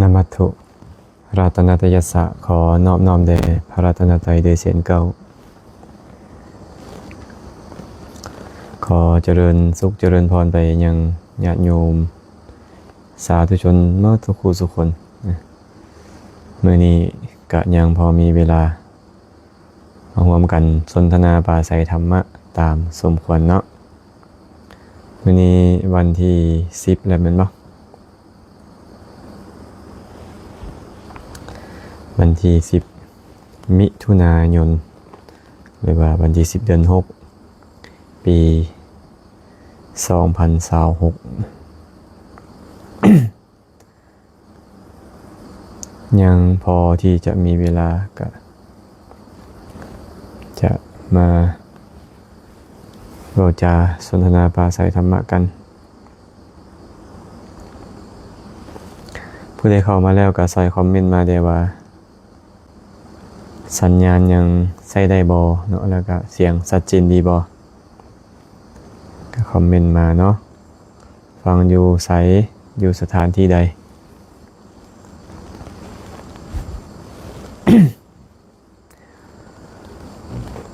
ນະມັດຖຸ ລັດຕະນະຕະຍັດສະ ຂໍນອບນ້ອມແດ່ພະລັດຕະນະໄຕເດ້ເຊັ່ນເກົ່າ. ຂໍຈະເລີນສຸກຈະເລີນພອນໄປຍັງຍາດໂຍມສາທຸຊົນໝົດທຸກຄູ່ທຸກຄົນ. ມື້ນີ້ກະຍັງພໍມີເວລາ ມາຮ່ວມກັນສົນທະນາປາໄສທຳມະຕາມສົມຄວນເນາະ. ມື້ນີ້ວັນທີສິບແລ້ວແມ່ນບໍ່? ວັນທີສິບ ມິຖຸນາຍົນ ຫຼືວ່າວັນທີສິບ ເດືອນຫົກ ປີສອງພັນຊາວຫົກ. ຍັງພໍທີ່ຈະມີເວລາ ກະຈະມາເວົ້າຈາສົນທະນາປາໄສທຳມະກັນ. ຜູ້ໃດເຂົ້າມາແລ້ວກະຊ່ອຍຄອມເມັນມາແດ່ວ່າ ສັນຍານຍັງໃຊ້ໄດ້ບໍ່ເນາະ ແລ້ວກະສຽງຊັດເຈນດີບໍ່? ກະຄອມເມັນມາເນາະ. ຟັງຢູ່ໃສ? ຢູ່ສະຖານທີ່ໃດ?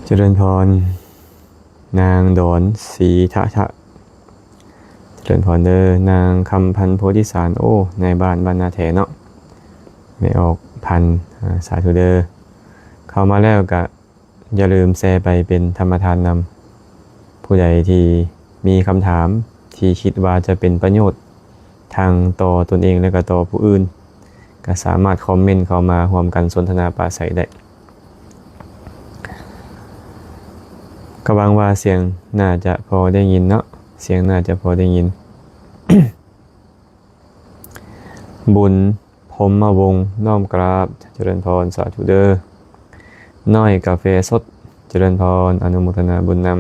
ຈະເລີນພອນ ນາງດອນ ສີທະທະ. ຈະເລີນພອນເດີ ນາງຄຳພັນ ໂພທິສານ. ໂອ້ ນາຍບ້ານບ້ານນາແຖເນາະ ແມ່ອອກພັນ. ອາ ສາທຸເດີ. ເຂົ້າມາແລ້ວກະ ຢ່າລືມແຊໄປເປັນທຳມະທານນຳ. ຜູ້ໃດທີ່ມີຄຳຖາມທີ່ຄິດວ່າຈະເປັນປະໂຫຍດທັງຕໍ່ຕົນເອງ ແລະ ກໍຕໍ່ຜູ້ອື່ນ ກໍສາມາດຄອມເມັນເຂົ້າມາຮ່ວມກັນສົນທະນາປາໄສໄດ້. ກໍຫວັງວ່າສຽງໜ້າຈະພໍໄດ້ຍິນເນາະ, ສຽງໜ້າຈະພໍໄດ້ຍິນ. ບຸນ ພົມມະວົງ ນ້ອມກາບ ຈະເລີນພອນ ສາທຸເດີ. ນ້ອຍກາເຟສົດ ຈະເລີນພອນ ອະນຸໂມທະນາບຸນນຳ.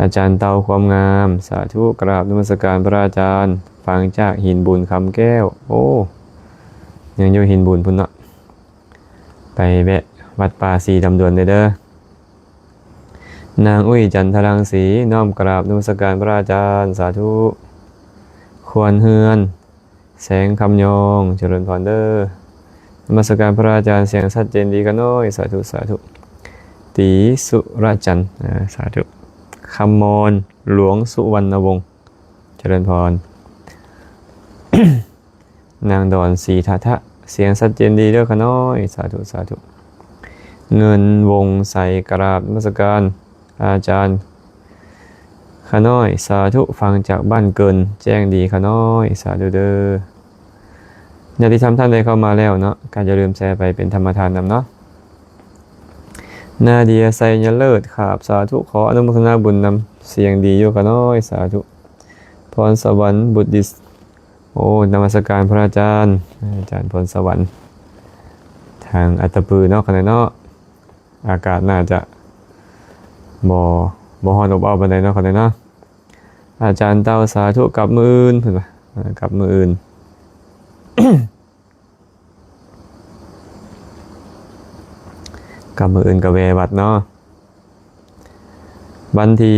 ອາຈານເຕົາຄວາມງາມ ສາທຸ ກາບນະມັດສະການພະອາຈານ ຟັງຈາກຫີນບຸນຄຳແກ້ວ. ໂອ້ ຍັງຢູ່ຫີນບຸນພຸ້ນເນາະ. ໄປແວະວັດປ່າສີດຳດວນເດີ. ນາງອຸ້ຍ ຈັນທະລັງສີ ນ້ອມກະລາບນະມັດສະການພະອາຈານ ສາທຸ. ຄວນເຮືອນ ແສງຄຳຍອງ ຈະເລີນພອນເດີ. ນະມັດສະການພະອາຈານ ສຽງຊັດເຈນດີຂະນ້ອຍ ສາທຸ ສາທຸ. ຕີສຸລະຈັນ ອາ ສາທຸ. ຄຳມອນ ຫຼວງສຸວັນນະວົງ ຈະເລີນພອນ. ນາງດອນ ສີທະທະ ສຽງຊັດເຈນດີເດີຂະນ້ອຍ ສາທຸ ສາທຸ. ເງິນ ວົງໄຊ ກະລາບນະມັດສະການອາຈານຂະນ້ອຍ ສາທຸ. ຟັງຈາກບ້ານເກີນ ແຈ້ງດີຂະນ້ອຍ ສາທຸເດີ. ຍາດຕິທຳທ່ານໃດເຂົ້າມາແລ້ວເນາະ ກໍຢ່າລືມແຊໄປເປັນທຳມະທານນຳເນາະ. ນາເດຍ ໄຊຍະເລີດ ຂາບ ສາທຸ ຂໍອະນຸໂມທະນາບຸນນຳ ສຽງດີຢູ່ຂະນ້ອຍ ສາທຸ. ພອນສະຫວັນ ບຸດດິດ ໂອ້ ນະມັດສະການພະອາຈານ ອາຈານພອນສະຫວັນ ທາງອັດຕະປືເນາະ ຂະນ້ອຍເນາະ. ອາກາດໜ້າຈະບໍ່ ບໍ່ຮ້ອນອົບເອົາປານໃດເນາະ ຂະນ້ອຍເນາະ. ອາຈານເຕົາ ສາທຸ ກັບມື້ອື່ນ ເພິ່ນວ່າ ອາ ກັບມື້ອື່ນ ກັບມື້ອື່ນກໍແວ່ວັດເນາະ. ວັນທີ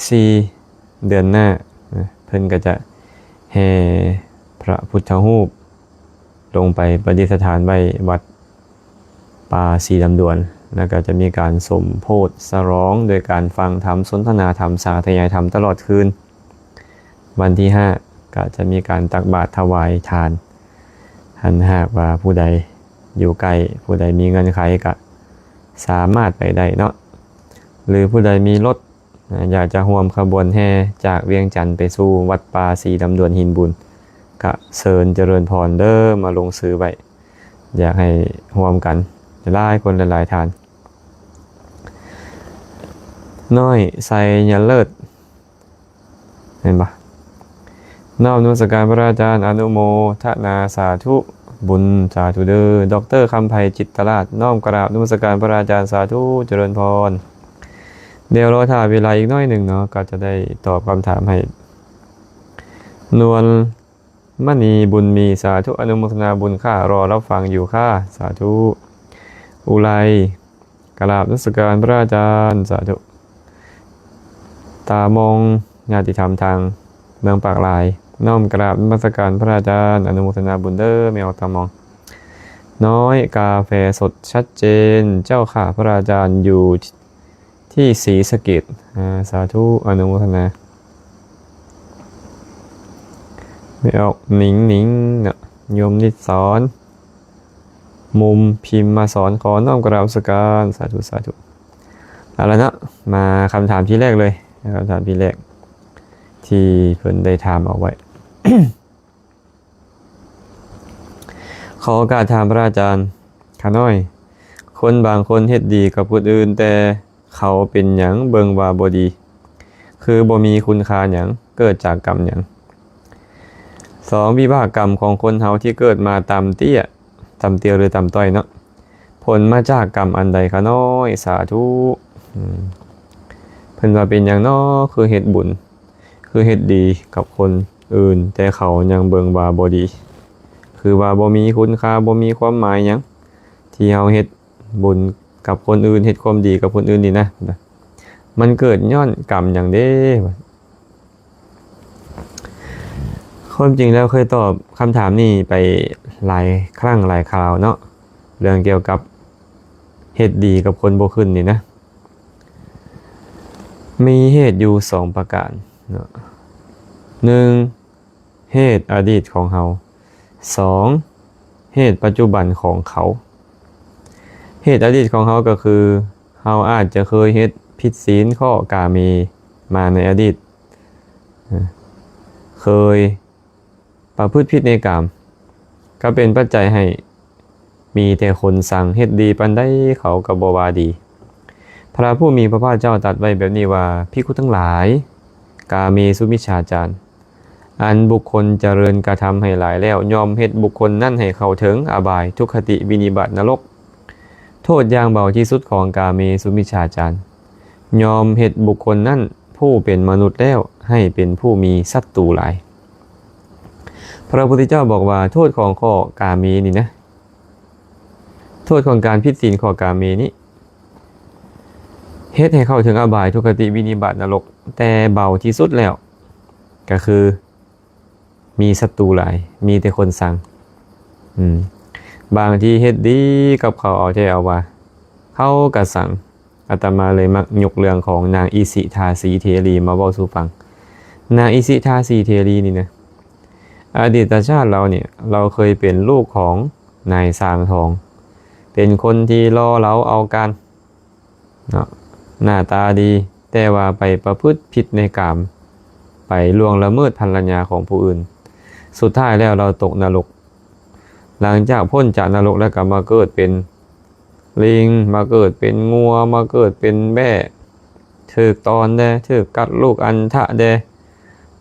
ສີ່ ເດືອນໜ້າ ເພິ່ນກໍຈະແຫ່ພະພຸດທະຮູບລົງໄປປະດິດສະຖານໄວ້ວັດປ່າສີລຳດວນ ແລ້ວກໍຈະມີການສົມໂພດສະຫຼອງໂດຍການຟັງທຳ, ສົນທະນາທຳ, ສາທະຍາຍທຳຕະຫຼອດຄືນ. ວັນທີ ຫ້າ ກໍຈະມີການຕັກບາດຖວາຍທານ. ຄັນຫາກວ່າຜູ້ໃດຢູ່ໃກ້, ຜູ້ໃດມີເງື່ອນໄຂ ກໍສາມາດໄປໄດ້ເນາະ ຫຼືຜູ້ໃດມີລົດ ນະ ຢາກຈະຮ່ວມຂະບວນແຫ່ຈາກວຽງຈັນໄປສູ່ວັດປ່າສີລຳດວນຫີນບຸນ ກະເຊີນຈະເລີນພອນເດີ ມາລົງຊື່ໄວ້ ຢາກໃຫ້ຮ່ວມກັນຫຼາຍໆຄົນຫຼາຍໆທ່ານ. ນ້ອຍ ໄຊຍະເລີດ ແມ່ນບໍ່? ນ້ອມນະມັດສະການພະອາຈານ ອະນຸໂມທະນາສາທຸບຸນ ສາທຸເດີ. ດອກເຕີ ຄຳໄພ ຈິດຕະລາດ ນ້ອມກະລາບນະມັດສະການພະອາຈານ ສາທຸ ຈະເລີນພອນ. ດຽວລໍຖ້າເວລາອີກໜ້ອຍໜຶ່ງເນາະ ກໍຈະໄດ້ຕອບຄຳຖາມໃຫ້. ນວນມະນີບຸນມີ ສາທຸ ອະນຸໂມທະນາບຸນຄ່າ ລໍຮັບຟັງຢູ່ຄ່າ ສາທຸ. ອຸໄລ ກະລາບນະມັດສະການພະອາຈານ ສາທຸ. ຕາມອງ ຍາດຕິທຳທາງເມືອງປາກລາຍ ນ້ອມກາບນະມັດສະການພະອາຈານ ອະນຸໂມທະນາບຸນເດີ ແມ່ອອກຕາມອງ. ນ້ອຍກາແຟສົດ ຊັດເຈນ ເຈົ້າຂ້າພະອາຈານ ຢູ່ທີ່ສີສະເກດ. ອາ ສາທຸ ອະນຸໂມທະນາ. ແມ່ອອກ ໜິງໜິງເນາະ ໂຍມນິດສອນ ມຸມພິມມາສອນ ຂໍນ້ອມກາບນະມັດສະການ ສາທຸ ສາທຸ. ເອົາລະເນາະ ມາຄຳຖາມທີແລກເລີຍ ຄຳຖາມທີແລກທີ່ເພິ່ນໄດ້ຖາມເອົາໄວ້. ຂໍໂອກາດຖາມພະອາຈານຂ້ານ້ອຍ, ຄົນບາງຄົນເຮັດດີກັບຄົນອື່ນ ແຕ່ເຂົາເປັນຫຍັງເບິ່ງວ່າບໍ່ດີ ຄືບໍ່ມີຄຸນຄ່າຫຍັງ ເກີດຈາກກຳຫຍັງ? ສອງ, ວິບາກກຳຂອງຄົນເຮົາທີ່ເກີດມາຕ່ຳເຕ້ຍ ຕ່ຳເຕ້ຍ ຫຼື ຕ່ຳຕ້ອຍເນາະ ຜົນມາຈາກກຳອັນໃດຂ້ານ້ອຍ? ສາທຸ. ອືມ ເພິ່ນວ່າເປັນຫຍັງນໍ ຄືເຮັດບຸນ ຄືເຮັດດີກັບຄົນອື່ນ ແຕ່ເຂົາຍັງເບິ່ງວ່າບໍ່ດີ ຄືວ່າບໍ່ມີຄຸນຄ່າ ບໍ່ມີຄວາມໝາຍຫຍັງ ທີ່ເຮົາເຮັດບຸນກັບຄົນອື່ນ ເຮັດຄວາມດີກັບຄົນອື່ນນີ້ນະ ມັນເກີດຍ້ອນກຳຫຍັງເດ້? ຄວາມຈິງແລ້ວເຄີຍຕອບຄຳຖາມນີ້ໄປຫຼາຍຄັ້ງຫຼາຍຄາວເນາະ ເລື່ອງກ່ຽວກັບເຮັດດີກັບຄົນບໍ່ຂຶ້ນນີ້ນະ ມີເຫດຢູ່ສອງປະການເນາະ ໜຶ່ງ ເຫດອະດີດຂອງເຮົາ, ສອງ ເຫດປັດຈຸບັນຂອງເຂົາ. ເຫດອະດີດຂອງເຮົາກໍຄື ເຮົາອາດຈະເຄີຍເຮັດຜິດສິນຂໍ້ກາເມມາໃນອະດີດ, ເຄີຍປະພຶດຜິດໃນກາມ ກໍເປັນປັດໄຈໃຫ້ ມີແຕ່ຄົນຊັງ, ເຮັດດີປານໃດເຂົາກໍບໍ່ວ່າດີ. ພະຜູ້ມີພະພາກເຈົ້າຕັດໄວ້ແບບນີ້ວ່າ, ພິກຂຸທັງຫຼາຍ, ກາເມສຸມິດສາຈານ ອັນບຸກຄົນຈະເລີນກະທຳໃຫ້ຫຼາຍແລ້ວ, ຍ່ອມເຮັດບຸກຄົນນັ້ນໃຫ້ເຂົ້າເຖິງອະບາຍ, ທຸກຄະຕິ, ວິນິບາດ, ນະລົກ. ໂທດຢ່າງເບົາທີ່ສຸດຂອງກາເມສຸມິດສາຈານ, ຍ່ອມເຮັດບຸກຄົນນັ້ນຜູ້ເປັນມະນຸດແລ້ວ ໃຫ້ເປັນຜູ້ມີສັດຕູຫຼາຍ. ພະພຸດທະເຈົ້າບອກວ່າ ໂທດຂອງຂໍ້ກາເມນີ້ນະ, ໂທດຂອງການຜິດສິນຂໍ້ກາເມນີ້ ເຮັດໃຫ້ເຂົ້າເຖິງອະບາຍ, ທຸກຄະຕິ, ວິນິບາດ, ນະລົກ, ແຕ່ເບົາທີ່ສຸດແລ້ວ ກໍຄືມີສັດຕູຫຼາຍ, ມີແຕ່ຄົນຊັງ. ອືມ ບາງທີເຮັດດີກັບເຂົາເອົາແທ້ເອົາວ່າ, ເຂົາກໍຊັງ. ອາດຕະມາເລີຍມັກຍົກເລື່ອງຂອງນາງອິສິທາສີເທລີມາເວົ້າສູ່ຟັງ. ນາງອິສິທາສີເທລີນີ້ນະ, ອະດີດຕະຊາດລາວນີ້, ລາວເຄີຍເປັນລູກຂອງນາຍຊ່າງທອງ, ເປັນຄົນທີ່ຫຼໍ່ເຫຼົາເອົາການເນາະ, ໜ້າຕາດີ, ແຕ່ວ່າໄປປະພຶດຜິດໃນກາມ, ໄປລ່ວງລະເມີດພັນລະຍາຂອງຜູ້ອື່ນ. ສຸດທ້າຍແລ້ວລາວຕົກນະລົກ. ຫຼັງຈາກພົ້ນຈາກນະລົກແລ້ວກໍມາເກີດເປັນ ລິງ, ມາເກີດເປັນງົວ, ມາເກີດເປັນແບ້, ຖືກຕອນແດ່, ຖືກກັດລູກອັນທະແດ່,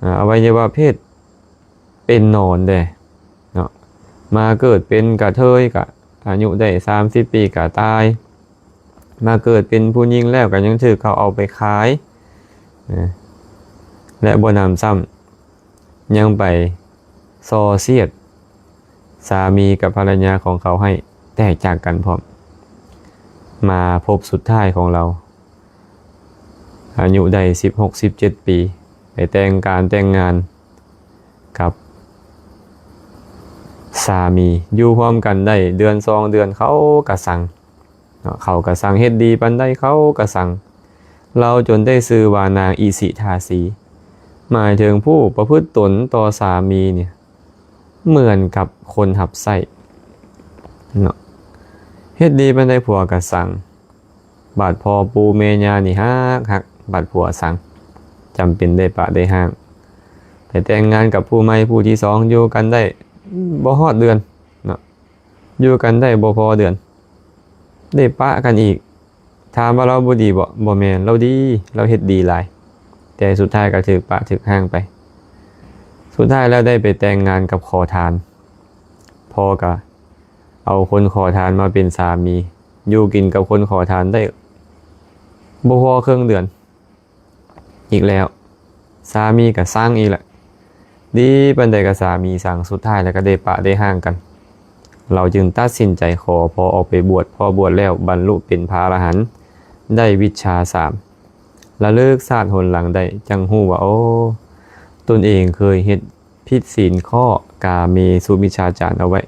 ອາ, ອະໄວຍະວະເພດເປັນໜອນແດ່ເນາະ, ມາເກີດເປັນກະເທີຍ, ກະອາຍຸໄດ້ສາມສິບປີກະຕາຍ, ມາເກີດເປັນຜູ້ຍິງແລ້ວ ກະຍັງຖືກເຂົາເອົາໄປຂາຍ, ນະ, ແລະ ບໍ່ໜຳຊ້ຳ ຍັງໄປສໍ້ສຽດສາມີກັບພັນລະຍາຂອງເຂົາໃຫ້ແຕກຈາກກັນພ້ອມ. ມາພົບສຸດທ້າຍຂອງລາວ ອາຍຸໄດ້ສິບຫົກ ສິບເຈັດປີ ໄປແຕ່ງການແຕ່ງງານກັບສາມີ, ຢູ່ຮ່ວມກັນໄດ້ເດືອນສອງເດືອນ ເຂົາກະຊັງ. ເນາະ, ເຂົາກະຊັງ, ເຮັດດີປານໃດເຂົາກະຊັງ. ລາວຈົນໄດ້ຊື່ວ່ານາງອິສິທາສີ, ໝາຍເຖິງຜູ້ປະພຶດຕົນຕໍ່ສາມີນີ້ເໝືອນກັບຄົນຮັບໃຊ້ເນາະ, ເຮັດດີປານໃດຜົວກະຊັງ, ບາດພໍ່ປູ່ແມ່ຍ່ານີ້ຮັກໆ, ບາດຜົວຊັງ, ຈຳເປັນໄດ້ປະໄດ້ຮ້າງ, ໄປແຕ່ງງານກັບຜູ້ໃໝ່ຜູ້ທີສອງ, ຢູ່ກັນໄດ້ບໍ່ຮອດເດືອນເນາະ, ຢູ່ກັນໄດ້ບໍ່ພໍເດືອນ ໄດ້ປະກັນອີກ. ຖາມວ່າລາວບໍ່ດີບໍ່? ບໍ່ແມ່ນ, ລາວດີ, ລາວເຮັດດີຫຼາຍ, ແຕ່ສຸດທ້າຍກໍຖືກປະຖືກຮ້າງໄປ. ສຸດທ້າຍແລ້ວໄດ້ໄປແຕ່ງງານກັບຂໍທານ, ພໍ່ກໍເອົາຄົນຂໍທານມາເປັນສາມີ, ຢູ່ກິນກັບຄົນຂໍທານໄດ້ບໍ່ພໍເຄິ່ງເດືອນ ອີກແລ້ວ, ສາມີກໍຊັງອີກລະ, ດີປານໃດກໍສາມີຊັງ, ສຸດທ້າຍແລ້ວກໍໄດ້ປະໄດ້ຮ້າງກັນ. ລາວຈຶ່ງຕັດສິນໃຈຂໍພໍ່ອອກໄປບວດ, ພໍບວດແລ້ວບັນລຸເປັນພະອະລະຫັນ, ໄດ້ວິດຊາສາມ, ລະເລິກຊາດຫົນຫຼັງໄດ້, ຈັ່ງຮູ້ວ່າ, ໂອ້, ຕົນເອງເຄີຍເຮັດ ຜິດສິນຂໍ້ກາເມສຸມິດສາຈານເອົາໄວ້.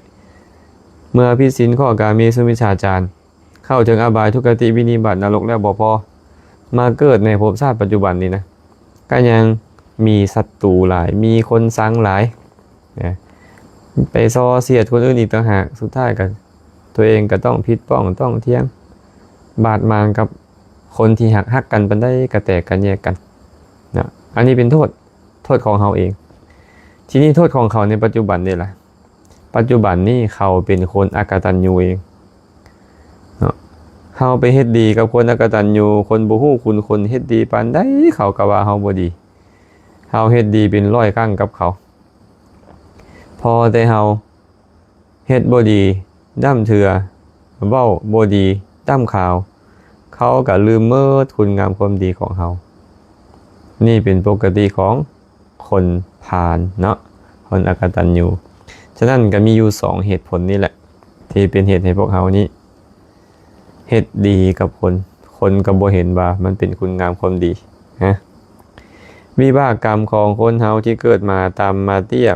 ເມື່ອຜິດສິນຂໍ້ກາເມສຸມິດສາຈານ ເຂົ້າເຖິງອະບາຍ ທຸກຄະຕິ ວິນິບາດ ນະລົກແລ້ວບໍ່ພໍ ມາເກີດໃນພົບຊາດປັດຈຸບັນນີ້ນະ ກໍຍັງມີສັດຕູຫຼາຍ ມີຄົນຊັງຫຼາຍນະ ໄປສໍ້ສຽດຄົນອື່ນອີກຕ່າງຫາກ ສຸດທ້າຍກໍຕົວເອງກໍຕ້ອງຜິດປ້ອງຕ້ອງຖຽງ ບາດໝາງກັບຄົນທີ່ຮັກ ຮັກກັນປານໃດກໍແຕກກັນແຍກກັນນະ. ອັນນີ້ເປັນໂທດ ໂທດຂອງເຮົາເອງ. ທີນີ້ໂທດຂອງເຂົາໃນປັດຈຸບັນນີ້ລະ? ປັດຈຸບັນນີ້ເຂົາເປັນຄົນອະກະຕັນຍູເອງເນາະ. ເຮົາໄປເຮັດດີກັບຄົນອະກະຕັນຍູ ຄົນບໍ່ຮູ້ຄຸນຄຸນ ເຮັດດີປານໃດເຂົາກໍວ່າເຮົາບໍ່ດີ. ເຮົາເຮັດດີເປັນຮ້ອຍຄັ້ງກັບເຂົາ ພໍແຕ່ເຮົາເຮັດບໍ່ດີດ້ຳເທື່ອ ເວົ້າບໍ່ດີດ້ຳຄາວ ເຂົາກໍລືມໝົດຄຸນງາມຄວາມດີຂອງເຮົາ. ນີ້ເປັນປົກກະຕິຂອງຄົນພານເນາະ ຄົນອະກະຕັນຍູ. ສະນັ້ນກໍມີຢູ່ສອງເຫດຜົນນີ້ແຫຼະ ທີ່ເປັນເຫດໃຫ້ພວກເຮົານີ້ເຮັດດີກັບຄົນ ຄົນກໍບໍ່ເຫັນວ່າມັນເປັນຄຸນງາມຄວາມດີນະ. ວິບາກກຳຂອງຄົນເຮົາທີ່ເກີດມາຕ່ຳມາເຕ້ຍ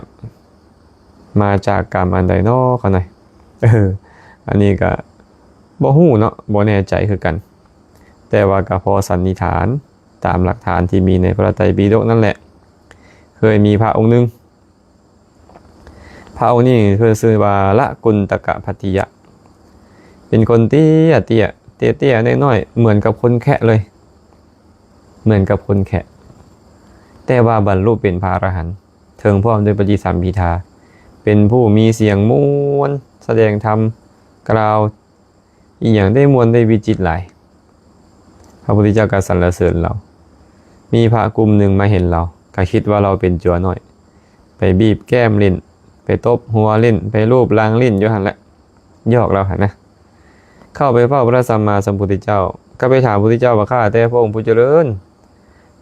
ມາຈາກກຳອັນໃດນໍຂະນ້ອຍ? ເອີ ອັນນີ້ກະບໍ່ຮູ້ເນາະ ບໍ່ແນ່ໃຈຄືກັນ ແຕ່ວ່າກະພໍສັນນິຖານຕາມຫຼັກຖານທີ່ມີໃນພະໄຕປິດົກນັ້ນແຫຼະ. ເຄີຍມີພະອົງໜຶ່ງ ພະອົງນີ້ເພິ່ນຊື່ວ່າລະກຸນຕະກະພັດຕິຍະ ເປັນຄົນເຕ້ຍໆ ເຕ້ຍໆ ນ້ອຍໆ ເໝືອນກັບຄົນແຄະເລີຍ ເໝືອນກັບຄົນແຄະ ແຕ່ວ່າບັນລຸເປັນພະອະລະຫັນ ເຖິງພ້ອມດ້ວຍປະຕິສຳພິທາ ເປັນຜູ້ມີສຽງມ່ວນ ສະແດງທຳ ກ່າວອີ່ຫຍັງໄດ້ມ່ວນໄດ້ວິຈິດຫຼາຍ. ພະພຸດທະເຈົ້າກໍສັນລະເສີນລາວ. ມີພະກຸ່ມໜຶ່ງມາເຫັນລາວ ກໍຄິດວ່າລາວເປັນຈົວນ້ອຍ ໄປບີບແກ້ມຫຼິ້ນ ໄປຕົບຫົວຫຼິ້ນ ໄປລູບຫຼັງຫຼິ້ນຢູ່ຫັ້ນແຫຼະ ຢອກລາວຫັ້ນນະ. ເຂົ້າໄປເຝົ້າພະສຳມາສຳພຸດທະເຈົ້າ ກໍໄປຖາມພຸດທະເຈົ້າວ່າ ຂ້າແຕ່ພະອົງຜູ້ຈະເລີນ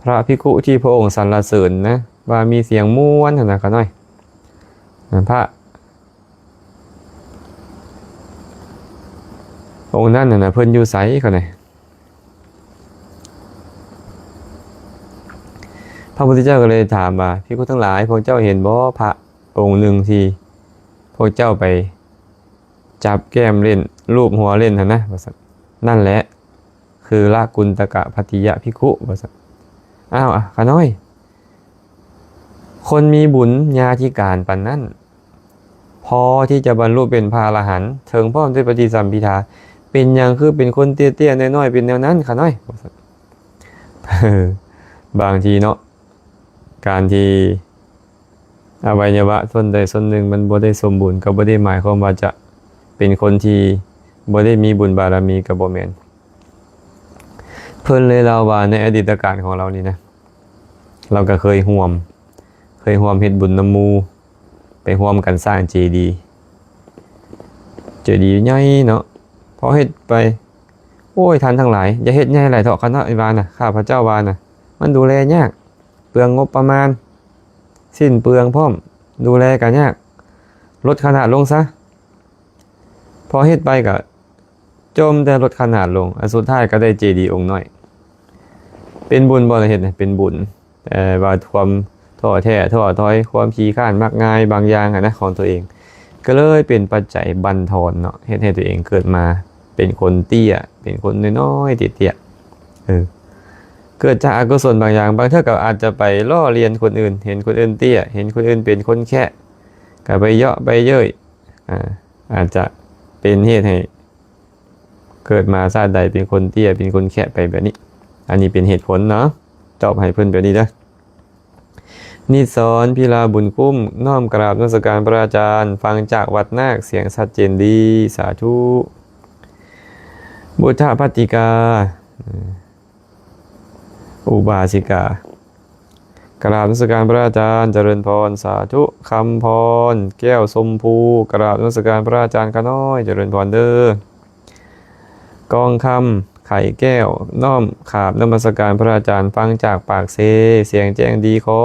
ພະພິກຂຸທີ່ພະອົງສັນລະເສີນນະ ວ່າມີສຽງມ່ວນຫັ້ນນະ ຂ້ານ້ອຍ ພະອົງນັ້ນຫັ້ນນະ ເພິ່ນຢູ່ໃສ ຂ້ານ້ອຍ? ພະພຸດທະເຈົ້າກໍເລີຍຖາມວ່າ ພິກຂຸທັງຫຼາຍ ພວກເຈົ້າເຫັນບໍ່ ພະອົງໜຶ່ງທີ່ພວກເຈົ້າໄປຈັບແກ້ມຫຼິ້ນ ລູບຫົວຫຼິ້ນຫັ້ນນະ ວ່າຊັ້ນ. ນັ້ນແຫຼະ ຄືລະກຸນຕະກະພັດຕິຍະພິກຂຸ ວ່າຊັ້ນ. ອ້າວ ຂ້ານ້ອຍ ຄົນມີບຸນຍາທິການປານນັ້ນ ພໍທີ່ຈະບັນລຸເປັນພະອະລະຫັນ ເຖິງພ້ອມດ້ວຍປະຕິສຳພິທາ ເປັນຫຍັງຄືເປັນຄົນເຕ້ຍໆ ນ້ອຍໆ ເປັນແນວນັ້ນ ຂ້ານ້ອຍ? ບາງທີເນາະ ການທີ່ອະໄວຍະວະສ່ວນໃດສ່ວນໜຶ່ງມັນບໍ່ໄດ້ສົມບູນ ກໍບໍ່ໄດ້ໝາຍຄວາມວ່າຈະເປັນຄົນທີ່ບໍ່ໄດ້ມີບຸນບາລະມີ ກໍບໍ່ແມ່ນ. ເພິ່ນເລີຍເລົ່າວ່າໃນອະດີດຕະການຂອງລາວນີ້ນະ ລາວກໍເຄີຍຮ່ວມ ເຄີຍຮ່ວມເຮັດບຸນນຳໝູ່ ໄປຮ່ວມກັນສ້າງເຈດີ ເຈດີໃຫຍ່ເນາະ. ພໍເຮັດໄປ ໂອ້ຍ ທ່ານທັງຫຼາຍ ຢ່າເຮັດໃຫຍ່ຫຼາຍເຖາະ ຂ້ານ້ອຍວ່ານະ ຂ້າພະເຈົ້າວ່ານະ ມັນດູແລຍາກ ເປືອງງົບປະມານ ສິ້ນເປືອງພ້ອມ ດູແລກໍຍາກ ລົດຂະໜາດລົງຊະ. ພໍເຮັດໄປກໍຈົ່ມແຕ່ລົດຂະໜາດລົງ ອັນສຸດທ້າຍກໍໄດ້ເຈດີອົງນ້ອຍ. ເປັນບຸນບໍ່ລະເຮັດໃຫ້ເປັນບຸນ ແຕ່ວ່າຄວາມທໍ້ແທ້ທໍ້ຖອຍ ຄວາມຂີ້ຄ້ານມັກງ່າຍບາງຢ່າງຫັ້ນນະ ຂອງຕົວເອງ ກໍເລີຍເປັນປັດໄຈບັ່ນທອນເນາະ ເຮັດໃຫ້ຕົວເອງເກີດມາເປັນຄົນເຕ້ຍ ເປັນຄົນນ້ອຍໆ ເຕ້ຍໆ ເອີ ເກີດຈາກອະກຸສົນບາງຢ່າງ ບາງເທື່ອກໍອາດຈະໄປລໍ້ລຽນຄົນອື່ນ ເຫັນຄົນອື່ນເຕ້ຍ ເຫັນຄົນອື່ນເປັນຄົນແຄະ ກໍໄປເຍາະໄປເຍີ້ຍ ອາ ອາດຈະເປັນເຫດໃຫ້ເກີດມາຊາດໃດເປັນຄົນເຕ້ຍ ເປັນຄົນແຄະໄປແບບນີ້. ອັນນີ້ເປັນເຫດຜົນເນາະ ຕອບໃຫ້ເພິ່ນແບບນີ້ເດີ. ນິດສອນ ພິລາບຸນຄຸ້ມ ນ້ອມກາບນະມັດສະການພະອາຈານ ຟັງຈາກວັດນາກ ສຽງຊັດເຈນດີ ສາທຸ. ບຸດທະພັດຕິກາ ອຸບາສິກາ ກາບນະມັດສະການພະອາຈານ ຈະເລີນພອນ ສາທຸ. ຄຳພອນ ແກ້ວຊົມພູ ກາບນະມັດສະການພະອາຈານຂ້ານ້ອຍ ຈະເລີນພອນເດີ. ກອງຄຳ ໄຂແກ້ວ ນ້ອມກາບນະມັດສະການພະອາຈານ ຟັງຈາກປາກເຊ ສຽງແຈ້ງດີ ຂໍ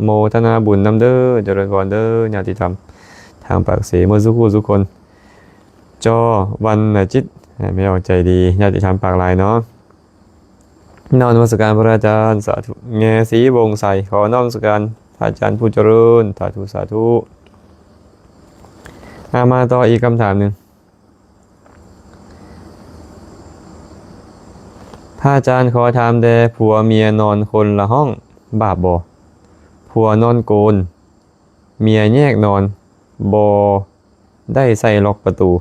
ໂມທະນາບຸນນຳເດີ ຈະເລີນພອນເດີ ຍາດຕິທຳທາງປາກເຊໝົດສູ່ຜູ້ສູ່ຄົນ. ຈໍ ວັນນະຈິດ ແມ່ອອກໃຈດີ ຍາດຕິທຳປາກລາຍເນາະ. ນ້ອມນະມັດສະການພະອາຈານ ສາທຸ. ແງ່ສີວົງໄຊ ຂໍນ້ອມນະມັດສະການ ພະອາຈານຜູ້ຈະເລີນ ສາທຸ ສາທຸ. ອາ ມາຕໍ່ອີກຄຳຖາມໜຶ່ງ. ພະອາຈານ ຂໍຖາມແດ່ ຜົວເມຍນອນຄົນລະຫ້ອງ ບາບບໍ່? ຜົວນອນໂກນ ເມຍແຍກນອນ ບໍ່ໄດ້ໃສ່ລັອກປະຕູ.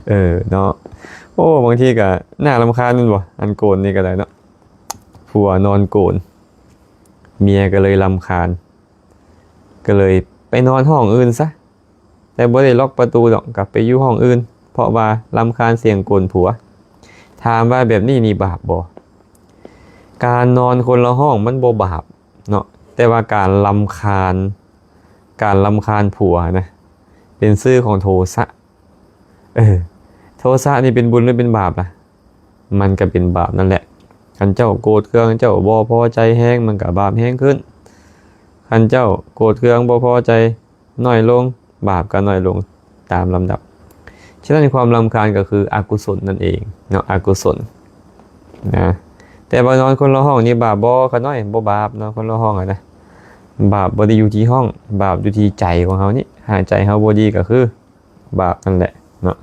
ເອີເນາະ ໂອ້ ບາງທີກະໜ້າລຳຄານແມ່ນບໍ່? ອັນໂກນນີ້ກະໄດ້ເນາະ ຜົວນອນໂກນ ເມຍກະເລີຍລຳຄານ ກະເລີຍໄປນອນຫ້ອງອື່ນຊະ ແຕ່ບໍ່ໄດ້ລັອກປະຕູດອກ ກະໄປຢູ່ຫ້ອງອື່ນ ເພາະວ່າລຳຄານສຽງໂກນຜົວ. ຖາມວ່າແບບນີ້ນີ້ບາບບໍ່? ການນອນຄົນລະຫ້ອງມັນບໍ່ບາບເນາະ ແຕ່ວ່າການລຳຄານ ການລຳຄານຜົວນະ ເປັນຊື່ຂອງໂທສະ. ເອີ ໂທສະນີ້ເປັນບຸນຫຼືເປັນບາບລະ? ມັນກະເປັນບາບນັ້ນແຫຼະ. ຄັນເຈົ້າໂກດເຄືອງ ເຈົ້າບໍ່ພໍໃຈແຮງ ມັນກະບາບແຮງຂຶ້ນ. ຄັນເຈົ້າໂກດເຄືອງ ບໍ່ພໍໃຈ ໜ້ອຍລົງ ບາບກະໜ້ອຍລົງຕາມລຳດັບ. ສະນັ້ນຄວາມລຳຄານກະຄືອະກຸສົນນັ້ນເອງເນາະ ອະກຸສົນນະ. ແຕ່ວ່ານອນຄົນລະຫ້ອງນີ້ບາບບໍ່? ຂະນ້ອຍບໍ່ບາບ ນອນຄົນລະຫ້ອງຫັ້ນນະ. ບາບບໍ່ໄດ້ຢູ່ທີ່ຫ້ອງ ບາບຢູ່ທີ່ໃຈຂອງເຮົານີ້. ຫາກໃຈເຮົາບໍ່ດີກະຄືບາບນັ້ນແຫຼະເນາະ.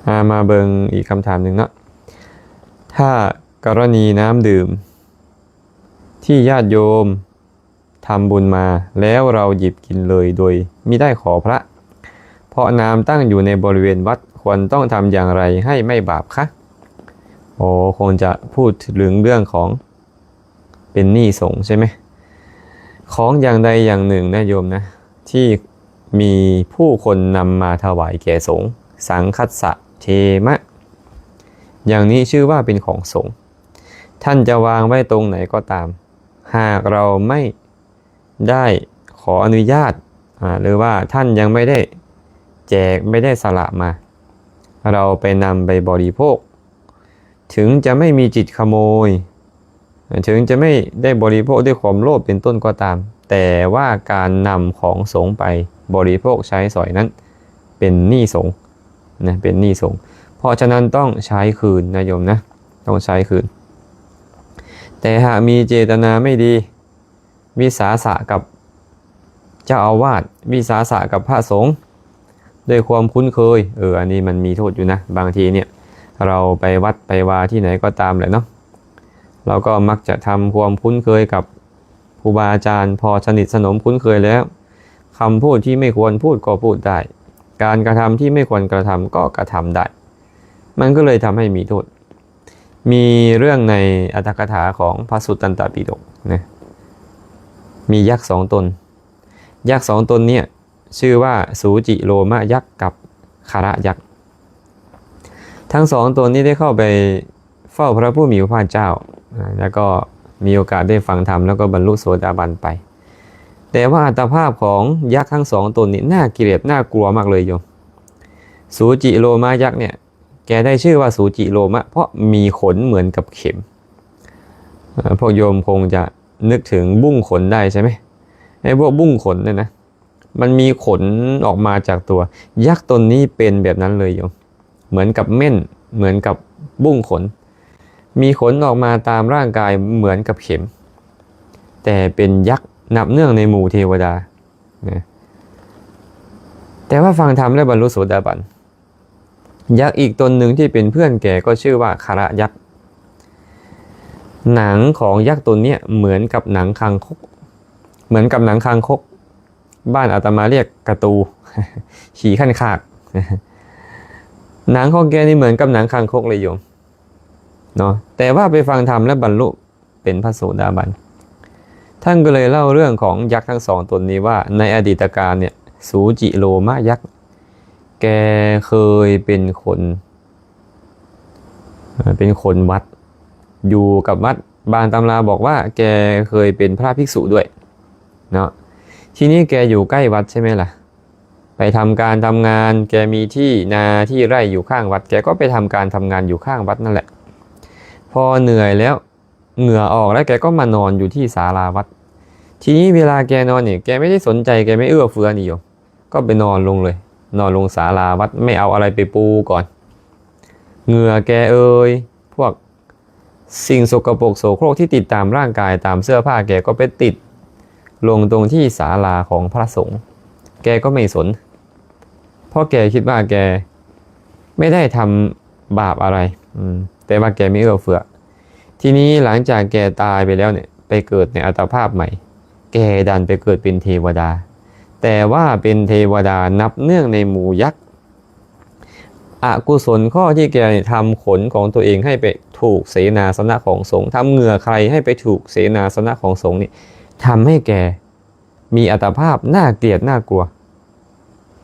ອາ ມາເບິ່ງອີກຄຳຖາມໜຶ່ງເນາະ. ຖ້າກໍລະນີນ້ຳດື່ມທີ່ຍາດໂຍມ ທຳບຸນມາ ແລ້ວເຮົາຫຍິບກິນເລີຍໂດຍມິໄດ້ຂໍພະ ເພາະນ້ຳຕັ້ງຢູ່ໃນບໍລິເວນວັດ ຄວນຕ້ອງທຳຢ່າງໃດໃຫ້ໄມ່ບາບຄະ? ໂອ ຄົງຈະພູດເຖິງເລື່ອງຂອງເປັນໜີ້ສົງໃຊ່ໄໝ? ຂອງຢ່າງໃດຢ່າງໜຶ່ງນະໂຍມນະ ທີ່ມີຜູ້ຄົນນຳມາຖວາຍແກ່ສົງ ສັງຄັດສະເທມະ ຢ່າງນີ້ຊື່ວ່າເປັນຂອງສົງ. ທ່ານຈະວາງໄວ້ຕົງໃດກໍຕາມ ຫາກເຮົາໄມ່ໄດ້ຂໍອະນຸຍາດ ອາ ຫຼືວ່າທ່ານຍັງໄມ່ໄດ້ແຈກ ໄມ່ໄດ້ສະຫຼະມາ ເຮົາໄປນຳໄປບໍລິໂພກ ເຖິງຈະໄມ່ມີຈິດຂະໂມຍ ເຖິງຈະໄມ່ໄດ້ບໍລິໂພກດ້ວຍຄວາມໂລບເປັນຕົ້ນກໍຕາມ ແຕ່ວ່າການນຳຂອງສົງໄປບໍລິໂພກໃຊ້ສອຍນັ້ນ ເປັນໜີ້ສົງນະ ເປັນໜີ້ສົງ. ເພາະສະນັ້ນຕ້ອງໃຊ້ຄືນນະໂຍມນະ ຕ້ອງໃຊ້ຄືນ. ແຕ່ຫາກມີເຈດຕະນາໄມ່ດີ ວິສາສະກັບເຈົ້າອາວາດ ວິສາສະກັບພະສົງ ດ້ວຍຄວາມຄຸ້ນເຄີຍ ເອີ ອັນນີ້ມັນມີໂທດຢູ່ນະ. ບາງທີເນຍ ເຮົາໄປວັດໄປວາທີ່ໃດກໍຕາມແຫຼະເນາະ ເຮົາກໍມັກຈະທຳຄວາມຄຸ້ນເຄີຍກັບ ຄູບາອາຈານ ພໍສະໜິດສະໜົມຄຸ້ນເຄີຍແລ້ວ ຄຳພູດທີ່ໄມ່ຄວນພູດກໍພູດໄດ້ ການກະທຳທີ່ໄມ່ຄວນກະທຳກໍກະທຳໄດ້ ມັນກໍເລີຍທຳໃຫ້ມີໂທດ. ມີເລື່ອງໃນອັດຖະກະຖາຂອງພະສຸດຕັນຕະປິດົກນະ ມີຍັກສອງຕົນ ຍັກສອງຕົນເນີ້ຍ ຊື່ວ່າສູຈິໂລມະຍັກກັບຄະລະຍັກ. ທັງສອງຕົນນີ້ໄດ້ເຂົ້າໄປເຝົ້າພະຜູ້ມີພະພາກເຈົ້າ ອາ ແລ້ວກໍມີໂອກາດໄດ້ຟັງທຳ ແລ້ວກໍບັນລຸໂສດາບັນໄປ. ແຕ່ວ່າອັດຕະພາບຂອງຍັກທັງສອງຕົນນີ້ໜ້າກຽດໜ້າກົວມາກເລີຍໂຍມ. ສູຈິໂລມະຍັກເນີ້ຍ ແກໄດ້ຊື່ວ່າສູຈິໂລມະ ເພາະມີຂົນເໝືອນກັບເຂັມ. ເອີ ພວກໂຍມຄົງຈະນຶກເຖິງບຸ້ງຂົນໄດ້ໃຊ່ໄໝ? ໄອ້ພວກບຸ້ງຂົນນັ້ນນະ ມັນມີຂົນອອກມາຈາກຕົວ. ຍັກຕົນນີ້ເປັນແບບນັ້ນເລີຍໂຍມ ເໝືອນກັບເໝັ້ນ ເໝືອນກັບບຸ້ງຂົນ ມີຂົນອອກມາຕາມຮ່າງກາຍເໝືອນກັບເຂັມ ແຕ່ເປັນຍັກນັບເນື່ອງໃນໝູ່ເທວະດານະ. ແຕ່ວ່າຟັງທຳແລ້ວບັນລຸໂສດາບັນ. ຍັກອີກຕົນໜຶ່ງທີ່ເປັນເພື່ອນແກກໍຊື່ວ່າຄະລະຍັກ. ໜັງຂອງຍັກຕົນເນີ້ຍເໝືອນກັບໜັງຄາງຄົກ ເໝືອນກັບໜັງຄາງຄົກ. ບ້ານອາດຕະມາຮຽກກະຕູ ຂີ້ຂັ້ນຄາກ. ໜັງຂອງແກນີ້ເໝືອນກັບໜັງຄາງຄົກເລີຍໂຍມເນາະ. ແຕ່ວ່າໄປຟັງທຳແລ້ວບັນລຸເປັນພະໂສດາບັນ. ທ່ານກໍເລີຍເລົ່າເລື່ອງຂອງຍັກທັງສອງຕົນນີ້ວ່າ ໃນອະດີດຕະການເນີ້ຍ ສູຈິໂລມະຍັກ ແກເຄີຍເປັນຄົນ ເປັນຄົນວັດ ຢູ່ກັບວັດ. ບາງຕຳລາບອກວ່າແກເຄີຍເປັນພະພິກສຸດ້ວຍເນາະ. ທີນີ້ແກຢູ່ໃກ້ວັດໃຊ່ໄໝລະ? ໄປທຳການທຳງານ ແກມີທີ່ນາທີ່ໄຮ່ຢູ່ຂ້າງວັດ ແກກໍໄປທຳການທຳງານຢູ່ຂ້າງວັດນັ້ນແຫຼະ. ພໍເໜື່ອຍແລ້ວ ເຫື່ອອອກແລ້ວ ແກກໍມານອນຢູ່ທີ່ສາລາວັດ. ທີນີ້ເວລາແກນອນນີ້ ແກໄມ່ໄດ້ສົນໃຈ ແກໄມ່ເອື້ອເຟື້ອນີ້ໂຍມ ກໍໄປນອນລົງເລີຍ ນອນລົງສາລາວັດ ໄມ່ເອົາອະໄລໄປປູກ່ອນ. ເຫື່ອແກເອີຍ ພວກ ສິ່งสกปรกโสโครกที่ติดตามร่างกาย ตามเสื้อผ้าแกก็ไปติดลงตรงที่ศาลาของพระสงฆ์ แกก็ไม่สน เพราะแกคิดว่าแกไม่ได้ทำบาปอะไร อืม แต่ว่าแกไม่เอื้อเฟื้อ ทีนี้หลังจากแกตายไปแล้วเนี่ย ไปเกิดในอัตภาพใหม่ แกดันไปเกิดเป็นเทวดา แต่ว่าเป็นเทวดานับเนื่องในหมู่ยักษ์ อกุศลข้อที่แกเนี่ยทำขนของตัวเองให้ไปถูกเสนาสนะของสงฆ์ ทำเหงื่อใครให้ไปถูกเสนาสนะของสงฆ์นี่ ทำให้แกมีอัตภาพน่าเกลียดน่ากลัว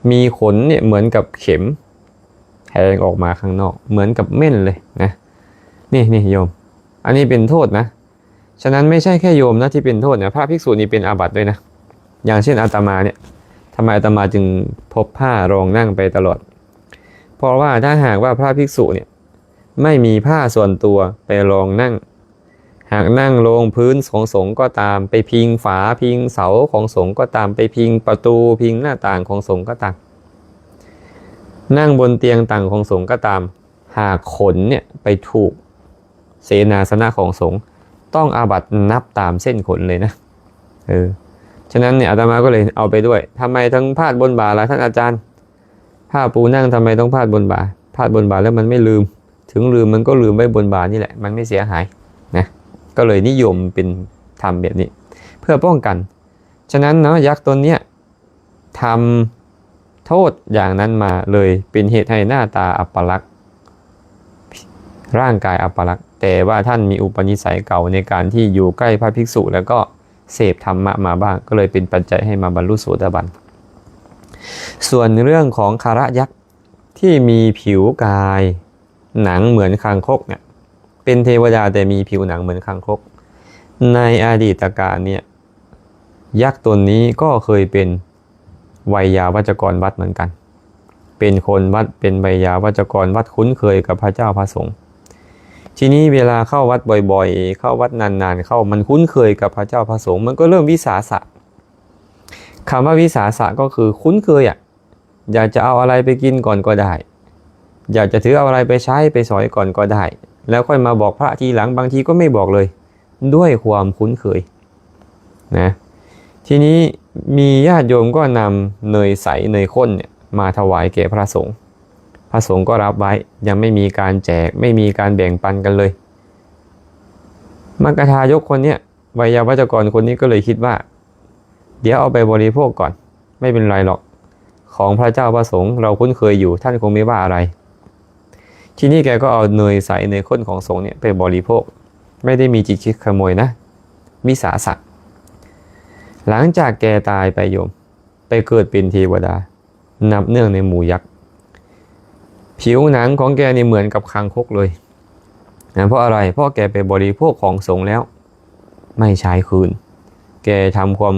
มีขนเนี่ยเหมือนกับเข็มแทงออกมาข้างนอก เหมือนกับเม่นเลยนะ นี่ นี่โยม อันนี้เป็นโทษนะ ฉะนั้นไม่ใช่แค่โยมนะที่เป็นโทษนะ พระภิกษุนี่เป็นอาบัติด้วยนะ อย่างเช่นอาตมาเนี่ย ทำไมอาตมาจึงพกผ้ารองนั่งไปตลอด เพราะว่าถ้าหากว่าพระภิกษุเนี่ยไม่มีผ้าส่วนตัวไปรองนั่ง หากนั่งลงพื้นของสงฆ์ก็ตาม ไปพิงฝาพิงเสาของสงฆ์ก็ตาม ไปพิงประตูพิงหน้าต่างของสงฆ์ก็ตาม นั่งบนเตียงต่างของสงฆ์ก็ตาม หากขนเนี่ยไปถูกเสนาสนะของสงฆ์ ต้องอาบัตินับตามเส้นขนเลยนะ เออ ฉะนั้นเนี่ยอาตมาก็เลยเอาไปด้วย ทำไมต้องพาดบนบ่าล่ะท่านอาจารย์ ผ้าปูนั่งทำไมต้องพาดบนบ่า พาดบนบ่าแล้วมันไม่ลืม ถึงลืมมันก็ลืมไว้บนบ่านี่แหละ มันไม่เสียหายนะ ก็เลยนิยมเป็นทำแบบนี้ เพื่อป้องกัน ฉะนั้นเนาะ ยักษ์ตนเนี้ยทำโทษอย่างนั้นมา เลยเป็นเหตุให้หน้าตาอัปลักษณ์ ร่างกายอัปลักษณ์ แต่ว่าท่านมีอุปนิสัยเก่าในการที่อยู่ใกล้พระภิกษุ แล้วก็เสพธรรมะมาบ้าง ก็เลยเป็นปัจจัยให้มาบรรลุโสดาบัน ส่วนเรื่องของคารยักษ์ที่มีผิวกายหนังเหมือนคางคกเนี่ย เป็นเทวดาแต่มีผิวหนังเหมือนคางคก ในอดีตกาลเนี่ย ยักษ์ตนนี้ก็เคยเป็นไวยาวัจกรวัดเหมือนกัน เป็นคนวัด เป็นไวยาวัจกรวัด คุ้นเคยกับพระเจ้าพระสงฆ์ ทีนี้เวลาเข้าวัดบ่อยๆ เข้าวัดนานๆ เข้า มันคุ้นเคยกับพระเจ้าพระสงฆ์ มันก็เริ่มวิสาสะ คำว่าวิสาสะก็คือคุ้นเคยอะ อยากจะเอาอะไรไปกินก่อนก็ได้ อยากจะถือเอาอะไรไปใช้ไปสอยก่อนก็ได้ แล้วค่อยมาบอกพระทีหลัง บางทีก็ไม่บอกเลย ด้วยความคุ้นเคยนะ ทีนี้มีญาติโยมก็นำเนยใสเนยข้นเนี่ยมาถวายแก่พระสงฆ์ พระสงฆ์ก็รับไว้ ยังไม่มีการแจก ไม่มีการแบ่งปันกันเลย มัคคทายกคนเนี้ย ไวยาวัจกรคนนี้ก็เลยคิดว่า เดี๋ยวเอาไปบริโภคก่อน ไม่เป็นไรหรอก ของพระเจ้าพระสงฆ์เราคุ้นเคยอยู่ ท่านคงไม่ว่าอะไร ทีนี้แกก็เอาเนยใสเนยข้นของสงฆ์เนี่ยไปบริโภค ไม่ได้มีจิตคิดขโมยนะ วิสาสะ หลังจากแกตายไปโยม ไปเกิดเป็นเทวดา นับเนื่องในหมู่ยักษ์ ผิวหนังของแกนี่เหมือนกับคางคกเลยนะ เพราะอะไร เพราะแกไปบริโภคของสงฆ์แล้ว ไม่ใช้คืน แกทำความ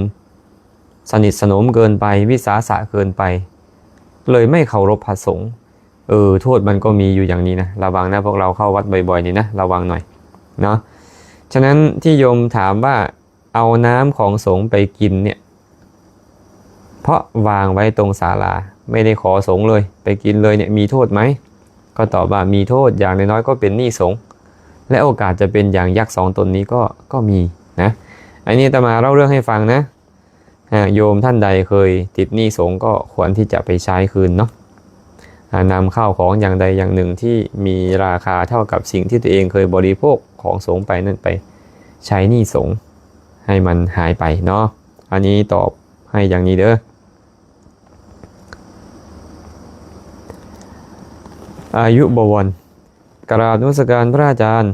สนิทสนมเกินไป วิสาสะเกินไป เลยไม่เคารพพระสงฆ์ เออ โทษมันก็มีอยู่อย่างนี้นะ ระวังนะ พวกเราเข้าวัดบ่อยๆ นี่นะ ระวังหน่อยเนาะ ฉะนั้นที่โยมถามว่า เอาน้ำของสงฆ์ไปกินเนี่ย เพราะวางไว้ตรงศาลา ไม่ได้ขอสงฆ์เลย ไปกินเลยเนี่ย มีโทษไหม ก็ตอบว่ามีโทษ อย่างน้อยๆ ก็เป็นหนี้สงฆ์ และโอกาสจะเป็นอย่างยักษ์สองตนนี้ก็ ก็มีนะ อันนี้อาตมาเล่าเรื่องให้ฟังนะ หากโยมท่านใดเคยติดหนี้สงฆ์ก็ควรที่จะไปใช้คืนเนาะ อ่า นำข้าวของอย่างใดอย่างหนึ่งที่มีราคาเท่ากับสิ่งที่ตัวเองเคยบริโภคของสงฆ์ไปนั่นไปใช้หนี้สงฆ์ให้มันหายไปเนาะ อันนี้ตอบให้อย่างนี้เด้อ อายุบวร กราบนมัสการพระอาจารย์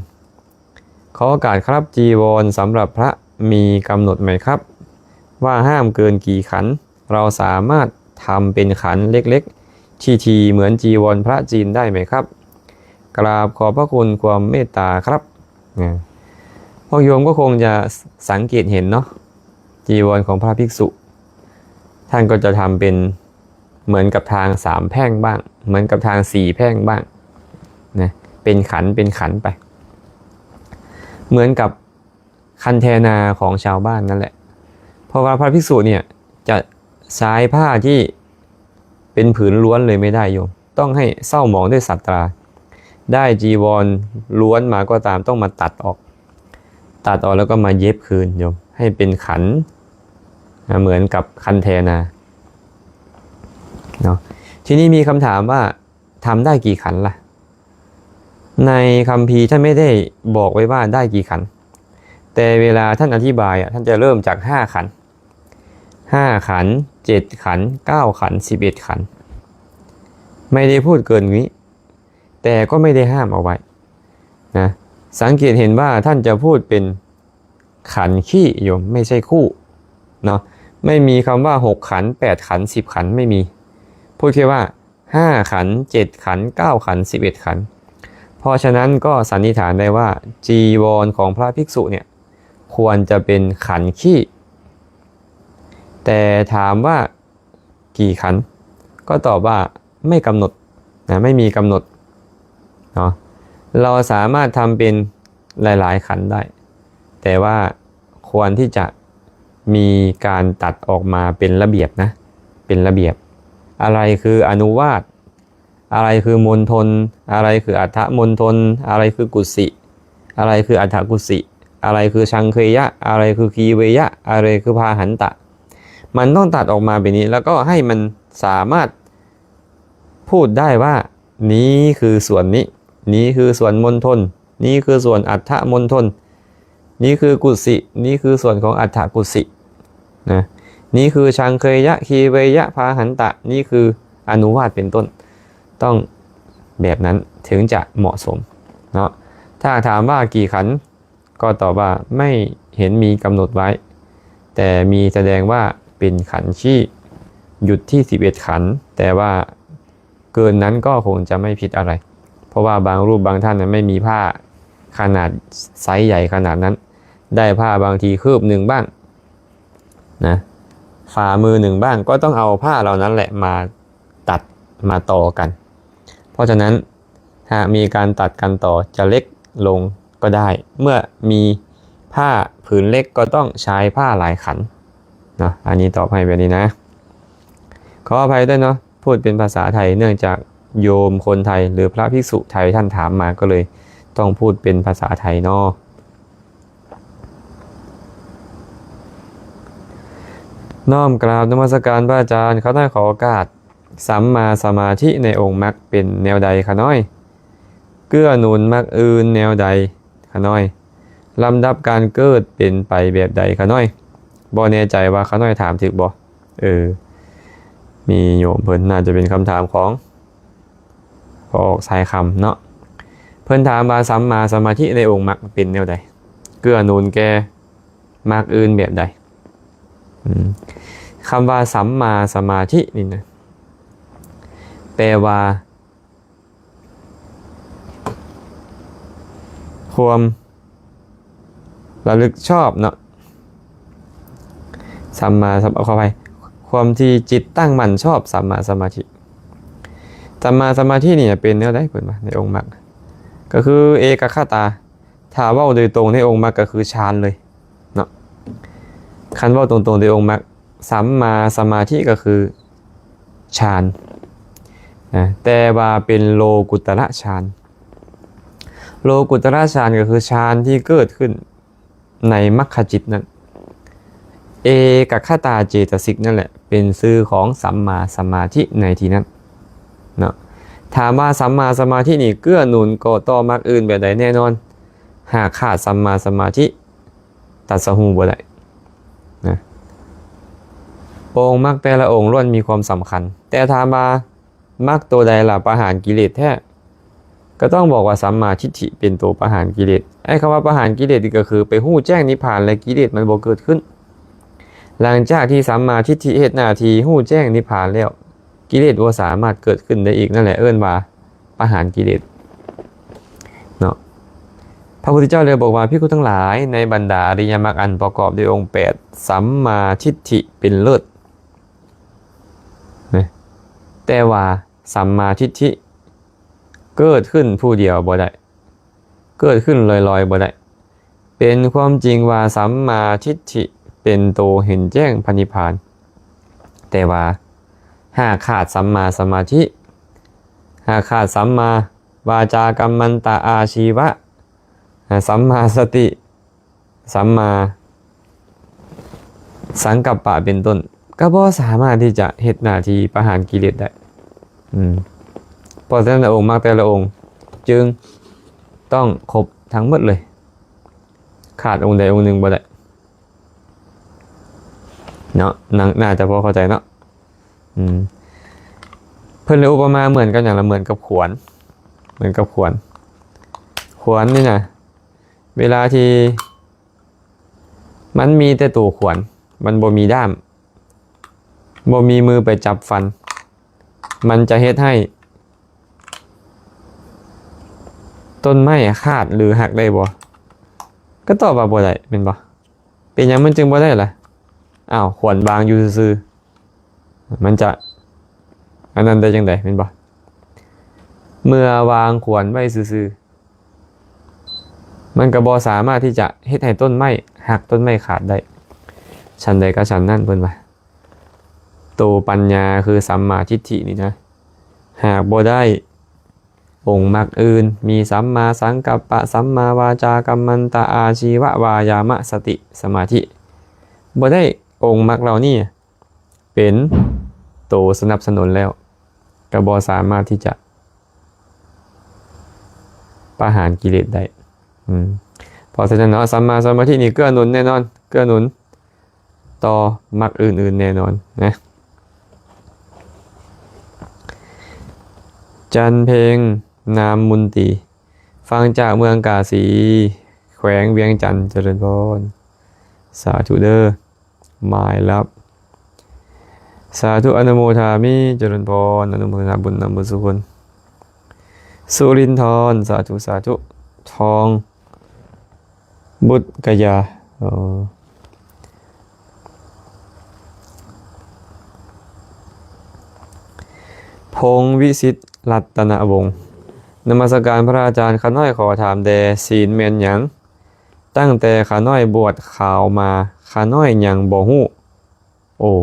ขอโอกาสครับ จีวรสำหรับพระมีกำหนดไหมครับ ว่าห้ามเกินกี่ขัน เราสามารถทำเป็นขันเล็กๆ ทีๆ เหมือนจีวรพระจีนได้ไหมครับ กราบขอบพระคุณความเมตตาครับ นะ พวกโยมก็คงจะสังเกตเห็นเนาะ จีวรของพระภิกษุ ท่านก็จะทำเป็นเหมือนกับทางสามแพร่งบ้าง เหมือนกับทางสี่แพร่งบ้างนะ เป็นขันเป็นขันไป เหมือนกับคันแทนาของชาวบ้านนั่นแหละ เพราะว่าพระภิกษุเนี่ยจะใช้ผ้าที่เป็นผืนล้วนเลยไม่ได้โยม ต้องให้เศร้าหมองด้วยศาสตรา ດ້จีวรล้วนมาก็ตาม ต้องมาตัดออก ตัดออกแล้วก็มาเย็บคืน โยม ให้เป็นขัน อ่า เหมือนกับคันแทนา เนาะ ทีนี้มีคำถามว่า ทำได้กี่ขันล่ะ ในคัมภีร์ท่านไม่ได้บอกไว้ว่าได้กี่ขัน แต่เวลาท่านอธิบายอะ ท่านจะเริ่มจากห้าขัน ห้าขัน เจ็ดขัน เก้าขัน สิบเอ็ดขัน ไม่ได้พูดเกินนี้ แต่ก็ไม่ได้ห้ามเอาไว้นะ สังเกตเห็นว่าท่านจะพูดเป็นขันขี้ โยม ไม่ใช่คู่เนาะ ไม่มีคำว่าหกขัน แปดขัน สิบขัน ไม่มี พูดแค่ว่าห้าขัน เจ็ดขัน เก้าขัน สิบเอ็ดขัน เพราะฉะนั้นก็สันนิษฐานได้ว่าจีวรของพระภิกษุเนี่ย ควรจะเป็นขันขี้ แต่ถามว่ากี่ขัน ก็ตอบว่าไม่กำหนดนะ ไม่มีกำหนดเนาะ เราสามารถทำเป็นหลายๆขันได้ แต่ว่าควรที่จะมีการตัดออกมาเป็นระเบียบนะ เป็นระเบียบ อะไรคืออนุวาท อะไรคือมณฑล อะไรคืออัฏฐมณฑล อะไรคือกุสิ อะไรคืออัฏฐกุสิ อะไรคือชังเคยะ อะไรคือคีเวยะ อะไรคือพาหันตะ มันต้องตัดออกมาแบบนี้ แล้วก็ให้มันสามารถพูดได้ว่า นี้คือส่วนนี้ นี้คือส่วนมณฑล นี้คือส่วนอัฏฐมณฑล นี้คือกุสิ นี้คือส่วนของอัฏฐกุสินะ นี้คือชังเคยะ คีเวยะ พาหันตะ นี้คืออนุวาทเป็นต้น ต้องแบบนั้นถึงจะเหมาะสมเนาะ ถ้าถามว่ากี่ขัน ก็ตอบว่าไม่เห็นมีกำหนดไว้ แต่มีแสดงว่าเป็นขันขี้ หยุดที่สิบเอ็ดขัน แต่ว่าเกินนั้นก็คงจะไม่ผิดอะไร เพราะว่าบางรูปบางท่านน่ะไม่มีผ้าขนาดไซส์ใหญ่ขนาดนั้น ได้ผ้าบางทีคืบหนึ่งบ้างนะ ฝ่ามือหนึ่งบ้าง ก็ต้องเอาผ้าเหล่านั้นแหละมาตัดมาต่อกัน เพราะฉะนั้นหากมีการตัดกันต่อจะเล็กลงก็ได้ เมื่อมีผ้าผืนเล็กก็ต้องใช้ผ้าหลายขันเนาะ อันนี้ตอบให้แบบนี้นะ ขออภัยด้วยเนาะ พูดเป็นภาษาไทย เนื่องจากโยมคนไทยหรือพระภิกษุไทยท่านถามมา ก็เลยต้องพูดเป็นภาษาไทยเนาะ น้อมกราบนมัสการพระอาจารย์ ข้าน้อยขอโอกาส สัมมาสมาธิในองค์มรรคเป็นแนวใดข้าน้อย เกื้อหนุนมรรคอื่นแนวใดข้าน้อย ลำดับการเกิดเป็นไปแบบใดข้าน้อย บ่แน่ใจว่าข้าน้อยถามถูกบ่ เออ มีโยมเพิ่นน่าจะเป็นคำถามของ พอออกสายคำเนาะ เพิ่นถามว่าสัมมาสมาธิในองค์มรรคเป็นแนวใด เกื้อหนุนแก่มรรคอื่นแบบใด อืม คำว่าสัมมาสมาธินี่นะ แปลว่า ความระลึกชอบเนาะ สัมมาสัม ขออภัย ความที่จิตตั้งมั่นชอบ สัมมาสมาธิ สัมมาสมาธินี่เป็นแนวใดเพิ่นว่าในองค์มรรค ก็คือเอกัคคตา ถ้าเว้าโดยตรงในองค์มรรคก็คือฌานเลยเนาะ คันเว้าตรงๆในองค์มรรค สัมมาสมาธิก็คือฌานนะ แต่ว่าเป็นโลกุตระฌาน โลกุตระฌานก็คือฌานที่เกิดขึ้นในมรรคจิตนั่น เอกัคคตาเจตสิกนั่นแหละเป็นชื่อของสัมมาสมาธิในที่นั้นเนาะ ถามว่าสัมมาสมาธินี่เกื้อหนุนก่อต่อมรรคอื่นแบบใด แน่นอน หากขาดสัมมาสมาธิ ตรัสรู้บ่ได้นะ องค์มรรคแต่ละองค์ล้วนมีความสำคัญ แต่ถามว่ามรรคตัวใดล่ะประหารกิเลสแท้ ก็ต้องบอกว่าสัมมาทิฏฐิเป็นตัวประหารกิเลส ไอ้คำว่าประหารกิเลสนี่ก็คือไปรู้แจ้งนิพพานและกิเลสมันบ่เกิดขึ้น หลังจากที่สัมมาทิฏฐิเฮ็ดหน้าที่รู้แจ้งนิพพานแล้ว กิเลสบ่สามารถเกิดขึ้นได้อีก นั่นแหละเอิ้นว่าประหารกิเลสเนาะ พระพุทธเจ้าเลยบอกว่า ภิกขุทั้งหลาย ในบรรดาอริยมรรคอันประกอบด้วยองค์แปด สัมมาทิฏฐิเป็นเลิศนะ แต่ว่าสัมมาทิฏฐิเกิดขึ้นผู้เดียวบ่ได้ เกิดขึ้นลอยๆบ่ได้ เป็นความจริงว่าสัมมาทิฏฐิเป็นตัวเห็นแจ้งพระนิพพาน แต่ว่าหากขาดสัมมาสมาธิ หากขาดสัมมา ວາຈາກັມມັນຕະ ອາຊີວະ ອາ ສຳມາສະຕິ ສຳມາສັງກັບປະເປັນຕົ້ນ ກໍບໍ່ສາມາດທີ່ຈະເຮັດໜ້າທີ່ປະຫານກິເລດໄດ້. ອືມ ເພາະສະນັ້ນ ອົງມັກແຕ່ລະອົງຈຶ່ງຕ້ອງຄົບທັງໝົດເລີຍ, ຂາດອົງໃດອົງໜຶ່ງບໍ່ໄດ້ເນາະ. ໜ- ໜ້າຈະພໍເຂົ້າໃຈເນາະ. ອືມ ເພິ່ນເລີຍອຸປະມາເໝືອນກັບຫຍັງລະ? ເໝືອນກັບຂວານ, ເໝືອນກັບຂວານ. ຂວານນີ້ນະ ເວລາທີ່ມັນມີແຕ່ໂຕຂວານ, ມັນບໍ່ມີດ້າມ, ບໍ່ມີມືໄປຈັບຟັນ, ມັນຈະເຮັດໃຫ້ຕົ້ນໄມ້ຂາດ ຫຼື ຫັກໄດ້ບໍ່? ກໍຕອບວ່າບໍ່ໄດ້ ແມ່ນບໍ່? ເປັນຫຍັງມັນຈຶ່ງບໍ່ໄດ້ລະ? ອ້າວ ຂວານວາງຢູ່ຊື່ໆ ມັນຈະອັນນັ້ນໄດ້ຈັ່ງໃດ ແມ່ນບໍ່? ເມື່ອວາງຂວານໄວ້ຊື່ໆ ມັນກໍບໍ່ສາມາດທີ່ຈະເຮັດໃຫ້ຕົ້ນໄມ້ຫັກ ຕົ້ນໄມ້ຂາດໄດ້. ສັນໃດກໍສັນນັ້ນ ເພິ່ນວ່າ ໂຕປັນຍາຄືສຳມາທິດຖິນີ້ນະ ຫາກບໍ່ໄດ້ອົງມັກອື່ນ ມີສຳມາສັງກັບປະ, ສຳມາວາຈາ, ກັມມັນຕະ, ອາຊີວະ, ວາຍາມະ, ສະຕິ, ສະມາທິ ບໍ່ໄດ້ອົງມັກເຫຼົ່ານີ້ ເປັນໂຕສະໜັບສະໜູນແລ້ວ ກໍບໍ່ສາມາດທີ່ຈະປະຫານກິເລດໄດ້. ອືມ ເພາະສະນັ້ນເນາະ ສຳມາສະມາທິນີ້ເກື້ອໜູນແນ່ນອນ, ເກື້ອໜູນຕໍ່ມັກອື່ນໆແນ່ນອນນະ. ຈັນເພັງ ນາມມຸນຕີ ຟັງຈາກເມືອງກາສີ ແຂວງວຽງຈັນ ຈະເລີນພອນ. ສາທຸເດີ. My love ສາທຸ ອະນຸໂມທາມິ ຈະເລີນພອນ ອະນຸໂມທະນາບຸນນຳເບິດສູ່ຄົນ. ສຸລິນທອນ ສາທຸ ສາທຸ. ທອງບຸດກະຍາ ເອີ ພົງວິສິດ ລັດຕະນະວົງ ນະມັດສະການພະອາຈານ. ຂ້ານ້ອຍຂໍຖາມແດ່ ສີນແມ່ນຫຍັງ? ຕັ້ງແຕ່ຂ້ານ້ອຍບວດຂາວມາ ຂ້ານ້ອຍຍັງບໍ່ຮູ້. ໂອ້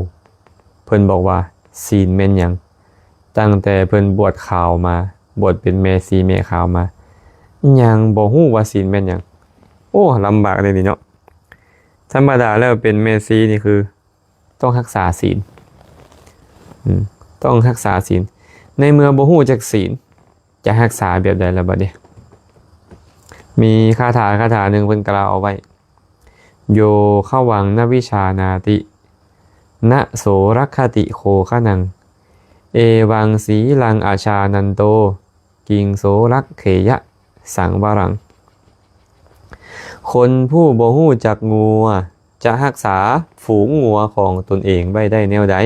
ເພິ່ນບອກວ່າ ສີນແມ່ນຫຍັງ? ຕັ້ງແຕ່ເພິ່ນບວດຂາວມາ ບວດເປັນແມ່ຊີແມ່ຂາວມາ ຍັງບໍ່ຮູ້ວ່າສີນແມ່ນຫຍັງ. ໂອ້ ລຳບາກເດ້ນີ້ເນາະ. ທຳມະດາແລ້ວເປັນແມ່ຊີນີ້ຄື ຕ້ອງຮັກສາສີນ ອືມ ຕ້ອງຮັກສາສີນ. ໃນເມື່ອບໍ່ຮູ້ຈັກສີນ ຈະຮັກສາແບບໃດລະບັດນີ້? ມີຄາຖາ ຄາຖາໜຶ່ງເພິ່ນກ່າວເອົາໄວ້ ໂຍຄະວັງ ນະວິຊານາຕິ ນະໂສລັກຂະຕິ ໂຄຄະນັງ ເອວັງ ສີລັງ ອະຊານັນໂຕ ກິງໂສລັກເຂຍະ ສັງວະລັງ. ຄົນຜູ້ບໍ່ຮູ້ຈັກງົວ ຈະຮັກສາຝູງງົວຂອງຕົນເອງໄວ້ໄດ້ແນວໃດ?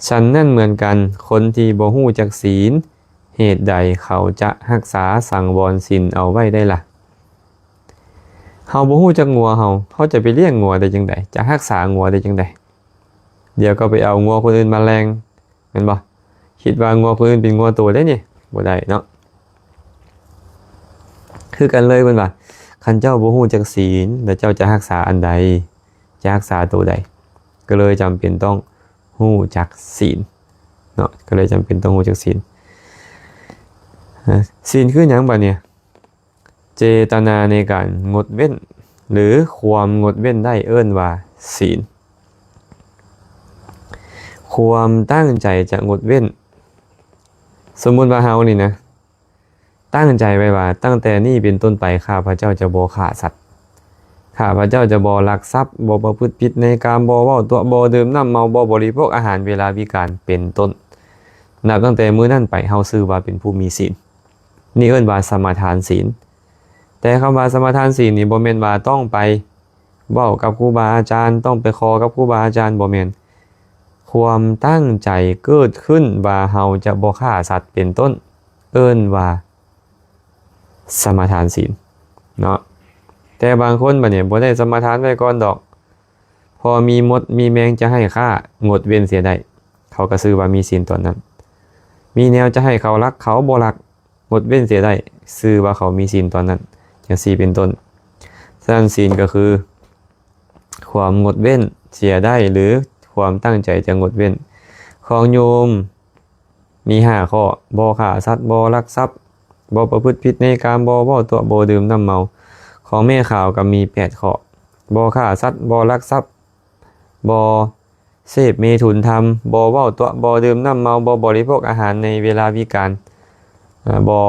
ສັນນັ້ນເໝືອນກັນ, ຄົນທີ່ບໍ່ຮູ້ຈັກສິນ, ເຫດໃດເຂົາຈະຮັກສາສັງວອນສິນເອົາໄວ້ໄດ້ລະ? ເຮົາບໍ່ຮູ້ຈັກງົວເຮົາ, ເຮົາຈະໄປລ້ຽງງົວໄດ້ຈັ່ງໃດ? ຈະຮັກສາງົວໄດ້ຈັ່ງໃດ? ດຽວກໍໄປເອົາງົວຄົນອື່ນມາແລ່ງ ແມ່ນບໍ່? ຄິດວ່າງົວຜູ້ອື່ນເປັນງົວໂຕໄດ້ນີ້ ບໍ່ໄດ້ເນາະ. ຄືກັນເລີຍ ເພິ່ນວ່າ ຄັນເຈົ້າບໍ່ຮູ້ຈັກສິນ ແລ້ວເຈົ້າຈະຮັກສາອັນໃດ? ຈະຮັກສາໂຕໃດ? ກໍເລີຍຈຳເປັນຕ້ອງຮູ້ຈັກສິນເນາະ, ກໍເລີຍຈຳເປັນຕ້ອງຮູ້ຈັກສິນ. ສິນຄືຫຍັງບາດນີ້? ເຈຕະນາໃນການງົດເວັ້ນ ຫຼື ຄວາມງົດເວັ້ນໄດ້ເອີ້ນວ່າສິນ. ຄວາມຕັ້ງໃຈຈະງົດເວັ້ນ. ສົມມຸດວ່າເຮົານີ້ນະ ຕັ້ງໃຈໄວ້ວ່າ ຕັ້ງແຕ່ນີ້ເປັນຕົ້ນໄປ ຂ້າພະເຈົ້າຈະບໍ່ຂ້າສັດ, ຂ້າພະເຈົ້າຈະບໍ່ລັກຊັບ, ບໍ່ປະພຶດຜິດໃນກາມ, ບໍ່ເວົ້າຕົວະ, ບໍ່ດື່ມນ້ຳເມົາ, ບໍ່ບໍລິໂພກອາຫານເວລາວິການ ເປັນຕົ້ນ. ນັບຕັ້ງແຕ່ມື້ນັ້ນໄປ ເຮົາຊື່ວ່າເປັນຜູ້ມີສິນ. ນີ້ເອີ້ນວ່າສະມາທານສິນ. ແຕ່ຄຳວ່າສະມາທານສິນນີ້ ບໍ່ແມ່ນວ່າຕ້ອງໄປເວົ້າກັບຄູບາອາຈານ, ຕ້ອງໄປຂໍກັບຄູບາອາຈານ, ບໍ່ແມ່ນ. ຄວາມຕັ້ງໃຈເກີດຂຶ້ນວ່າເຮົາຈະບໍ່ຂ້າສັດເປັນຕົ້ນ ເອີ້ນວ່າສະມາທານສິນເນາະ. ແຕ່ບາງຄົນບັດນີ້ ບໍ່ໄດ້ສະມາທານໄວ້ກ່ອນດອກ, ພໍມີມົດມີແມງຈະໃຫ້ຂ້າ ງົດເວັ້ນເສຍໄດ້, ເຂົາກໍຊື່ວ່າມີສິນຕອນນັ້ນ. ມີແນວຈະໃຫ້ເຂົາລັກ ເຂົາບໍ່ລັກ, ງົດເວັ້ນເສຍໄດ້, ຊື່ວ່າເຂົາມີສິນຕອນນັ້ນ, ຈັ່ງຊີ້ເປັນຕົ້ນ. ສະນັ້ນ ສິນກໍຄືຄວາມງົດເວັ້ນເສຍໄດ້ ຫຼື ຄວາມຕັ້ງໃຈຈະງົດເວັ້ນ. ຂອງໂຍມ ມີຫ້າຂໍ້: ບໍ່ຂ້າສັດ, ບໍ່ລັກຊັບ, ບໍ່ປະພຶດຜິດໃນກາມ, ບໍ່ເວົ້າຕົວະ, ບໍ່ດື່ມນ້ຳເມົາ. ຂອງແມ່ຂາວກໍມີແປດຂໍ້: ບໍ່ຂ້າສັດ, ບໍ່ລັກຊັບ, ບໍ່ເສບເມຖຸນທຳ, ບໍ່ເວົ້າຕົວະ, ບໍ່ດື່ມນ້ຳເມົາ, ບໍ່ບໍລິໂພກອາຫານໃນເວລາວິການ, ເອີ່ ບໍ່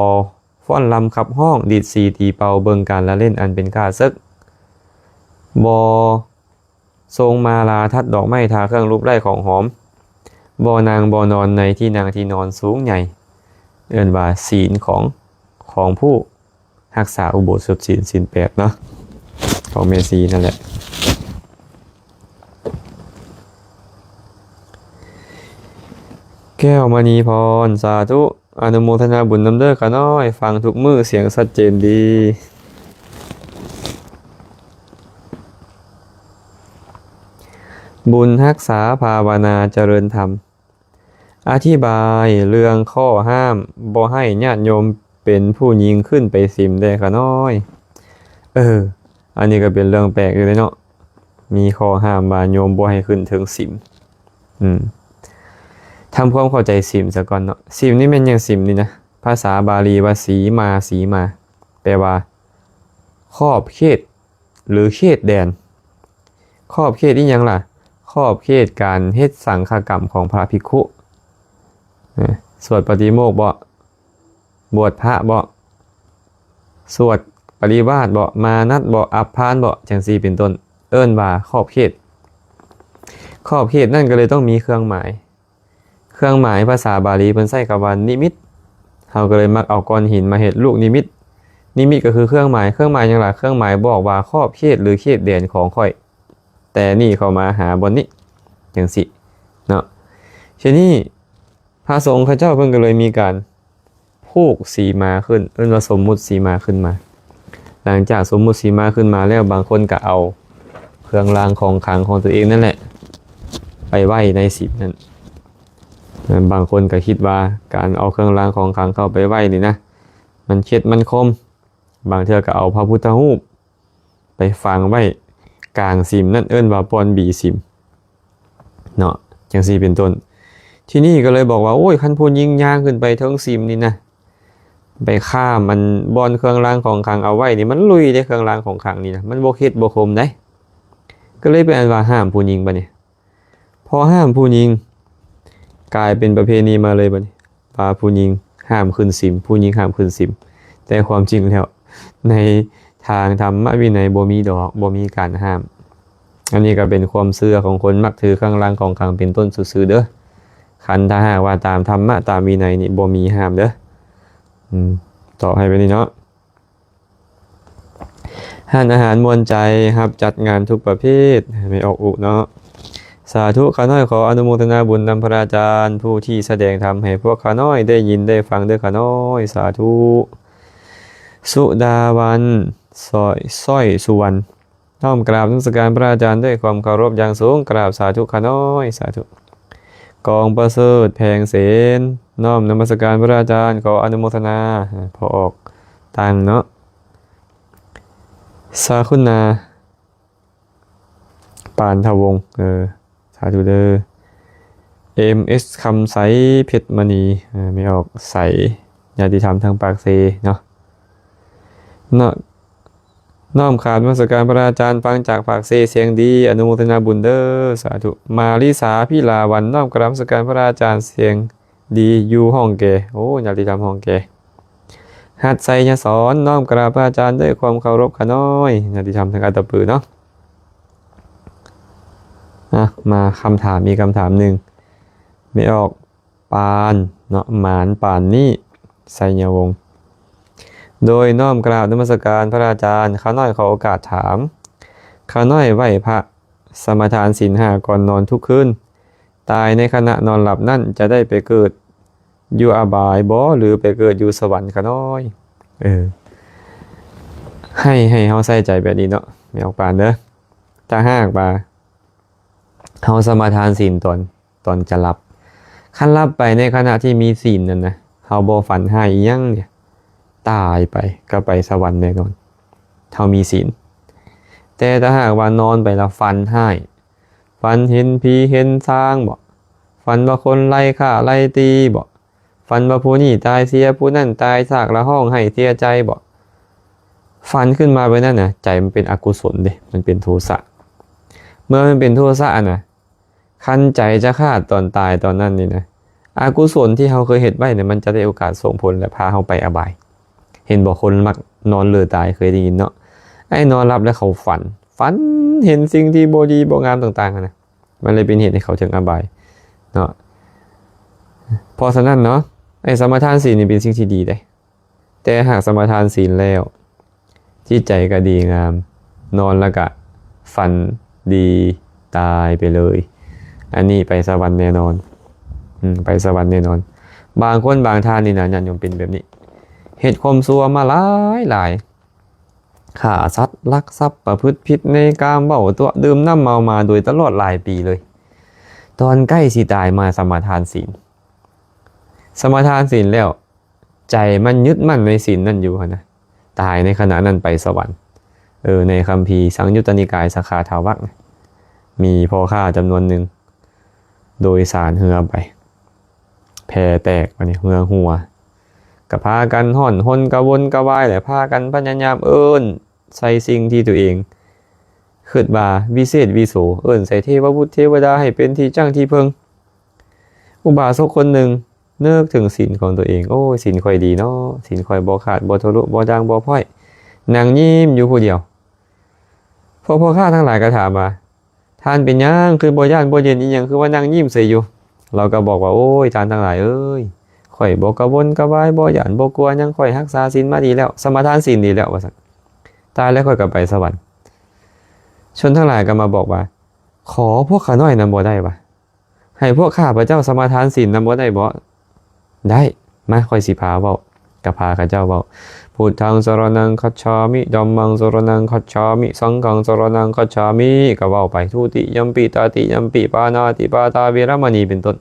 ຟ້ອນລຳຂັບຮ້ອງ, ດີດສີຕີເປົ່າ, ເບິ່ງການລະຫຼິ້ນອັນເປັນຂ້າເສິກ, ບໍ່ ຊົງມາລາທັດດອກໄມ້ ທາເຄື່ອງລູບໄລ້ຂອງຫອມ, ບໍ່ນັ່ງບໍ່ນອນໃນທີ່ນັ່ງທີ່ນອນສູງໃຫຍ່, ເອີ້ນວ່າສີນຂອງ ຂອງຜູ້ຮັກສາອຸໂບສົດສີນ ສີນແປດເນາະ ຂອງແມ່ຊີນັ້ນແຫຼະ. ແກ້ວມະນີພອນ ສາທຸ. ອະນຸໂມທະນາບຸນນຳເດີຂ້ານ້ອຍ, ຟັງທຸກມື້ສຽງຊັດເຈນດີ. ບຸນຮັກສາພາວະນາຈະເລີນທຳ ອະທິບາຍເລື່ອງຂໍ້ຫ້າມບໍ່ໃຫ້ຍາດໂຍມເປັນຜູ້ຍິງຂຶ້ນໄປສິມແດ່ຂ້ານ້ອຍ. ເອີ ອັນນີ້ກໍເປັນເລື່ອງແປກຢູ່ເດເນາະ. ມີຂໍ້ຫ້າມວ່າໂຍມບໍ່ໃຫ້ຂຶ້ນເທິງສິມ. ອືມ ທຳຄວາມເຂົ້າໃຈສິມສາກ່ອນເນາະ. ສິມນີ້ແມ່ນຫຍັງ? ສິມນີ້ນະ ພາສາບາລີວ່າສີມາ, ສີມາ ແປວ່າຂອບເຂດ ຫຼື ເຂດແດນ. ຂອບເຂດອີ່ຫຍັງລະ? ຂອບເຂດການເຮັດສັງຄະກຳຂອງພະພິກຂຸ, ສວດປະຕິໂມກບໍ? ບວດພະບໍ? ສວດປະລິວາດບໍ? ມານັດບໍ? ອັບພານບໍ? ຈັ່ງຊີ້ເປັນຕົ້ນ ເອີ້ນວ່າຂອບເຂດ. ຂອບເຂດນັ້ນກໍເລີຍຕ້ອງມີເຄື່ອງໝາຍ. ເຄື່ອງໝາຍພາສາບາລີເພິ່ນໃຊ້ຄຳວ່ານິມິດ, ເຮົາກໍເລີຍມັກເອົາກ້ອນຫີນມາເຮັດລູກນິມິດ. ນິມິດກໍຄືເຄື່ອງໝາຍ. ເຄື່ອງໝາຍຫຍັງລະ? ເຄື່ອງໝາຍບອກວ່າຂອບເຂດ ຫຼື ເຂດແດນຂອງຂ້ອຍ ແຕ່ນີ້ເຂົ້າມາຫາບ່ອນນີ້ ຈັ່ງຊີ້ເນາະ. ທີນີ້ ພະສົງເຂົາເຈົ້າເພິ່ນກໍເລີຍມີການຜູກສີມາຂຶ້ນ, ເອີ້ນວ່າສົມມຸດສີມາຂຶ້ນມາ. ຫຼັງຈາກສົມມຸດສີມາຂຶ້ນມາແລ້ວ, ບາງຄົນກໍເອົາເຄື່ອງລາງຂອງຂັງຂອງຕົວເອງນັ້ນແຫຼະ ໄປໄວ້ໃນສິມນັ້ນ. ບາງຄົນກໍຄິດວ່າການເອົາເຄື່ອງລາງຂອງຂັງເຂົ້າໄປໄວ້ນີ້ນະ ມັນເຂັດມັນຄົມ. ບາງເທື່ອກໍເອົາພະພຸດທະຮູບ ໄປຝັງໄວ້ກາງສິມນັ້ນ ເອີ້ນວ່າບ່ອນບີສິມເນາະ ຈັ່ງຊີ້ເປັນຕົ້ນ. ທີນີ້ກໍເລີຍບອກວ່າ ໂອ້ຍ ຄັນຜູ້ຍິງຍ່າງຂຶ້ນໄປເທິງສິມນີ້ນະ ໄປຂ້າມອັນບ່ອນເຄື່ອງລາງຂອງຂັງເອົາໄວ້ນີ້ ມັນລຸຍເດ້ ເຄື່ອງລາງຂອງຂັງນີ້ນະ ມັນບໍ່ເຂັດບໍ່ຄົມໃດ. ກໍເລີຍເປັນອັນວ່າຫ້າມຜູ້ຍິງບັດນີ້. ພໍຫ້າມຜູ້ຍິງ ກາຍເປັນປະເພນີມາເລີຍບັດນີ້ ວ່າຜູ້ຍິງຫ້າມຂຶ້ນສິມ, ຜູ້ຍິງຫ້າມຂຶ້ນສິມ. ແຕ່ຄວາມຈິງແລ້ວ ໃນທາງທຳມະວິໄນບໍ່ມີດອກ, ບໍ່ມີການຫ້າມ. ອັນນີ້ກໍເປັນຄວາມເຊື່ອຂອງຄົນມັກຖືເຄື່ອງລາງຂອງຂັງເປັນຕົ້ນຊື່ໆເດີ. ຄັນຖ້າຫາກວ່າຕາມທຳມະຕາມວິໄນນີ້ ບໍ່ມີຫ້າມເດີ. ອືມ ຕອບໃຫ້ແບບນີ້ເນາະ. ຮ້ານອາຫານມ່ວນໃຈ ຮັບຈັດງານທຸກປະເພດ ແມ່ອອກອຸເນາະ. ສາທຸ ຂ້ານ້ອຍຂໍອະນຸໂມທະນາບຸນນຳພະອາຈານ ຜູ້ທີ່ສະແດງທຳໃຫ້ພວກຂ້ານ້ອຍໄດ້ຍິນໄດ້ຟັງເດີຂ້ານ້ອຍ ສາທຸ. ສຸດາວັນ ຊ້ອຍ ຊ້ອຍສຸວັນ ນ້ອມກາບນະມັດສະການພະອາຈານດ້ວຍຄວາມເຄົາລົບຢ່າງສູງ ກາບສາທຸຂ້ານ້ອຍ ສາທຸ. ກອງປະເສີດ ແພງເສນ ນ້ອມນະມັດສະການພະອາຈານ ຂໍອະນຸໂມທະນາ ພໍ່ອອກຕັງເນາະ. ສາຄຸນນາ ປານທະວົງ ເອີ ສາທຸເດີ. ເອັມເອັສ ຄຳໃສ ເພັດມະນີ ເອີ ແມ່ອອກໃສ ຍາດຕິທຳທາງປາກເຊເນາະ ເນາະ. ນ້ອມກາບນະມັດສະການພະອາຈານ ຟັງຈາກປາກເຊ ສຽງດີ ອະນຸໂມທະນາບຸນເດີ ສາທຸ. ມາລິສາ ພິລາວັນ ນ້ອມກາບນະມັດສະການພະອາຈານ ສຽງດີ ຢູ່ຮ່ອງແກ ໂອ້ ຍາດຕິທຳຮ່ອງແກ. ຮັດໄຊຍະສອນ ນ້ອມກາບພະອາຈານດ້ວຍຄວາມເຄົາລົບຂ້ານ້ອຍ ຍາດຕິທຳທາງອັດຕະປືເນາະ. ອ່ະ ມາຄຳຖາມອີກຄຳຖາມໜຶ່ງ ແມ່ອອກ ປານເນາະ ໝານປານນີ້ ໄຊຍະວົງ. ໂດຍນ້ອມກາບນະມັດສະການພະອາຈານ, ຂ້ານ້ອຍຂໍໂອກາດຖາມ, ຂ້ານ້ອຍໄຫວ້ພະ ສະມາທານສິນຫ້າກ່ອນນອນທຸກຄືນ, ຕາຍໃນຂະນະນອນຫຼັບນັ້ນ ຈະໄດ້ໄປເກີດຢູ່ອະບາຍບໍ່ ຫຼື ໄປເກີດຢູ່ສະຫວັນຂ້ານ້ອຍ? ເອີ ໃຫ້ ໃຫ້ເຮົາໃສ່ໃຈແບບນີ້ເນາະ ແມ່ອອກປານເດີ. ຖ້າຫາກວ່າ ເຮົາສະມາທານສິນຕອນ ຕອນຈະຫຼັບ. ຄັນຫຼັບໄປໃນຂະນະທີ່ມີສິນນັ້ນນະ, ເຮົາບໍ່ຝັນຮ້າຍອີ່ຫຍັງເດ, ຕາຍໄປກໍໄປສະຫວັນແນ່ນອນ, ເຮົາມີສິນ. ແຕ່ຖ້າຫາກວ່ານອນໄປແລ້ວຝັນຮ້າຍ, ຝັນເຫັນຜີເຫັນຊາງບໍ, ຝັນວ່າຄົນໄລ່ຂ້າໄລ່ຕີບໍ, ຝັນວ່າຜູ້ນີ້ຕາຍເສຍ ຜູ້ນັ້ນຕາຍຊາກ ລະຮ້ອງໄຫ້ເສຍໃຈບໍ? ຝັນຂຶ້ນມາແບບນັ້ນນະ ໃຈມັນເປັນອະກຸສົນເດ້ ມັນເປັນໂທສະ. ເມື່ອມັນເປັນໂທສະນະ ຄັນໃຈຈະຂາດຕອນຕາຍຕອນນັ້ນນີ້ນະ ອະກຸສົນທີ່ເຮົາເຄີຍເຮັດໄວ້ນະ ມັນຈະໄດ້ໂອກາດສົ່ງຜົນ ແລະ ພາເຮົາໄປອະບາຍ. ເຫັນບໍ່ ຄົນມັກນອນເລີຕາຍ ເຄີຍໄດ້ຍິນເນາະ? ໄອ້ນອນຫຼັບແລ້ວເຂົາຝັນ ຝັນເຫັນສິ່ງທີ່ບໍ່ດີບໍ່ງາມຕ່າງໆຫັ້ນນະ ມັນເລີຍເປັນເຫດໃຫ້ເຂົາເຖິງອະບາຍເນາະ. ເພາະສະນັ້ນເນາະ ໄອ້ສະມາທານສີນນີ້ເປັນສິ່ງທີ່ດີເດ້. ແຕ່ຫາກສະມາທານສີນແລ້ວ ຈິດໃຈກໍດີງາມ ນອນແລ້ວກະຝັນດີຕາຍໄປເລີຍ. ອັນນີ້ໄປສະຫວັນແນ່ນອນ ອືມ ໄປສະຫວັນແນ່ນອນ. ບາງຄົນບາງທ່ານນີ້ນະ ຍາດໂຍມເປັນແບບນີ້ ເຮັດຄວາມຊົ່ວມາຫຼາຍໆ ຂ້າສັດ ລັກຊັບ ປະພຶດຜິດໃນກາມ ເວົ້າຕົວະ ດື່ມນ້ຳເມົາມາໂດຍຕະຫຼອດຫຼາຍປີເລີຍ. ຕອນໃກ້ຊິຕາຍມາສະມາທານສີນ ສະມາທານສີນແລ້ວ ໃຈມັນຍຶດໝັ້ນໃນສິນນັ້ນຢູ່ຫັ້ນນະ ຕາຍໃນຂະນະນັ້ນໄປສະຫວັນ. ເອີ ໃນຄຳພີສັງຍຸດຕະນິກາຍ ສະຄາທາວັກ ມີພໍ່ຄ້າຈຳນວນໜຶ່ງໂດຍສານເຮືອໄປ ແພແຕກ ບາດນີ້ເຮືອຮົ່ວ ກະພາກັນຮ້ອນຮົນກະວົນກະວາຍ ແລະ ພາກັນພະຍາຍາມເອີ້ນໃສ່ສິ່ງທີ່ຕົວເອງຄິດວ່າວິເສດວິໂສ ເອີ້ນໃສ່ເທວະບຸດເທວະດາໃຫ້ເປັນທີ່ຈັ້ງທີ່ເພິ່ງ. ອຸບາສົກຄົນໜຶ່ງ ນຶກເຖິງສິນຂອງຕົວເອງ ໂອ້ຍ ສິນຂ້ອຍດີເນາະ ສິນຂ້ອຍບໍ່ຂາດ ບໍ່ທະລຸ ບໍ່ດ່າງ ບໍ່ພ້ອຍ. ນັ່ງຍິ້ມຢູ່ຜູ້ດຽວ. ພວກພໍ່ຄ້າທັງຫຼາຍກໍຖາມວ່າ ທ່ານເປັນຫຍັງ ຄືບໍ່ຢ້ານບໍ່ຢ້ານອີ່ຫຍັງ ຄືວ່ານັ່ງຍິ້ມເສີຍຢູ່? ລາວກໍບອກວ່າ ໂອ້ຍ ທ່ານທັງຫຼາຍເອີຍ ຂ້ອຍບໍ່ກະວົນກະວາຍ ບໍ່ຢ້ານບໍ່ກົວຫຍັງ ຂ້ອຍຮັກສາສິນມາດີແລ້ວ ສະມາທານສິນດີແລ້ວ ວ່າຊັ້ນ. ຕາຍແລ້ວຂ້ອຍກໍໄປສະຫວັນ. ຊົນທັງຫຼາຍກໍມາບອກວ່າ ຂໍພວກຂ້ານ້ອຍນຳບໍ່ໄດ້ວະ? ໃຫ້ພວກຂ້າພະເຈົ້າສະມາທານສິນນຳບໍ່ໄດ້ບໍ? ໄດ້ ມາ ຂ້ອຍຊິພາເວົ້າ. ກໍພາເຂົາເຈົ້າເວົ້າ ພຸດທັງສະລະນັງຄັດສາມິ ທຳມັງສະລະນັງຄັດສາມິ ສັງຄັງສະລະນັງຄັດສາມິ ກໍເວົ້າໄປ ທຸຕິຍຳປິ ຕະຕິຍຳປິ ປານາຕິປາຕາ ເວລະມະນີ ເປັນຕົ້ນ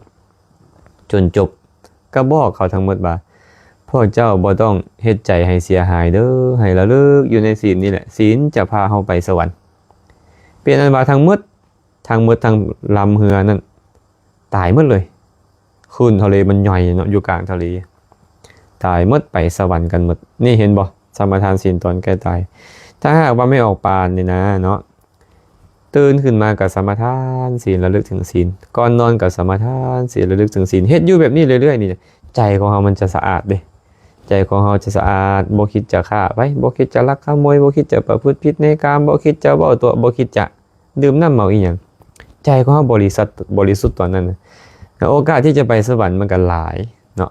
ຈົນຈົບ. ກໍບອກເຂົາທັງໝົດວ່າ ພວກເຈົ້າບໍ່ຕ້ອງເຮັດໃຈໃຫ້ເສຍຫາຍເດີ້ ໃຫ້ລະລຶກຢູ່ໃນສິນນີ້ແຫຼະ ສິນຈະພາເຮົາໄປສະຫວັນ. ເປັນອັນວ່າທັງໝົດ ທັງໝົດທັງລຳເຮືອນັ້ນຕາຍໝົດເລີຍ. ຄື້ນທະເລມັນໃຫຍ່ເນາະ ຢູ່ກາງທະເລ ຕາຍໝົດ ໄປສະຫວັນກັນໝົດ. ນີ້ເຫັນບໍ່ ສະມາທານສິນຕອນໃກ້ຕາຍ. ຖ້າຫາກວ່າແມ່ອອກປານນີ້ນະເນາະ ຕື່ນຂຶ້ນມາກໍສະມາທານສິນ ລະລຶກເຖິງສິນ, ກ່ອນນອນກໍສະມາທານສິນ ລະລຶກເຖິງສິນ, ເຮັດຢູ່ແບບນີ້ເລື້ອຍໆນີ້ ໃຈຂອງເຮົາມັນຈະສະອາດເດ້. ໃຈຂອງເຮົາຈະສະອາດ ບໍ່ຄິດຈະຂ້າໃຜ ບໍ່ຄິດຈະລັກຂະໂມຍ ບໍ່ຄິດຈະປະພຶດຜິດໃນກາມ ບໍ່ຄິດຈະເວົ້າຕົວະ ບໍ່ຄິດຈະ ດື່ມນ້ຳເມົາອີ່ຫຍັງ ໃຈຂອງເຮົາບໍລິສັດ ບໍລິສຸດຕອນນັ້ນນະ ໂອກາດທີ່ຈະໄປສະຫວັນມັນກໍຫຼາຍເນາະ.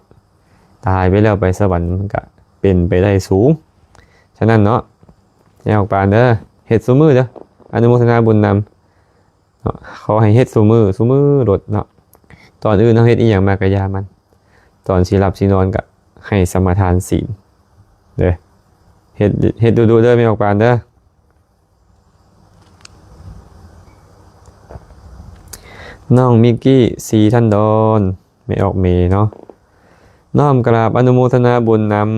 ຕາຍໄປແລ້ວໄປສະຫວັນມັນກໍເປັນໄປໄດ້ສູງ. ສະນັ້ນເນາະ ແມ່ອອກປານເດີ ເຮັດຊຸມື້ເດີ ອະນຸໂມທະນາບຸນນຳເນາະ. ຂໍໃຫ້ເຮັດຊຸມື້ ຊຸມື້ໂລດເນາະ. ຕອນອື່ນເຮົາເຮັດອີ່ຫຍັງມາກໍຢ່າມັນ ຕອນຊິຫຼັບຊິນອນກໍໃຫ້ສະມາທານສິນເດີ. ເຮັດ ເຮັດດຸໆເດີ ແມ່ອອກປານເດີ. ນ້ອງມິກກີ້ ສີທັນດອນ ແມ່ອອກເມເນາະ. ນ້ອມກາບອະນຸໂມທະນາບຸນນຳ.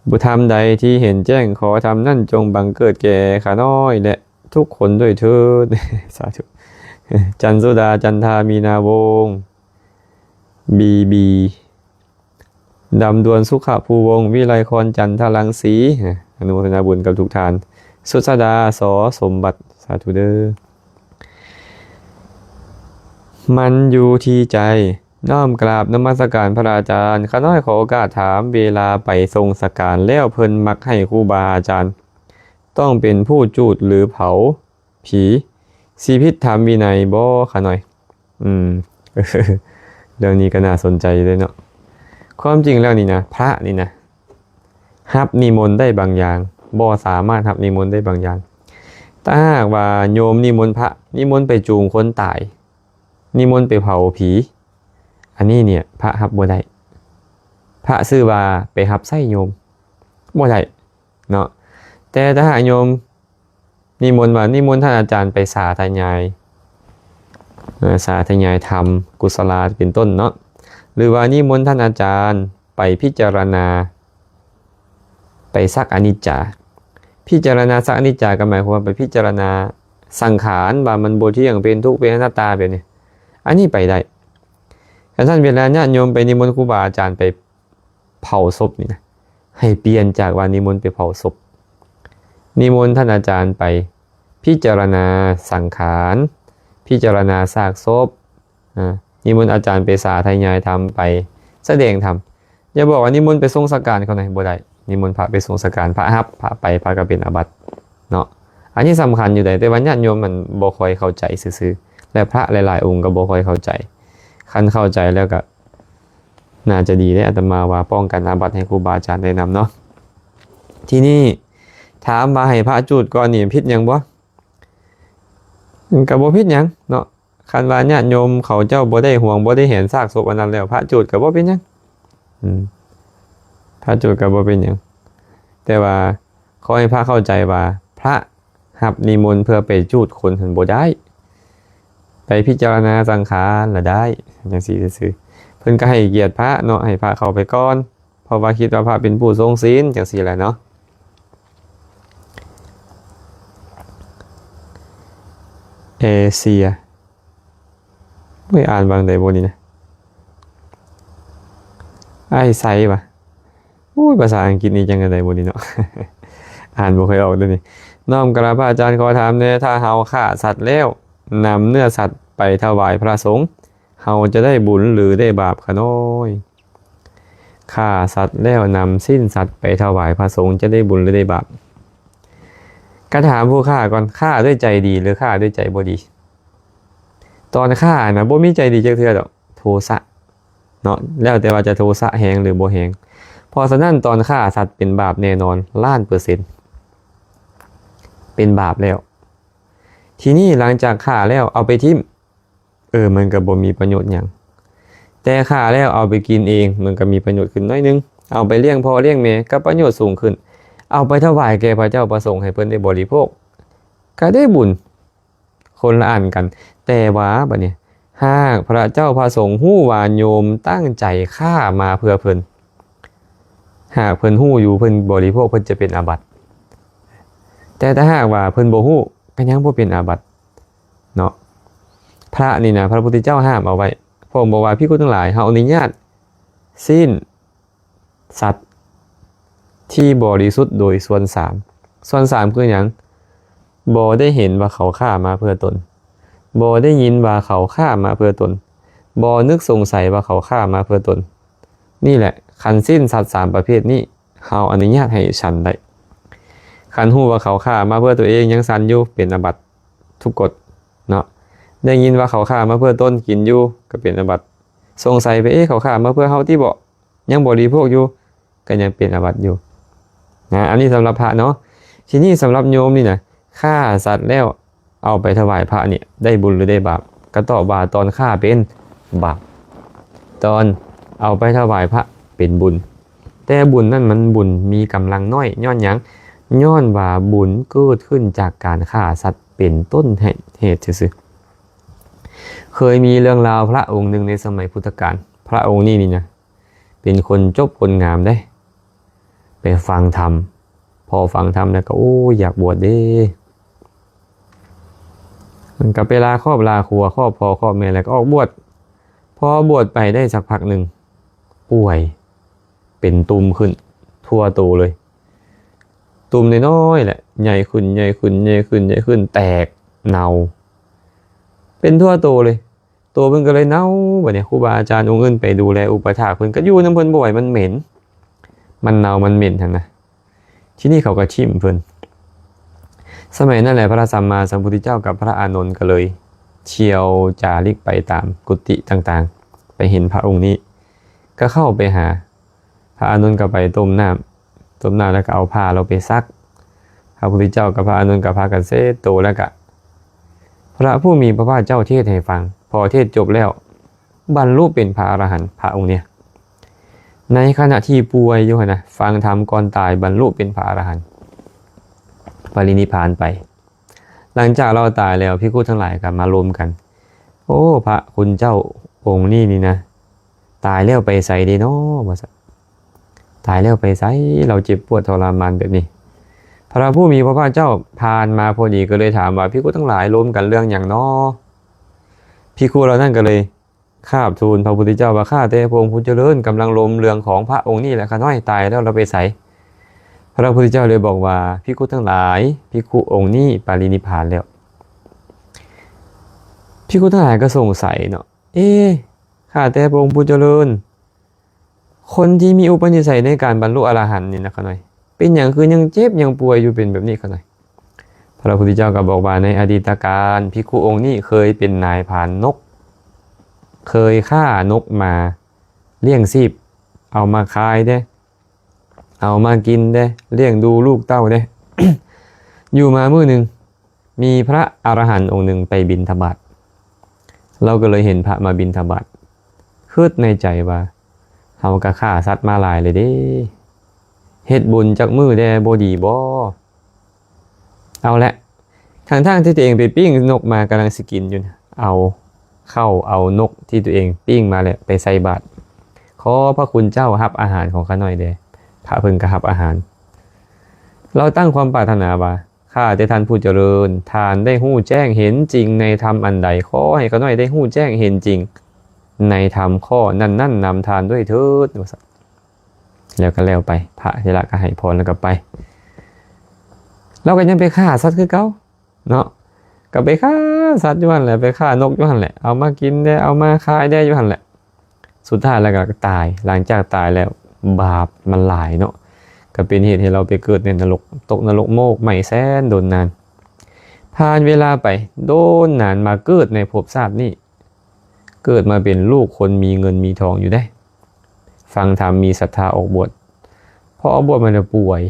ບຸນທຳໃດທີ່ເຫັນແຈ້ງ ຂໍທຳນັ້ນຈົ່ງບັງເກີດແກ່ຂ້ານ້ອຍ ແລະ ທຸກຄົນດ້ວຍເທີ້ນ. ສາທຸ. ຈັນສຸດາ ຈັນທາ ມີນາວົງ ບີບີ ດຳດວນ ສຸຂະພູວົງ ວິໄລຄອນ ຈັນທະລັງສີ. ອະນຸໂມທະນາບຸນກັບທຸກທ່ານ. ສຸດສະດາ ສ ສົມບັດ ສາທຸເດີ. ມັນຢູ່ທີ່ໃຈ. ນ້ອມກາບນະມັດສະການພະອາຈານ. ຂ້ານ້ອຍຂໍໂອກາດຖາມ ເວລາໄປສົ່ງສະການແລ້ວ ເພິ່ນມັກໃຫ້ຄູບາອາຈານຕ້ອງເປັນຜູ້ຈູດ ຫຼື ເຜົາ ຜີ ຊິຜິດທຳວິໄນບໍ່ຂະນ້ອຍ? ອືມ ເລື່ອງນີ້ກໍໜ້າສົນໃຈເດ້ເນາະ. ຄວາມຈິງແລ້ວນີ້ນະ ພະນີ້ນະ ຮັບນິມົນໄດ້ບາງຢ່າງ ບໍ່ສາມາດຮັບນິມົນໄດ້ບາງຢ່າງ. ຖ້າຫາກວ່າໂຍມນິມົນພະ ນິມົນໄປຈູງຄົນຕາຍ ນິມົນໄປເຜົາຜີ ອັນນີ້ເນຍ ພະຮັບບໍ່ໄດ້. ພະຊື່ວ່າໄປຮັບໃຊ້ໂຍມ ບໍ່ໄດ້ເນາະ. ແຕ່ຖ້າຫາກໂຍມ ນິມົນວ່າ ນິມົນທ່ານອາຈານໄປສາທະຍາຍ ເອີ ສາທະຍາຍທຳກຸສະລາເປັນຕົ້ນເນາະ ຫຼືວ່ານິມົນທ່ານອາຈານໄປພິຈາລະນາ ໄປສັກອະນິດຈາ. ພິຈາລະນາສັກອະນິດຈາກໍໝາຍຄວາມວ່າໄປພິຈາລະນາສັງຂານວ່າມັນບໍ່ທ່ຽງ ເປັນທຸກ ເປັນອະນັດຕາແບບນີ້ ອັນນີ້ໄປໄດ້. ຄັນຊັ້ນເວລາຍາດໂຍມໄປນິມົນຄູບາອາຈານໄປເຜົາສົບນີ້ນະ ໃຫ້ປ່ຽນຈາກວ່ານິມົນໄປເຜົາສົບ ນິມົນທ່ານອາຈານໄປພິຈາລະນາສັງຂານ ພິຈາລະນາຊາກສົບ ອາ ນິມົນອາຈານໄປສາທະຍາຍທຳ ໄປສະແດງທຳ. ຢ່າບອກວ່ານິມົນໄປສົ່ງສະການເຂົານະ ບໍ່ໄດ້. ນິມົນພະໄປສົ່ງສະການ ພະຮັບ ພະໄປ ພະກໍເປັນອາບັດເນາະ. ອັນນີ້ສຳຄັນຢູ່ໃດ ແຕ່ວ່າຍາດໂຍມມັນບໍ່ຄ່ອຍເຂົ້າໃຈຊື່ໆ ແລະ ພະຫຼາຍໆອົງກໍບໍ່ຄ່ອຍເຂົ້າໃຈ. ຄັນເຂົ້າໃຈແລ້ວກໍໜ້າຈະດີເດ້ ອາດຕະມາວ່າປ້ອງກັນອາບັດໃຫ້ຄູບາອາຈານໄດ້ນຳເນາະ. ທີນີ້ຖາມວ່າໃຫ້ພະຈູດກ່ອນນີ້ຜິດຫຍັງບໍ່? ມັນກໍບໍ່ຜິດຫຍັງເນາະ. ຄັນວ່າຍາດໂຍມເຂົາເຈົ້າບໍ່ໄດ້ຫວງ ບໍ່ໄດ້ແຫນຊາກສົບອັນນັ້ນແລ້ວ ພະຈູດກໍບໍ່ເປັນຫຍັງ. ອືມ ພະຈູດກໍບໍ່ເປັນຫຍັງ. ແຕ່ວ່າຂໍໃຫ້ພະເຂົ້າໃຈວ່າ ພະຮັບນິມົນເພື່ອໄປຈູດຄົນຫັ້ນບໍ່ໄດ້. ໄປພິຈາລະນາສັງຂານລະໄດ້ ຈັ່ງຊີ້ຊື່ໆ. ເພິ່ນກໍໃຫ້ກຽດພະເນາະ ໃຫ້ພະເຂົ້າໄປກ່ອນ ເພາະວ່າຄິດວ່າພະເປັນຜູ້ຊົງສິນ ຈັ່ງຊີ້ແຫຼະເນາະ. ເອເຊຍ ໂອ້ຍ ອ່ານວ່າຈັ່ງໃດບໍ່ນີ້ນະ? ອ້າຍໄຊວະ? ໂອ້ຍ ພາສາອັງກິດນີ້ຈັ່ງໃດບໍ່ນີ້ເນາະ? ອ່ານບໍ່ຄ່ອຍອອກເດ້ນີ້. ນ້ອມກາບພະອາຈານ ຂໍຖາມແດ່ ຖ້າເຮົາຂ້າສັດແລ້ວ ນຳເນື້ອສັດໄປຖວາຍພະສົງ ເຮົາຈະໄດ້ບຸນ ຫຼື ໄດ້ບາບຂະນ້ອຍ? ຂ້າສັດແລ້ວນຳຊີ້ນສັດໄປຖວາຍພະສົງ ຈະໄດ້ບຸນ ຫຼື ໄດ້ບາບ? ກະຖາມຜູ້ຂ້າກ່ອນ ຂ້າດ້ວຍໃຈດີ ຫຼື ຂ້າດ້ວຍໃຈບໍ່ດີ? ຕອນຂ້ານະ ບໍ່ມີໃຈດີຈັກເທື່ອດອກ ໂທສະເນາະ ແລ້ວແຕ່ວ່າຈະໂທສະແຮງ ຫຼື ບໍ່ແຮງ. ເພາະສະນັ້ນ ຕອນຂ້າສັດເປັນບາບແນ່ນອນລ້ານເປີເຊັນ ເປັນບາບແລ້ວ. ທີນີ້ຫຼັງຈາກຂ້າແລ້ວເອົາໄປຖິ້ມ ເອີ ມັນກໍບໍ່ມີປະໂຫຍດຫຍັງ. ແຕ່ຂ້າແລ້ວເອົາໄປກິນເອງ ມັນກໍມີປະໂຫຍດຂຶ້ນໜ້ອຍໜຶ່ງ. ເອົາໄປລ້ຽງພໍ່ລ້ຽງແມ່ກໍປະໂຫຍດສູງຂຶ້ນ. ເອົາໄປຖວາຍແກ່ພະເຈົ້າພະສົງໃຫ້ເພິ່ນໄດ້ບໍລິໂພກ ກໍໄດ້ບຸນ ຄົນລະອັນກັນ. ແຕ່ວ່າບັດນີ້ ຫາກພະເຈົ້າພະສົງຮູ້ວ່າໂຍມຕັ້ງໃຈຂ້າມາເພື່ອເພິ່ນ ຫາກເພິ່ນຮູ້ຢູ່ ເພິ່ນບໍລິໂພກ ເພິ່ນຈະເປັນອາບັດ. ແຕ່ຖ້າຫາກວ່າເພິ່ນບໍ່ຮູ້ ກໍຍັງບໍ່ເປັນອາບັດເນາະ. ພະນີ້ນະ ພະພຸດທະເຈົ້າຫ້າມເອົາໄວ້. ພະອົງບອກວ່າ ພິກຂຸທັງຫຼາຍ ເຮົາອະນຸຍາດຊີ້ນ ສັດທີ່ບໍລິສຸດໂດຍສ່ວນສາມ. ສ່ວນສາມຄືຫຍັງ? ບໍ່ໄດ້ເຫັນວ່າເຂົາຂ້າມາເພື່ອຕົນ, ບໍ່ໄດ້ຍິນວ່າເຂົາຂ້າມາເພື່ອຕົນ, ບໍ່ນຶກສົງໄສວ່າເຂົາຂ້າມາເພື່ອຕົນ. ນີ້ແຫຼະ ຄັນສິ້ນສັດສາມປະເພດນີ້ ເຮົາອະນຸຍາດໃຫ້ສັນໄດ້. ຄັນຮູ້ວ່າເຂົາຂ້າມາເພື່ອຕົວເອງ ຍັງສັນຢູ່ ເປັນອາບັດທຸກກົດເນາະ. ໄດ້ຍິນວ່າເຂົາຂ້າມາເພື່ອຕົນ ກິນຢູ່ ກໍເປັນອາບັດ. ສົງໄສໄປ ເອ ເຂົາຂ້າມາເພື່ອເຮົາຕິເບາະ? ຍັງບໍລິໂພກຢູ່ ກໍຍັງເປັນອາບັດຢູ່ນະ. ອັນນີ້ສຳລັບພະເນາະ. ທີນີ້ສຳລັບໂຍມນີ້ນະ ຂ້າສັດແລ້ວເອົາໄປຖວາຍພະນີ້ ໄດ້ບຸນຫຼືໄດ້ບາບ? ກໍຕອບວ່າ ຕອນຂ້າເປັນບາບ, ຕອນເອົາໄປຖວາຍພະເປັນບຸນ. ແຕ່ບຸນນັ້ນມັນບຸນມີກຳລັງນ້ອຍ. ຍ້ອນຫຍັງ? ຍ້ອນວ່າບຸນເກີດຂຶ້ນຈາກການຂ້າສັດເປັນຕົ້ນເຫດຊື່ໆ. ເຄີຍມີເລື່ອງລາວພະອົງໜຶ່ງໃນສະໄໝພຸດທະການ. ພະອົງນີ້ນີ້ນະ ເປັນຄົນຈົບຄົນງາມເດ້ ໄປຟັງທຳ. ພໍຟັງທຳແລ້ວກໍ ໂອ້ ຢາກບວດເດ້. ມັນກໍໄປລາຄອບລາຄົວ ຄອບພໍ່ຄອບແມ່ ແລ້ວກໍອອກບວດ. ພໍບວດໄປໄດ້ສັກພັກໜຶ່ງ ປ່ວຍ ເປັນຕຸ່ມຂຶ້ນທົ່ວໂຕເລີຍ. ຕຸ່ມນ້ອຍໆແຫຼະ ໃຫຍ່ຂຶ້ນ ໃຫຍ່ຂຶ້ນ ໃຫຍ່ຂຶ້ນ ໃຫຍ່ຂຶ້ນ ແຕກ ເນົ່າ ເປັນທົ່ວໂຕເລີຍ. ໂຕເພິ່ນກໍເລີຍເນົ່າ. ບັດນີ້ຄູບາອາຈານອົງອື່ນໄປດູແລອຸປະຖາກເພິ່ນ ກໍຢູ່ນຳເພິ່ນບໍ່ໄຫວ ມັນເໝັນ ມັນເນົ່າ ມັນເໝັນຫັ້ນນະ. ທີນີ້ເຂົາກໍຖິ້ມເພິ່ນ. ສະໄໝນັ້ນແຫຼະ ພະສຳມາສຳພຸດທະເຈົ້າກັບພະອານົນກໍເລີຍທ່ຽວຈາລິກໄປຕາມກຸຕິຕ່າງໆ ໄປເຫັນພະອົງນີ້ ກໍເຂົ້າໄປຫາ. ພະອານົນກໍໄປຕົ້ມນ້ຳ ຕົ້ມນ້ຳແລ້ວກໍເອົາຜ້າລົງໄປຊັກ. ພະພຸດທະເຈົ້າກັບພະອານົນກໍພາກັນເຊັດໂຕ ແລ້ວກໍພະຜູ້ມີພະພາກເຈົ້າເທດໃຫ້ຟັງ. ພໍເທດຈົບແລ້ວ ບັນລຸເປັນພະອະລະຫັນ ພະອົງນີ້ ໃນຂະນະທີ່ປ່ວຍຢູ່ຫັ້ນນະ ຟັງທຳກ່ອນຕາຍ ບັນລຸເປັນພະອະລະຫັນ ປະລິນິບພານໄປ. ຫຼັງຈາກລາວຕາຍແລ້ວ ພິກຂຸທັງຫຼາຍກໍມາລົມກັນ ໂອ້ ພະຄຸນເຈົ້າອົງນີ້ນີ້ນະ ຕາຍແລ້ວໄປໃສເດເນາະ ວ່າຊັ້ນ. ຕາຍແລ້ວໄປໃສ? ລາວເຈັບປວດທໍລະມານແບບນີ້. ພະຜູ້ມີພະພາກເຈົ້າຜ່ານມາພໍດີ ກໍເລີຍຖາມວ່າ ພິກຂຸທັງຫຼາຍລົມກັນເລື່ອງຫຍັງເນາະ? ພິກຂຸເຫຼົ່ານັ້ນກໍເລີຍ ຄາບທູນພະພຸດທະເຈົ້າວ່າ ຂ້າແຕ່ພະອົງຜູ້ຈະເລີນ ກຳລັງລົມເລື່ອງຂອງພະອົງນີ້ແຫຼະ ຂ້ານ້ອຍຕາຍແລ້ວລະໄປໃສ? ພະພຸດທະເຈົ້າເລີຍບອກວ່າ ພິກຂຸທັງຫຼາຍ ພິກຂຸອົງນີ້ປະລິນິບພານແລ້ວ. ພິກຂຸທັງຫຼາຍກໍສົງໄສເນາະ ເອ ຂ້າແຕ່ພະອົງຜູ້ຈະເລີນ ຄົນທີ່ມີອຸປະນິໄສໃນການບັນລຸອະລະຫັນນີ້ນະ ຂ້ານ້ອຍ ເປັນຫຍັງຄືຍັງເຈັບຍັງປ່ວຍຢູ່ ເປັນແບບນີ້ ຂ້ານ້ອຍ? ພະພຸດທະເຈົ້າກໍບອກວ່າ ໃນອະດີດຕະການ ພິກຂຸອົງນີ້ເຄີຍເປັນນາຍພານນົກ ເຄີຍຄ້ານົກມາລ້ຽງຊີບ ເອົາມາຂາຍເດ້ ເອົາມາກິນເດ້ ລ້ຽງດູລູກເຕົ້າເດ້. ຢູ່ມາມື້ໜຶ່ງ ມີພະອະລະຫັນອົງໜຶ່ງໄປບິນທະບາດ ລາວກໍເລີຍເຫັນພະມາບິນທະບາດ ຄິດໃນໃຈວ່າ ເຮົາກໍຂ້າສັດມາຫຼາຍແລ້ວເດ້ ເຮັດບຸນຈັກມື້ແດ່ບໍ່ດີບໍ່? ເອົາແຫຼະ ທັງໆທີ່ຕົວເອງໄປປີ້ງນົກມາ ກຳລັງຊິກິນຢູ່ນະ ເອົາເຂົ້າເອົານົກທີ່ຕົວເອງປີ້ງມາແຫຼະ ໄປໃສ່ບາດ ຂໍພະຄຸນເຈົ້າຮັບອາຫານຂອງຂ້ານ້ອຍແດ່. ພະເພິ່ນກໍຮັບອາຫານ ລາວຕັ້ງຄວາມປາດຖະໜາວ່າ ຂ້າແຕ່ທ່ານຜູ້ຈະເລີນ ທ່ານໄດ້ຮູ້ແຈ້ງເຫັນຈິງໃນທຳອັນໃດ ຂໍໃຫ້ຂ້ານ້ອຍໄດ້ຮູ້ແຈ້ງເຫັນຈິງໃນທຳຂໍ້ນັ້ນໆນຳທ່ານດ້ວຍເທີດ ວ່າຊັ້ນ. ແລ້ວກໍແລ້ວໄປ ພະເຖລະກໍໃຫ້ພອນແລ້ວກໍໄປ ລາວກໍຍັງໄປຂ້າສັດຄືເກົ່າເນາະ ກໍໄປຂ້າສັດຢູ່ຫັ້ນແຫຼະ ໄປຂ້ານົກຢູ່ຫັ້ນແຫຼະ ເອົາມາກິນແດ່ ເອົາມາຂາຍແດ່ຢູ່ຫັ້ນແຫຼະ. ສຸດທ້າຍແລ້ວກໍຕາຍ ຫຼັງຈາກຕາຍແລ້ວບາບມັນຫຼາຍເນາະ ກໍເປັນເຫດໃຫ້ລາວໄປເກີດໃນນະລົກ ຕົກນະລົກໂມກໄໝ້ແສນດົນນານ. ຜ່ານເວລາໄປດົນນານ ມາເກີດໃນພົບຊາດນີ້ ເກີດມາເປັນລູກຄົນມີເງິນມີທອງຢູ່ເດ້ ຟັງທຳ ມີສັດທາ ອອກບວດ ພໍອອກບວດມາແລ້ວປ່ວຍ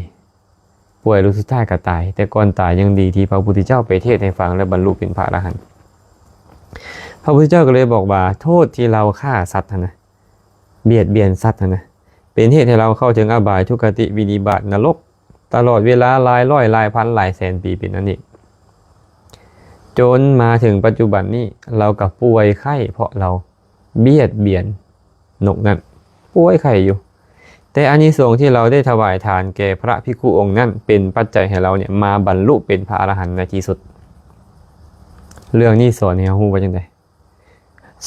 ປ່ວຍແລ້ວສຸດທ້າຍກໍຕາຍ ແຕ່ກ່ອນຕາຍຍັງດີທີ່ພະພຸດທະເຈົ້າໄປເທດໃຫ້ຟັງ ແລ້ວບັນລຸເປັນພະອະລະຫັນ. ພະພຸດທະເຈົ້າກໍເລີຍບອກວ່າ ໂທດທີ່ລາວຂ້າສັດຫັ້ນນະ ບຽດບຽນສັດຫັ້ນນະ ເປັນເຫດໃຫ້ລາວເຂົ້າເຖິງອະບາຍ ທຸກຄະຕິ ວິນິບາດ ນະລົກ ຕະຫຼອດເວລາຫຼາຍຮ້ອຍ ຫຼາຍພັນ ຫຼາຍແສນປີເປັນອັນເນກ ຈົນມາເຖິງປັດຈຸບັນນີ້ ລາວກໍປ່ວຍໄຂ້ເພາະລາວ ບຽດບຽນນົກນັ້ນ ປ່ວຍໄຂ້ຢູ່ ແຕ່ອານິສົງທີ່ລາວໄດ້ຖວາຍທານແກ່ພະພິກຂຸອົງນັ້ນ ເປັນປັດໄຈໃຫ້ລາວເນຍມາບັນລຸເປັນພະອະລະຫັນໃນທີ່ສຸດ. ເລື່ອງນີ້ສອນໃຫ້ເຮົາຮູ້ວ່າຈັ່ງໃດ?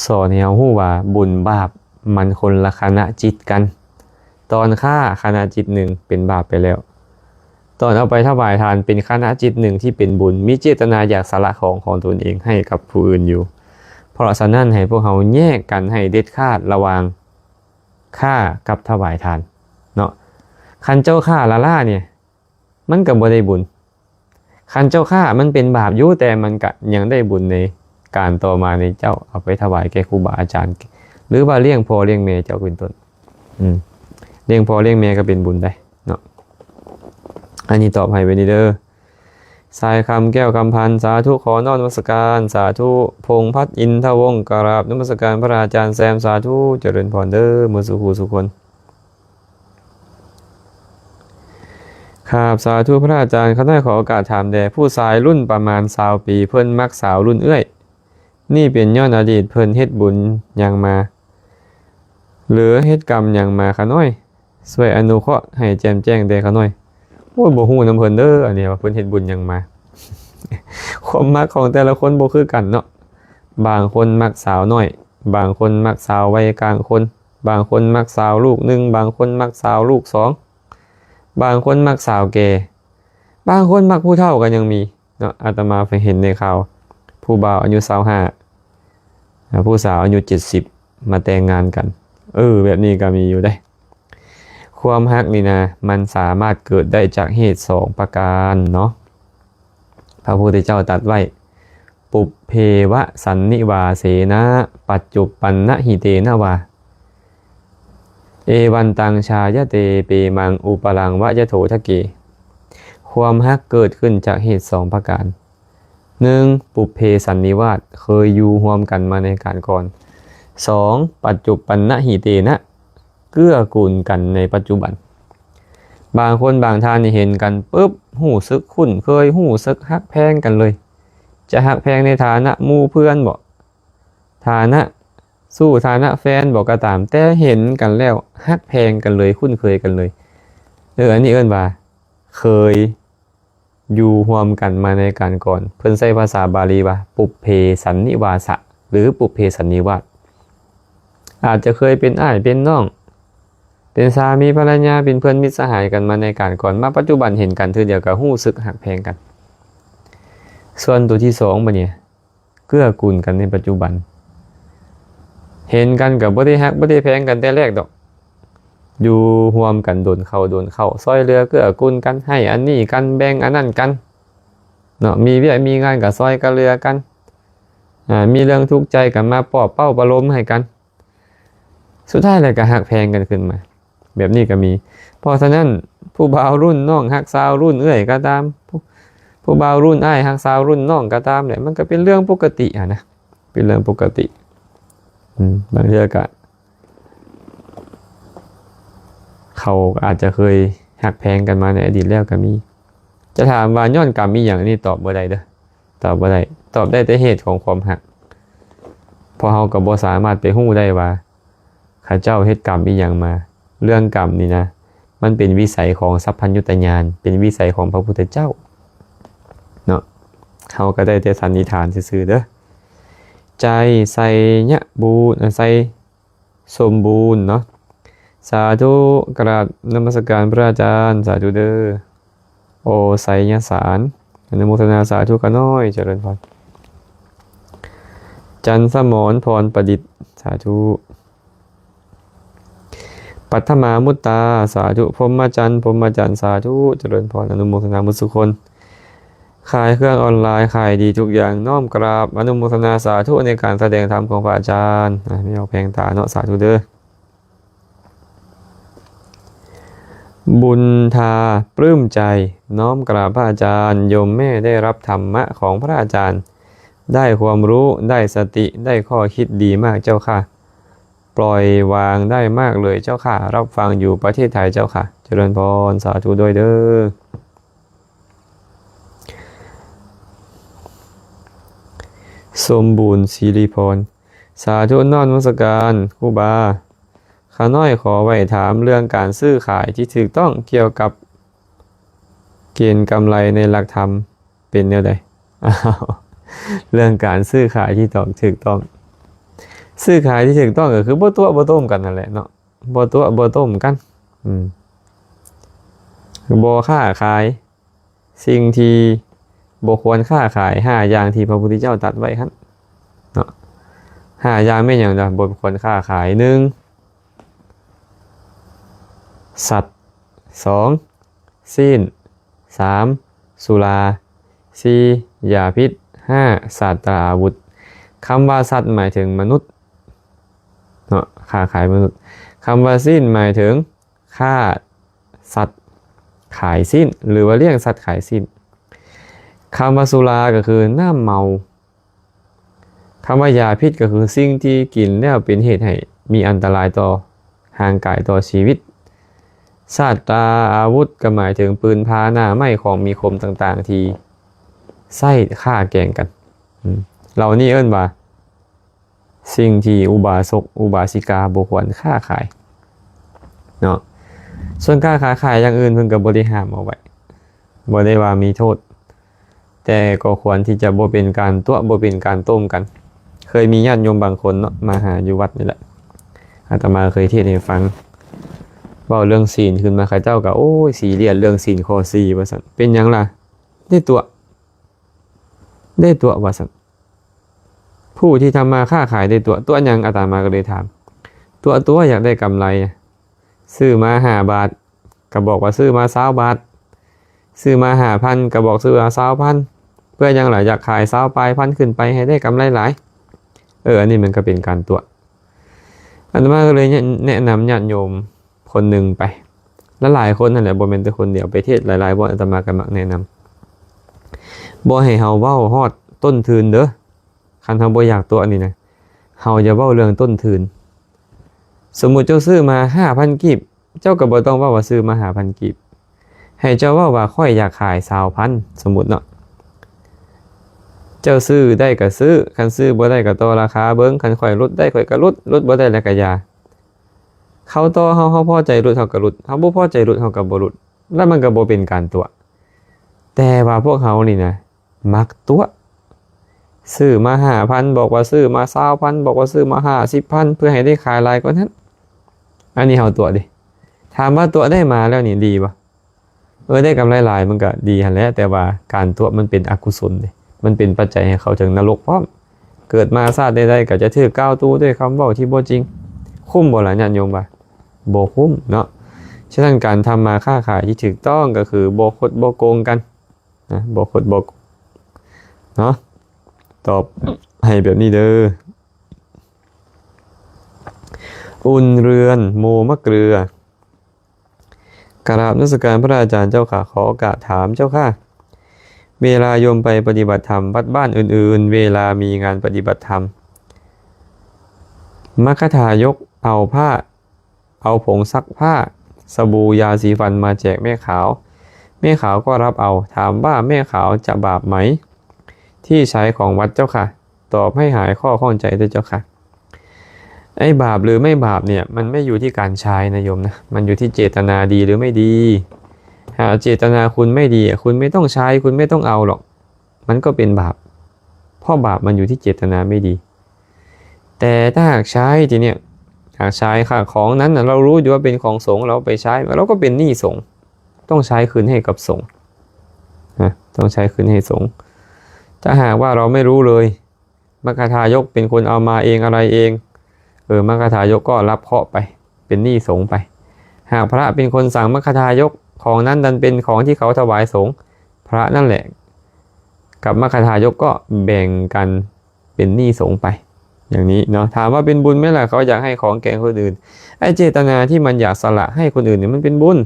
ສອນໃຫ້ເຮົາຮູ້ວ່າບຸນບາບມັນຄົນລະຄະນະຈິດກັນ. ຕອນຂ້າຄະນະຈິດໜຶ່ງເປັນບາບໄປແລ້ວ ຕອນເອົາໄປຖວາຍທານເປັນຄະນະຈິດໜຶ່ງທີ່ເປັນບຸນ ມີເຈດຕະນາຢາກສະຫຼະຂອງຂອງຕົນເອງໃຫ້ກັບຜູ້ອື່ນຢູ່. ເພາະສະນັ້ນ ໃຫ້ພວກເຮົາແຍກກັນໃຫ້ເດັດຂາດລະຫວ່າງຂ້າກັບຖວາຍທານເນາະ. ຄັນເຈົ້າຂ້າລ້າໆນີ້ ມັນກໍບໍ່ໄດ້ບຸນ. ຄັນເຈົ້າຂ້າມັນເປັນບາບຢູ່ ແຕ່ມັນກະຍັງໄດ້ບຸນໃນການຕໍ່ມານີ້ ເຈົ້າເອົາໄປຖວາຍແກ່ຄູບາອາຈານ ຫຼືວ່າລ້ຽງພໍ່ລ້ຽງແມ່ເຈົ້າເປັນຕົ້ນ. ອືມ ລ້ຽງພໍ່ລ້ຽງແມ່ກໍເປັນບຸນໄດ໋ເນາະ. ອັນນີ້ຕອບໃຫ້ໄວ້ນີ້ເດີ. ສາຍຄຳແກ້ວຄຳພັນ ສາທຸ ຂໍນ້ອມນະມັດສະການ. ສາທຸ. ພົງພັດ ອິນທະວົງ ກະລາບນະມັດສະການພະອາຈານແຊມ. ສາທຸ ຈະເລີນພອນເດີ ໝົດສູ່ຜູ້ສູ່ຄົນ. ຄາບ ສາທຸພະອາຈານ. ຂ້ານ້ອຍຂໍໂອກາດຖາມແດ່ ຜູ້ຊາຍລຸ້ນປະມານຊາວປີ ເພິ່ນມັກສາວລຸ້ນເອື້ອຍ ນີ້ເປັນຍ້ອນອະດີດເພິ່ນເຮັດບຸນຫຍັງມາ ຫຼືເຮັດກຳຫຍັງມາ ຂ້ານ້ອຍ? ຊ່ວຍອະນຸເຄາະໃຫ້ແຈ່ມແຈ້ງແດ່ ຂ້ານ້ອຍ. ໂອ້ຍ ບໍ່ຮູ້ນຳເພິ່ນເດີ ອັນນີ້ວ່າເພິ່ນເຮັດບຸນຫຍັງມາ. ຄວາມມັກຂອງແຕ່ລະຄົນບໍ່ຄືກັນເນາະ. ບາງຄົນມັກສາວນ້ອຍ ບາງຄົນມັກສາວໄວກາງຄົນ ບາງຄົນມັກສາວລູກໜຶ່ງ ບາງຄົນມັກສາວລູກສອງ ບາງຄົນມັກສາວແກ່ ບາງຄົນມັກຜູ້ເຖົ້າກໍຍັງມີເນາະ. ອາດຕະມາໄປເຫັນໃນຂ່າວ ຜູ້ບ່າວອາຍຸຊາວຫ້າ ຜູ້ສາວອາຍຸເຈັດສິບ ມາແຕ່ງງານກັນ. ເອີ ແບບນີ້ກໍມີຢູ່ເດ້. ຄວາມຮັກນີ້ນະ ມັນສາມາດເກີດໄດ້ຈາກເຫດສອງປະການເນາະ. ພະພຸດທະເຈົ້າຕັດໄວ້ ປຸບເພວະສັນນິວາເສນະ ປັດຈຸບປັນນະຫິເຕນະວາ ເອວັນຕັງ ຊາຍະເຕ ເປມັງ ອຸປະລັງ ວະຍະໂຖທະເກ. ຄວາມຮັກເກີດຂຶ້ນຈາກເຫດສອງປະການ. ໜຶ່ງ ປຸບເພສັນນິວາດ ເຄີຍຢູ່ຮ່ວມກັນມາໃນການກ່ອນ. ສອງ ປັດຈຸບປັນນະຫິເຕນະ ເກື້ອກູນກັນໃນປັດຈຸບັນ. ບາງຄົນບາງທ່ານນີ້ເຫັນກັນປຶບ ຮູ້ສຶກຄຸ້ນເຄີຍ ຮູ້ສຶກຮັກແພງກັນເລີຍ. ຈະຮັກແພງໃນຖານະໝູ່ເພື່ອນບໍ ຖານະຊູ້ ຖານະແຟນບໍກໍຕາມ ແຕ່ເຫັນກັນແລ້ວຮັກແພງກັນເລີຍ ຄຸ້ນເຄີຍກັນເລີຍ. ເອີ ອັນນີ້ເອີ້ນວ່າເຄີຍ ຢູ່ຮ່ວມກັນມາໃນການກ່ອນ. ເພິ່ນໃຊ້ພາສາບາລີວ່າ ປຸບເພສັນນິວາສະ ຫຼື ປຸບເພສັນນິວາດ. ອາດຈະເຄີຍເປັນອ້າຍເປັນນ້ອງ ເປັນສາມີພັນລະຍາ ເປັນເພື່ອນມິດສະຫາຍກັນມາໃນການກ່ອນ ມາປັດຈຸບັນເຫັນກັນເທື່ອດຽວກໍຮູ້ສຶກຮັກແພງກັນ. ສ່ວນຕົວທີສອງບັດນີ້ ເກື້ອກູນກັນໃນປັດຈຸບັນ ເຫັນກັນກໍບໍ່ໄດ້ຮັກບໍ່ໄດ້ແພງກັນແຕ່ແລກດອກ ຢູ່ຮ່ວມກັນດົນເຂົ້າດົນເຂົ້າ ຊ່ອຍເຫຼືອເກື້ອກູນກັນ ໃຫ້ອັນນີ້ກັນ ແບ່ງອັນນັ້ນກັນເນາະ ມີວຽກມີງານກໍຊ່ອຍກັນເຫຼືອກັນ ອາ ມີເລື່ອງທຸກໃຈກໍມາປອບເປົ່າປະໂລມໃຫ້ກັນ ສຸດທ້າຍແລ້ວກໍຮັກແພງກັນຂຶ້ນມາ ແບບນີ້ກໍມີ. ເພາະສະນັ້ນ ຜູ້ບ່າວລຸ້ນນ້ອງຮັກສາວລຸ້ນເອື້ອຍກໍຕາມ ຜູ້ ຜູ້ບ່າວລຸ້ນອ້າຍຮັກສາວລຸ້ນນ້ອງກໍຕາມແຫຼະ ມັນກໍເປັນເລື່ອງປົກກະຕິຫັ້ນນະ ເປັນເລື່ອງປົກກະຕິ. ອືມ ບາງເທື່ອກໍ ເຂົາອາດຈະເຄີຍຮັກແພງກັນມາໃນອະດີດແລ້ວກໍມີ. ຈະຖາມວ່າຍ້ອນກຳອີ່ຫຍັງ ນີ້ຕອບບໍ່ໄດ້ເດີ້ ຕອບບໍ່ໄດ້ ຕອບໄດ້ແຕ່ເຫດຂອງຄວາມຮັກ ເພາະເຮົາກໍບໍ່ສາມາດໄປຮູ້ໄດ້ວ່າເຂົາເຈົ້າເຮັດກຳອີ່ຫຍັງມາ. ເລື່ອງກຳນີ້ນະ ມັນເປັນວິໄສຂອງສັບພັນຍຸດຕະຍານ ເປັນວິໄສຂອງພະພຸດທະເຈົ້າເນາະ ເຮົາກໍໄດ້ແຕ່ສັນນິຖານຊື່ໆເດີ້. ໃຈໄຊຍະບູນ ໄຊສົມບູນເນາະ ສາທຸ ກາບນະມັດສະການພະອາຈານ ສາທຸເດີ້. ໂອໄຊຍະສານ ອະນຸໂມທະນາສາທຸຂ້ານ້ອຍ ຈະເລີນພອນ. ຈັນສະໝອນ ພອນປະດິດ ສາທຸ. ປັດຖະມາມຸດຕາ ສາທຸ. ພົມມະຈັນ ພົມມະຈັນ ສາທຸ ຈະເລີນພອນ ອະນຸໂມທະນາໝົດສູ່ຄົນ. ຂາຍເຄື່ອງອອນລາຍ ຂາຍດີທຸກຢ່າງ ນ້ອມກາບອະນຸໂມທະນາສາທຸໃນການສະແດງທຳຂອງພະອາຈານ. ອາ ມີອອກແພງຕາເນາະ ສາທຸເດີ້. ບຸນທາ ປຶ້ມໃຈ ນ້ອມກາບພະອາຈານ ໂຍມແມ່ໄດ້ຮັບທຳມະຂອງພະອາຈານ ໄດ້ຄວາມຮູ້ ໄດ້ສະຕິ ໄດ້ຂໍ້ຄິດດີມາກເຈົ້າຄ່ະ ປ່ອຍວາງໄດ້ມາກເລີຍເຈົ້າຄ່ະ ຮັບຟັງຢູ່ປະເທດໄທເຈົ້າຄ່ະ ຈະເລີນພອນ ສາທຸດ້ວຍເດີ້. ສົມບູນ ສິລິພອນ ສາທຸ ນ້ອມນະມັດສະການຄູບາ. ຂ້ານ້ອຍຂໍໄວ້ຖາມເລື່ອງການຊື້ຂາຍທີ່ຖືກຕ້ອງ ກ່ຽວກັບເກນກຳໄລໃນຫຼັກທຳເປັນແນວໃດ? ເລື່ອງການຊື້ຂາຍທີ່ຕ້ອງ ຖືກຕ້ອງ ຊື້ຂາຍທີ່ຖືກຕ້ອງກໍຄືບໍ່ຕົວະບໍ່ຕົ້ມກັນນັ້ນແຫຼະເນາະ ບໍ່ຕົວະບໍ່ຕົ້ມກັນ ອືມ ບໍ່ຄ້າຂາຍ ສິ່ງທີ່ບໍ່ຄວນຄ້າຂາຍ ຫ້າຢ່າງທີ່ພະພຸດທະເຈົ້າຕັດໄວ້ຫັ້ນເນາະ ຫ້າຢ່າງແມ່ນຫຍັງລະ ບໍ່ຄວນຄ້າຂາຍ? ໜຶ່ງ ສັດ ສອງ ຊີ້ນ ສາມ ສຸລາ ສີ່ ຢາພິດ ຫ້າ ສາດຕາອາວຸດ. ຄຳວ່າສັດໝາຍເຖິງມະນຸດເນາະ ຄ້າຂາຍມະນຸດ. ຄຳວ່າຊີ້ນໝາຍເຖິງ ຄ້າສັດຂາຍຊີ້ນ ຫຼືວ່າລ້ຽງສັດຂາຍຊີ້ນ. ຄຳວ່າສຸລາກໍຄືນ້ຳເມົາ. ຄຳວ່າຢາພິດກໍຄືສິ່ງທີ່ກິນແລ້ວເປັນເຫດໃຫ້ມີອັນຕະລາຍຕໍ່ຮ່າງກາຍ ຕໍ່ຊີວິດ. ສາດຕາອາວຸດກໍໝາຍເຖິງປືນພາ ໜ້າໄມ້ ຂອງມີຄົມຕ່າງໆທີ່ໃຊ້ຂ້າແກ່ງກັນ. ອືມ ເຫຼົ່ານີ້ເອີ້ນວ່າ ສິ່ງທີ່ອຸບາສົກອຸບາສິກາບໍ່ຄວນຄ້າຂາຍເນາະ. ສ່ວນຄ້າຂາຍ ຂາຍຢ່າງອື່ນເພິ່ນກໍບໍ່ໄດ້ຫ້າມເອົາໄວ້ ບໍ່ໄດ້ວ່າມີໂທດ ແຕ່ກໍຄວນທີ່ຈະບໍ່ເປັນການຕົວະ ບໍ່ເປັນການຕົ້ມກັນ. ເຄີຍມີຍາດໂຍມບາງຄົນເນາະ ມາຫາຢູ່ວັດນີ້ແຫຼະ ອາດຕະມາເຄີຍເທດໃຫ້ຟັງ ເວົ້າເລື່ອງສີນຂຶ້ນມາ ເຂົາເຈົ້າກໍ ໂອ້ຍ ຊີຣຽສເລື່ອງສີນຂໍ້ສີ່ ວ່າຊັ້ນ. ເປັນຫຍັງລະ? ໄດ້ຕົວະ ໄດ້ຕົວະ ວ່າຊັ້ນ. ຜູ້ທີ່ທຳມາຄ້າຂາຍໄດ້ຕົວະ ຕົວະຫຍັງ? ອາດຕະມາກໍເລີຍຖາມ ຕົວະ ຕົວະ ຢາກໄດ້ກຳໄລ. ຊື້ມາຫ້າບາດ ກໍບອກວ່າຊື້ມາຊາວບາດ ຊື້ມາຫ້າພັນ ກໍບອກຊື້ມາຊາວພັນ. ເພື່ອຫຍັງລະ? ຢາກຂາຍຊາວປາຍພັນຂຶ້ນໄປ ໃຫ້ໄດ້ກຳໄລຫຼາຍ. ເອີ ອັນນີ້ມັນກໍເປັນການຕົວະ. ອາດຕະມາກໍເລີຍແນະນຳຍາດໂຍມ ຄົນໜຶ່ງໄປ ຫຼາຍໆຄົນຫັ້ນແຫຼະ ບໍ່ແມ່ນແຕ່ຄົນດຽວ ໄປເທດຫຼາຍໆບ່ອນ ອາດຕະມາກໍມັກແນະນຳ ບໍ່ໃຫ້ເຮົາເວົ້າຮອດຕົ້ນທຶນເດີ້. ຄັນເຮົາບໍ່ຢາກຕົວະນີ້ນະ ເຮົາຢ່າເວົ້າເລື່ອງຕົ້ນທຶນ. ສົມມຸດເຈົ້າຊື້ມາຫ້າພັນກີບ ເຈົ້າກໍບໍ່ຕ້ອງເວົ້າວ່າຊື້ມາຫ້າພັນກີບ ໃຫ້ເຈົ້າເວົ້າວ່າຂ້ອຍຢາກຂາຍຊາວພັນ ສົມມຸດເນາະ. ເຈົ້າຊື້ໄດ້ກໍຊື້ ຄັນຊື້ບໍ່ໄດ້ກໍຕໍ່ລາຄາເບິ່ງ ຄັນຂ້ອຍຫຼຸດໄດ້ຂ້ອຍກໍຫຼຸດ ຫຼຸດບໍ່ໄດ້ແລ້ວກໍຢ່າ. ເຂົາຕໍ່ເຮົາ ເຮົາພໍໃຈຫຼຸດເຮົາກໍຫຼຸດ ເຮົາບໍ່ພໍໃຈຫຼຸດເຮົາກໍບໍ່ຫຼຸດ ແລ້ວມັນກໍບໍ່ເປັນການຕົວະ. ແຕ່ວ່າພວກເຮົານີ້ນະ ມັກຕົວະ ຊື້ມາຫ້າພັນ ບອກວ່າຊື້ມາຊາວພັນ ບອກວ່າຊື້ມາຫ້າສິບພັນ ເພື່ອໃຫ້ໄດ້ຂາຍຫຼາຍກວ່ານັ້ນ. ອັນນີ້ເຮົາຕົວະເດ້. ຖາມວ່າຕົວະໄດ້ມາແລ້ວນີ້ດີບໍ່? ເອີ ໄດ້ກຳໄລຫຼາຍມັນກໍດີຫັ້ນແຫຼະ, ແຕ່ວ່າການຕົວະມັນເປັນອະກຸສົນເດ້, ມັນເປັນປັດໄຈໃຫ້ເຂົ້າເຖິງນະລົກພ້ອມ. ເກີດມາຊາດໃດໆກໍຈະຖືກກ່າວຕູດ້ວຍຄຳເວົ້າທີ່ບໍ່ຈິງ. ຄຸ້ມບໍ່ລະ ຍາດໂຍມວ່າ? ບໍ່ຄຸ້ມເນາະ. ສະນັ້ນ ການທຳມາຄ້າຂາຍທີ່ຖືກຕ້ອງກໍຄືບໍ່ຄົດບໍ່ໂກງກັນນະ, ບໍ່ຄົດບໍ່ໂກງເນາະ. ຕອບໃຫ້ແບບນີ້ເດີ. ອຸ່ນເຮືອນ ໂມມະເກືອ. ກະລາບນະມັດສະການພະອາຈານເຈົ້າຂ້າ, ຂໍໂອກາດຖາມເຈົ້າຂ້າ, ເວລາໂຍມໄປປະຕິບັດທຳວັດບ້ານອື່ນໆ, ເວລາມີງານປະຕິບັດທຳ, ມັກຄະທາຍົກເອົາຜ້າ, ເອົາຜົງຊັກຜ້າ, ສະບູ, ຢາສີຟັນມາແຈກແມ່ຂາວ, ແມ່ຂາວກໍຮັບເອົາ, ຖາມວ່າແມ່ຂາວຈະບາບໄໝ ທີ່ໃຊ້ຂອງວັດເຈົ້າຂ້າ? ຕອບໃຫ້ຫາຍຂໍ້ຂ້ອງໃຈດ້ວຍເຈົ້າຂ້າ. ໄອ້ບາບຫຼືໄມ່ບາບເນ່ຍ ມັນໄມ່ຢູ່ທີ່ການໃຊ້ນະໂຍມນະ, ມັນຢູ່ທີ່ເຈດຕະນາດີຫຼືໄມ່ດີ. ຫາກເຈດຕະນາຄຸນໄມ່ດີ ຄຸນໄມ່ຕ້ອງໃຊ້ ຄຸນໄມ່ຕ້ອງເອົາຫຼອກ, ມັນກໍເປັນບາບ, ເພາະບາບມັນຢູ່ທີ່ເຈດຕະນາໄມ່ດີ. ແຕ່ຖ້າຫາກໃຊ້ ທີເນີ້ຍ ຫາກໃຊ້ ຂອງນັ້ນນະ ເຮົາຮູ້ຢູ່ວ່າເປັນຂອງສົງ, ເຮົາໄປໃຊ້ ເຮົາກໍເປັນໜີ້ສົງ, ຕ້ອງໃຊ້ຄືນໃຫ້ກັບສົງນະ, ຕ້ອງໃຊ້ຄືນໃຫ້ສົງ. ຖ້າຫາກວ່າເຮົາໄມ່ຮູ້ເລີຍ, ມັກຄະທາຍົກເປັນຄົນເອົາມາເອງອະໄລເອງ, ເອີ ມັກຄະທາຍົກກໍຮັບເຄາະໄປ, ເປັນໜີ້ສົງໄປ. ຫາກພະເປັນຄົນສັ່ງມັກຄະທາຍົກ, ຂອງນັ້ນດັນເປັນຂອງທີ່ເຂົາຖວາຍສົງ, ພະນັ້ນແຫຼະກັບມັກຄະທາຍົກກໍແບ່ງກັນເປັນໜີ້ສົງໄປ, ຢ່າງນີ້ເນາະ. ຖາມວ່າເປັນບຸນໄໝລະ ເຂົາຢາກໃຫ້ຂອງແກ່ຄົນອື່ນ? ໄອ້ເຈດຕະນາທີ່ມັນຢາກສະຫຼະໃຫ້ຄົນອື່ນນີ້ ມັນເປັນບຸນ.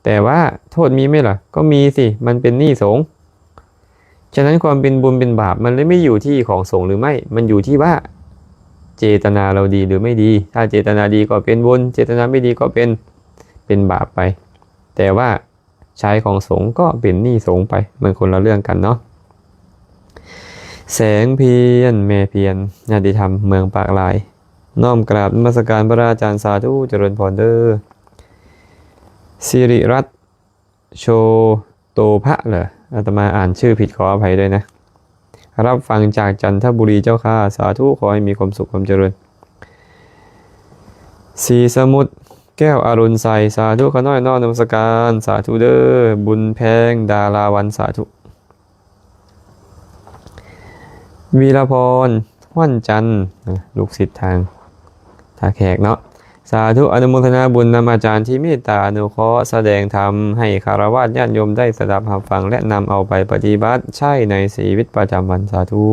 ແຕ່ວ່າໂທດມີໄໝລະ? ກໍມີສິ, ມັນເປັນໜີ້ສົງ. ສະນັ້ນ ຄວາມເປັນບຸນເປັນບາບມັນເລີຍໄມ່ຢູ່ທີ່ຂອງສົງຫຼືໄມ່, ມັນຢູ່ທີ່ວ່າເຈດຕະນາເຮົາດີຫຼືໄມ່ດີ. ຖ້າເຈດຕະນາດີກໍເປັນບຸນ, ເຈດຕະນາໄມ່ດີກໍເປັນ, ເປັນບາບໄປ. ແຕ່ວ່າໃຊ້ຂອງສົງກໍເປັນໜີ້ສົງໄປ, ມັນຄົນລະເລື່ອງກັນເນາະ. ແສງພຽນ ແມ່ພຽນ, ຍາດຕິທຳເມືອງປາກລາຍ. ນ້ອມກາບນະມັດສະການພະອາຈານ, ສາທຸ ຈະເລີນພອນເດີ. ສິລິລັດ ໂຊໂຕພະເຫຼືອ ອາດຕະມາອ່ານຊື່ຜິດ ຂໍອະໄພດ້ວຍນະ. ຮັບຟັງຈາກຈັນທະບູລີເຈົ້າຂ້າ, ສາທຸ ຂໍໃຫ້ມີຄວາມສຸກຄວາມຈະເລີນ. ສີສະໝຸດ ແກ້ວອາລຸນໄຊ, ສາທຸ ຂ້ານ້ອຍນ້ອມນະມັດສະການ, ສາທຸເດີ. ບຸນແພງ ດາລາວັນ, ສາທຸ. ວີລະພອນ ຫວັນຈັນ, ລູກສິດທາງທ່າແຂກເນາະ. ສາທຸ ອະນຸໂມທະນາບຸນນຳອາຈານທີ່ເມດຕາອະນຸເຄາະສະແດງທຳໃຫ້ຄາລະວາດຍາດໂຍມໄດ້ສະດັບຮັບຟັງ ແລະ ນຳເອົາໄປປະຕິບັດໃຊ້ໃນຊີວິດປະຈຳວັນ, ສາທຸ.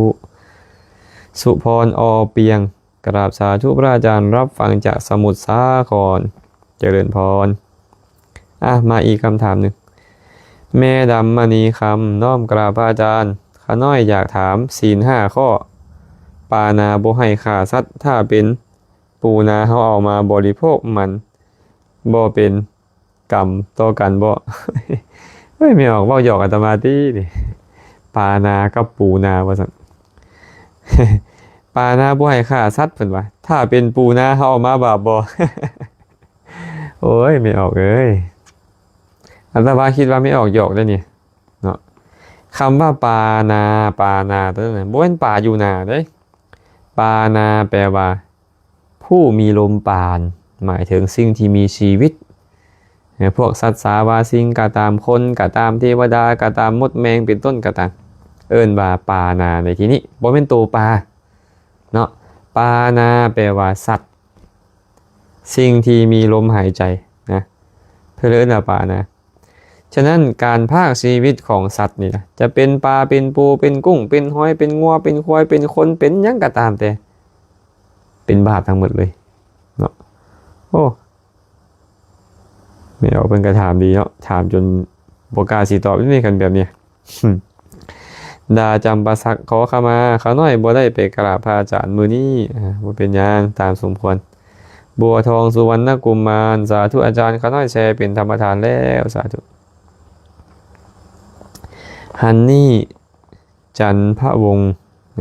ສຸພອນ ອ ປຽງ, ກະລາບສາທຸພະອາຈານ, ຮັບຟັງຈາກສະໝຸດສາຄອນ, ຈະເລີນພອນ. ອ່ະ ມາອີກຄຳຖາມໜຶ່ງ. ແມ່ດຳມະນີຄຳ, ນ້ອມກະລາບພະອາຈານ, ຂ້ານ້ອຍຢາກຖາມ ສີນຫ້າຂໍ້, ປານາບໍ່ໃຫ້ຂ້າສັດ, ຖ້າເປັນປູນາເຮົາເອົາມາບໍລິໂພກ ມັນບໍ່ເປັນກຳຕໍ່ກັນບໍ່? ເຮີ້ຍ ແມ່ອອກເວົ້າຫຍອກອາດຕະມາຕິນີ້, ປານາກັບປູນາວ່າຊັ້ນ. ປານາບໍ່ໃຫ້ຂ້າສັດ ເພິ່ນວ່າ, ຖ້າເປັນປູນາເຮົາເອົາມາບາບບໍ່? ໂອ້ຍ ແມ່ອອກເອີຍ, ອາດຕະມາຄິດວ່າແມ່ອອກຫຍອກເດ້ນີ້ເນາະ. ຄຳວ່າປານາ, ປານາຕົວນັ້ນນະ ບໍ່ແມ່ນປາຢູ່ນາເດ້. ປານາແປວ່າ ຜູ້ມີລົມປານ, ໝາຍເຖິງສິ່ງທີ່ມີຊີວິດ, ພວກສັດສາວາສິ່ງກໍຕາມ, ຄົນກໍຕາມ, ເທວະດາກໍຕາມ, ມົດແມງເປັນຕົ້ນກໍຕາມ, ເອີ້ນວ່າປານາໃນທີ່ນີ້ ບໍ່ແມ່ນໂຕປາເນາະ. ປານາແປວ່າສັດ, ສິ່ງທີ່ມີລົມຫາຍໃຈນະ, ເພິ່ນເອີ້ນວ່າປານາ. ສະນັ້ນ ການພາກຊີວິດຂອງສັດນີ້ນະ ຈະເປັນປາ ເປັນປູ ເປັນກຸ້ງ ເປັນຫອຍ ເປັນງົວ ເປັນຄວາຍ ເປັນຄົນ ເປັນຫຍັງກໍຕາມແຕ່ ເປັນບາບທັງໝົດເລີຍເນາະ. ໂອ້ ແມ່ອອກເພິ່ນກໍຖາມດີເນາະ, ຖາມຈົນບໍ່ກ້າຊິຕອບເດ້ ຄັນແບບນີ້. ດາຈຳປາສັກ ຂໍຂະມາ, ຂ້ານ້ອຍບໍ່ໄດ້ໄປກະລາບພະອາຈານມື້ນີ້. ອາ ບໍ່ເປັນຫຍັງ, ຕາມສົມຄວນ. ບົວທອງ ສຸວັນນະກຸມານ, ສາທຸອາຈານ, ຂ້ານ້ອຍແຊເປັນທຳມະທານແລ້ວ, ສາທຸ. ຮັນນີ້ ຈັນພະວົງ,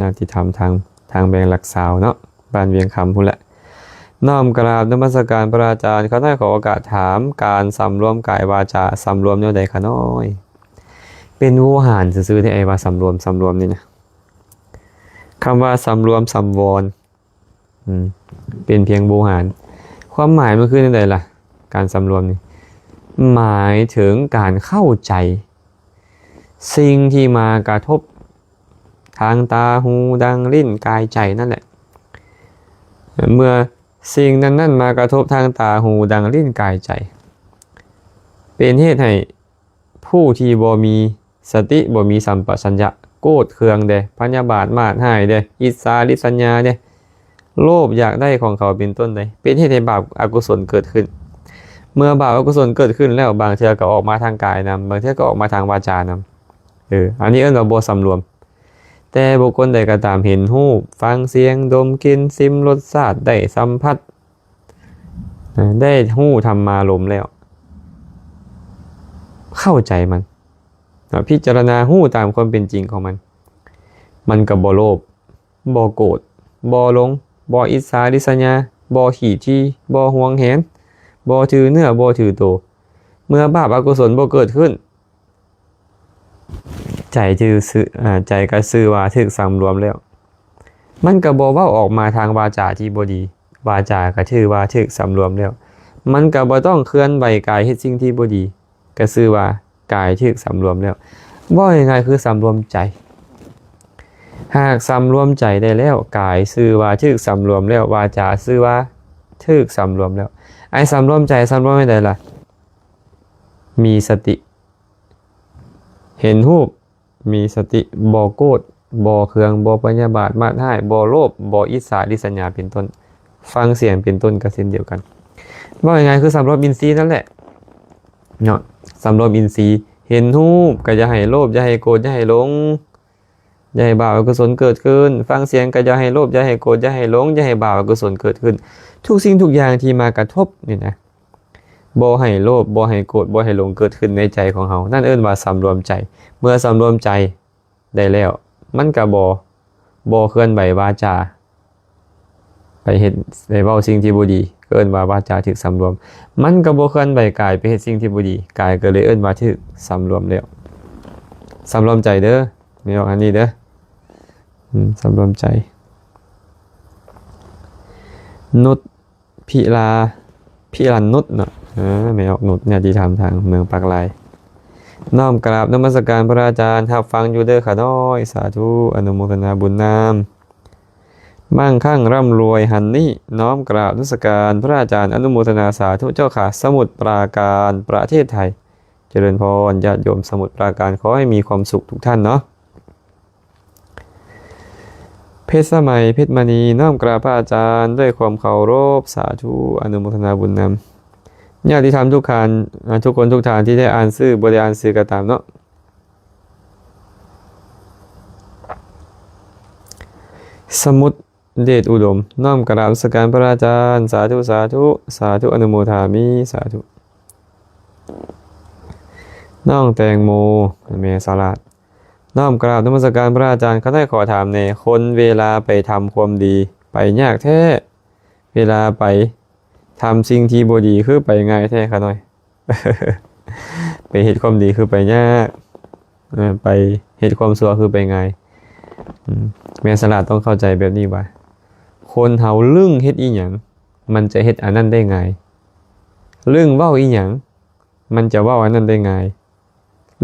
ຍາດຕິທຳທາງ, ທາງແບງຫຼັກຊາວເນາະ, ບ້ານວຽງຄຳພຸ້ນແຫຼະ. ນ້ອມກະລາບນະມັດສະການພະອາຈານ, ຂ້ານ້ອຍຂໍໂອກາດຖາມ ການສຳລວມກາຍວາຈາ ສຳລວມແນວໃດຂ້ານ້ອຍ? ເປັນໂວຫານຊື່ໆເດ້ ໄອ້ວ່າສຳລວມ, ສຳລວມນີ້ນະ. ຄຳວ່າສຳລວມສຳວອນ ອືມ ເປັນພຽງບູຮານ. ຄວາມໝາຍມັນຄືແນວໃດລະ? ການສຳລວມນີ້ ໝາຍເຖິງການເຂົ້າໃຈສິ່ງທີ່ມາກະທົບທາງຕາ, ຫູ, ດັງ, ລີ້ນ, ກາຍ, ໃຈນັ້ນແຫຼະ. ເມື່ອສິ່ງນັ້ນໆ ມາກະທົບທາງຕາ, ຫູ, ດັງ, ລີ້ນ, ກາຍ, ໃຈ, ເປັນເຫດໃຫ້ ຜູ້ທີ່ບໍ່ມີສະຕິ, ບໍ່ມີສຳປະສັນຍະ, ໂກດເຄືອງແດ່, ພະຍາບາດມາດຮ້າຍແດ່, ອິດສາລິດສະຍາແດ່, ໂລບຢາກໄດ້ຂອງເຂົາເປັນຕົ້ນໃດ, ເປັນເຫດໃຫ້ບາບອະກຸສົນເກີດຂຶ້ນ. ເມື່ອບາບອະກຸສົນເກີດຂຶ້ນແລ້ວ, ບາງເທື່ອກໍອອກມາທາງກາຍນຳ, ບາງເທື່ອກໍອອກມາທາງວາຈານຳ. ເອີ ອັນນີ້ເອີ້ນວ່າບໍ່ສຳລວມ. ແຕ່ບຸກຄົນໃດກໍຕາມເຫັນຮູບ, ຟັງສຽງ, ດົມກິ່ນ, ຊິມລົດຊາດ, ໄດ້ສຳຜັດ, ໄດ້ຮູ້ທຳມາລົມແລ້ວ ເຂົ້າໃຈມັນ ເນາະ ພິຈາລະນາຮູ້ຕາມຄວາມເປັນຈິງຂອງມັນ, ມັນກໍບໍ່ໂລບ, ບໍ່ໂກດ, ບໍ່ຫຼົງ, ບໍ່ອິດສາລິດສະຍາ, ບໍ່ຂີ້ຖີ່, ບໍ່ຫວງແຫນ, ບໍ່ຖືເນື້ອ, ບໍ່ຖືໂຕ. ເມື່ອບາບອະກຸສົນບໍ່ເກີດຂຶ້ນ, ໃຈຖືກຊື່ ອາ ໃຈກໍຊື່ວ່າຖືກສຳລວມແລ້ວ. ມັນກໍບໍ່ເວົ້າອອກມາທາງວາຈາທີ່ບໍ່ດີ, ວາຈາກໍຖືວ່າຖືກສຳລວມແລ້ວ. ມັນກໍບໍ່ຕ້ອງເຄື່ອນໄຫວກາຍເຮັດສິ່ງທີ່ບໍ່ດີ, ກໍຊື່ວ່າກາຍຖືກສຳລວມແລ້ວ. ເວົ້າງ່າຍໆຄືສຳລວມໃຈ. ຫາກສຳລວມໃຈໄດ້ແລ້ວ, ກາຍຊື່ວ່າຖືກສຳລວມແລ້ວ, ວາຈາຊື່ວ່າຖືກສຳລວມແລ້ວ. ໄອ້ສຳລວມໃຈ, ສຳລວມໃຫ້ໄດ້ລະ? ມີສະຕິ. ເຫັນຮູບ ມີສະຕິ, ບໍ່ໂກດ, ບໍ່ເຄືອງ, ບໍ່ພະຍາບາດມາດຮ້າຍ, ບໍ່ໂລບ, ບໍ່ອິດສາລິດສະຍາ ເປັນຕົ້ນ, ຟັງສຽງ ເປັນຕົ້ນ ກໍເຊັ່ນດຽວກັນ. ເວົ້າງ່າຍໆຄືສຳລວມອິນຊີນັ້ນແຫຼະເນາະ, ສຳລວມອິນຊີ. ເຫັນຮູບກໍຢ່າໃຫ້ໂລບ, ຢ່າໃຫ້ໂກດ, ຢ່າໃຫ້ຫຼົງ, ຢ່າໃຫ້ບາບອະກຸສົນເກີດຂຶ້ນ. ຟັງສຽງກໍຢ່າໃຫ້ໂລບ, ຢ່າໃຫ້ໂກດ, ຢ່າໃຫ້ຫຼົງ, ຢ່າໃຫ້ບາບອະກຸສົນເກີດຂຶ້ນ. ທຸກສິ່ງທຸກຢ່າງທີ່ມາກະທົບນີ້ນະ, ບໍ່ໃຫ້ໂລບ, ບໍ່ໃຫ້ໂກດ, ບໍ່ໃຫ້ຫຼົງເກີດຂຶ້ນໃນໃຈຂອງເຮົາ, ນັ້ນເອີ້ນວ່າສຳລວມໃຈ. ເມື່ອສຳລວມໃຈໄດ້ແລ້ວ, ມັນກະບໍ່, ບໍ່ເຄື່ອນໄຫວວາຈາໄປເຮັດ, ໄປເວົ້າສິ່ງທີ່ບໍ່ດີ, ເອີ້ນວ່າວາຈາຖືກສຳລວມ. ມັນກະບໍ່ເຄື່ອນໄຫວກາຍໄປເຮັດສິ່ງທີ່ບໍ່ດີ, ກາຍກໍເລີຍເອີ້ນວ່າຖືກສຳລວມແລ້ວ. ສຳລວມໃຈເດີ, ແມ່ນອອກອັນນີ້ເດີ. ອືມ, ສຳລວມໃຈ. ນຸດ ພິລາ ພິລັນນຸດເນາະ, ເອີ ແມ່ອອກນຸດ, ຍາດຕິທຳທາງເມືອງປາກລາຍ. ນ້ອມກາບນະມັດສະການພະອາຈານ, ຮັບຟັງຢູ່ເດີຂ້ານ້ອຍ, ສາທຸ, ອະນຸໂມທະນາບຸນນຳ. ມັງຄັງ ຮ່ຳລວຍ ຮັນນີ້, ນ້ອມກາບນະມັດສະການພະອາຈານ, ອະນຸໂມທະນາສາທຸເຈົ້າຂ້າ. ສະໝຸດປາການ ປະເທດໄທ. ຈະເລີນພອນ, ຍາດໂຍມສະໝຸດປາການ, ຂໍໃຫ້ມີຄວາມສຸກທຸກທ່ານເນາະ. ເພັດສະໄໝ ເພັດມະນີ, ນ້ອມກາບພະອາຈານດ້ວຍຄວາມເຄົາລົບ, ສາທຸ, ອະນຸໂມທະນາບຸນນຳ. ຍາດຕິທຳທຸກທ່ານ, ອາ, ທຸກຄົນທຸກທ່ານທີ່ໄດ້ອ່ານຊື່, ບໍ່ໄດ້ອ່ານຊື່ກໍຕາມເນາະ. ສະໝຸດ ເດດອຸດົມ, ນ້ອມກາບນະມັດສະການພະອາຈານ, ສາທຸ, ສາທຸ, ສາທຸ, ອະນຸໂມທາມິ, ສາທຸ. ນ້ອງແຕງໂມ ແມ່ສາລາດ, ນ້ອມກາບນະມັດສະການພະອາຈານ, ຂ້ານ້ອຍຂໍຖາມແດ່, ຄົນເວລາໄປທຳຄວາມດີ ໄປຍາກແທ້, ເວລາໄປທຳສິ່ງທີ່ບໍ່ດີ ຄືໄປງ່າຍແທ້ຂ້ານ້ອຍ? ໄປເຮັດຄວາມດີຄືໄປຍາກ, ເອີ ໄປເຮັດຄວາມຊົ່ວຄືໄປງ່າຍ. ອືມ, ແມ່ສາລາດຕ້ອງເຂົ້າໃຈແບບນີ້ວ່າ ຄົນເຮົາລຶ້ງເຮັດອີ່ຫຍັງ ມັນຈະເຮັດອັນນັ້ນໄດ້ງ່າຍ, ລຶ້ງເວົ້າອີ່ຫຍັງ ມັນຈະເວົ້າອັນນັ້ນໄດ້ງ່າຍ,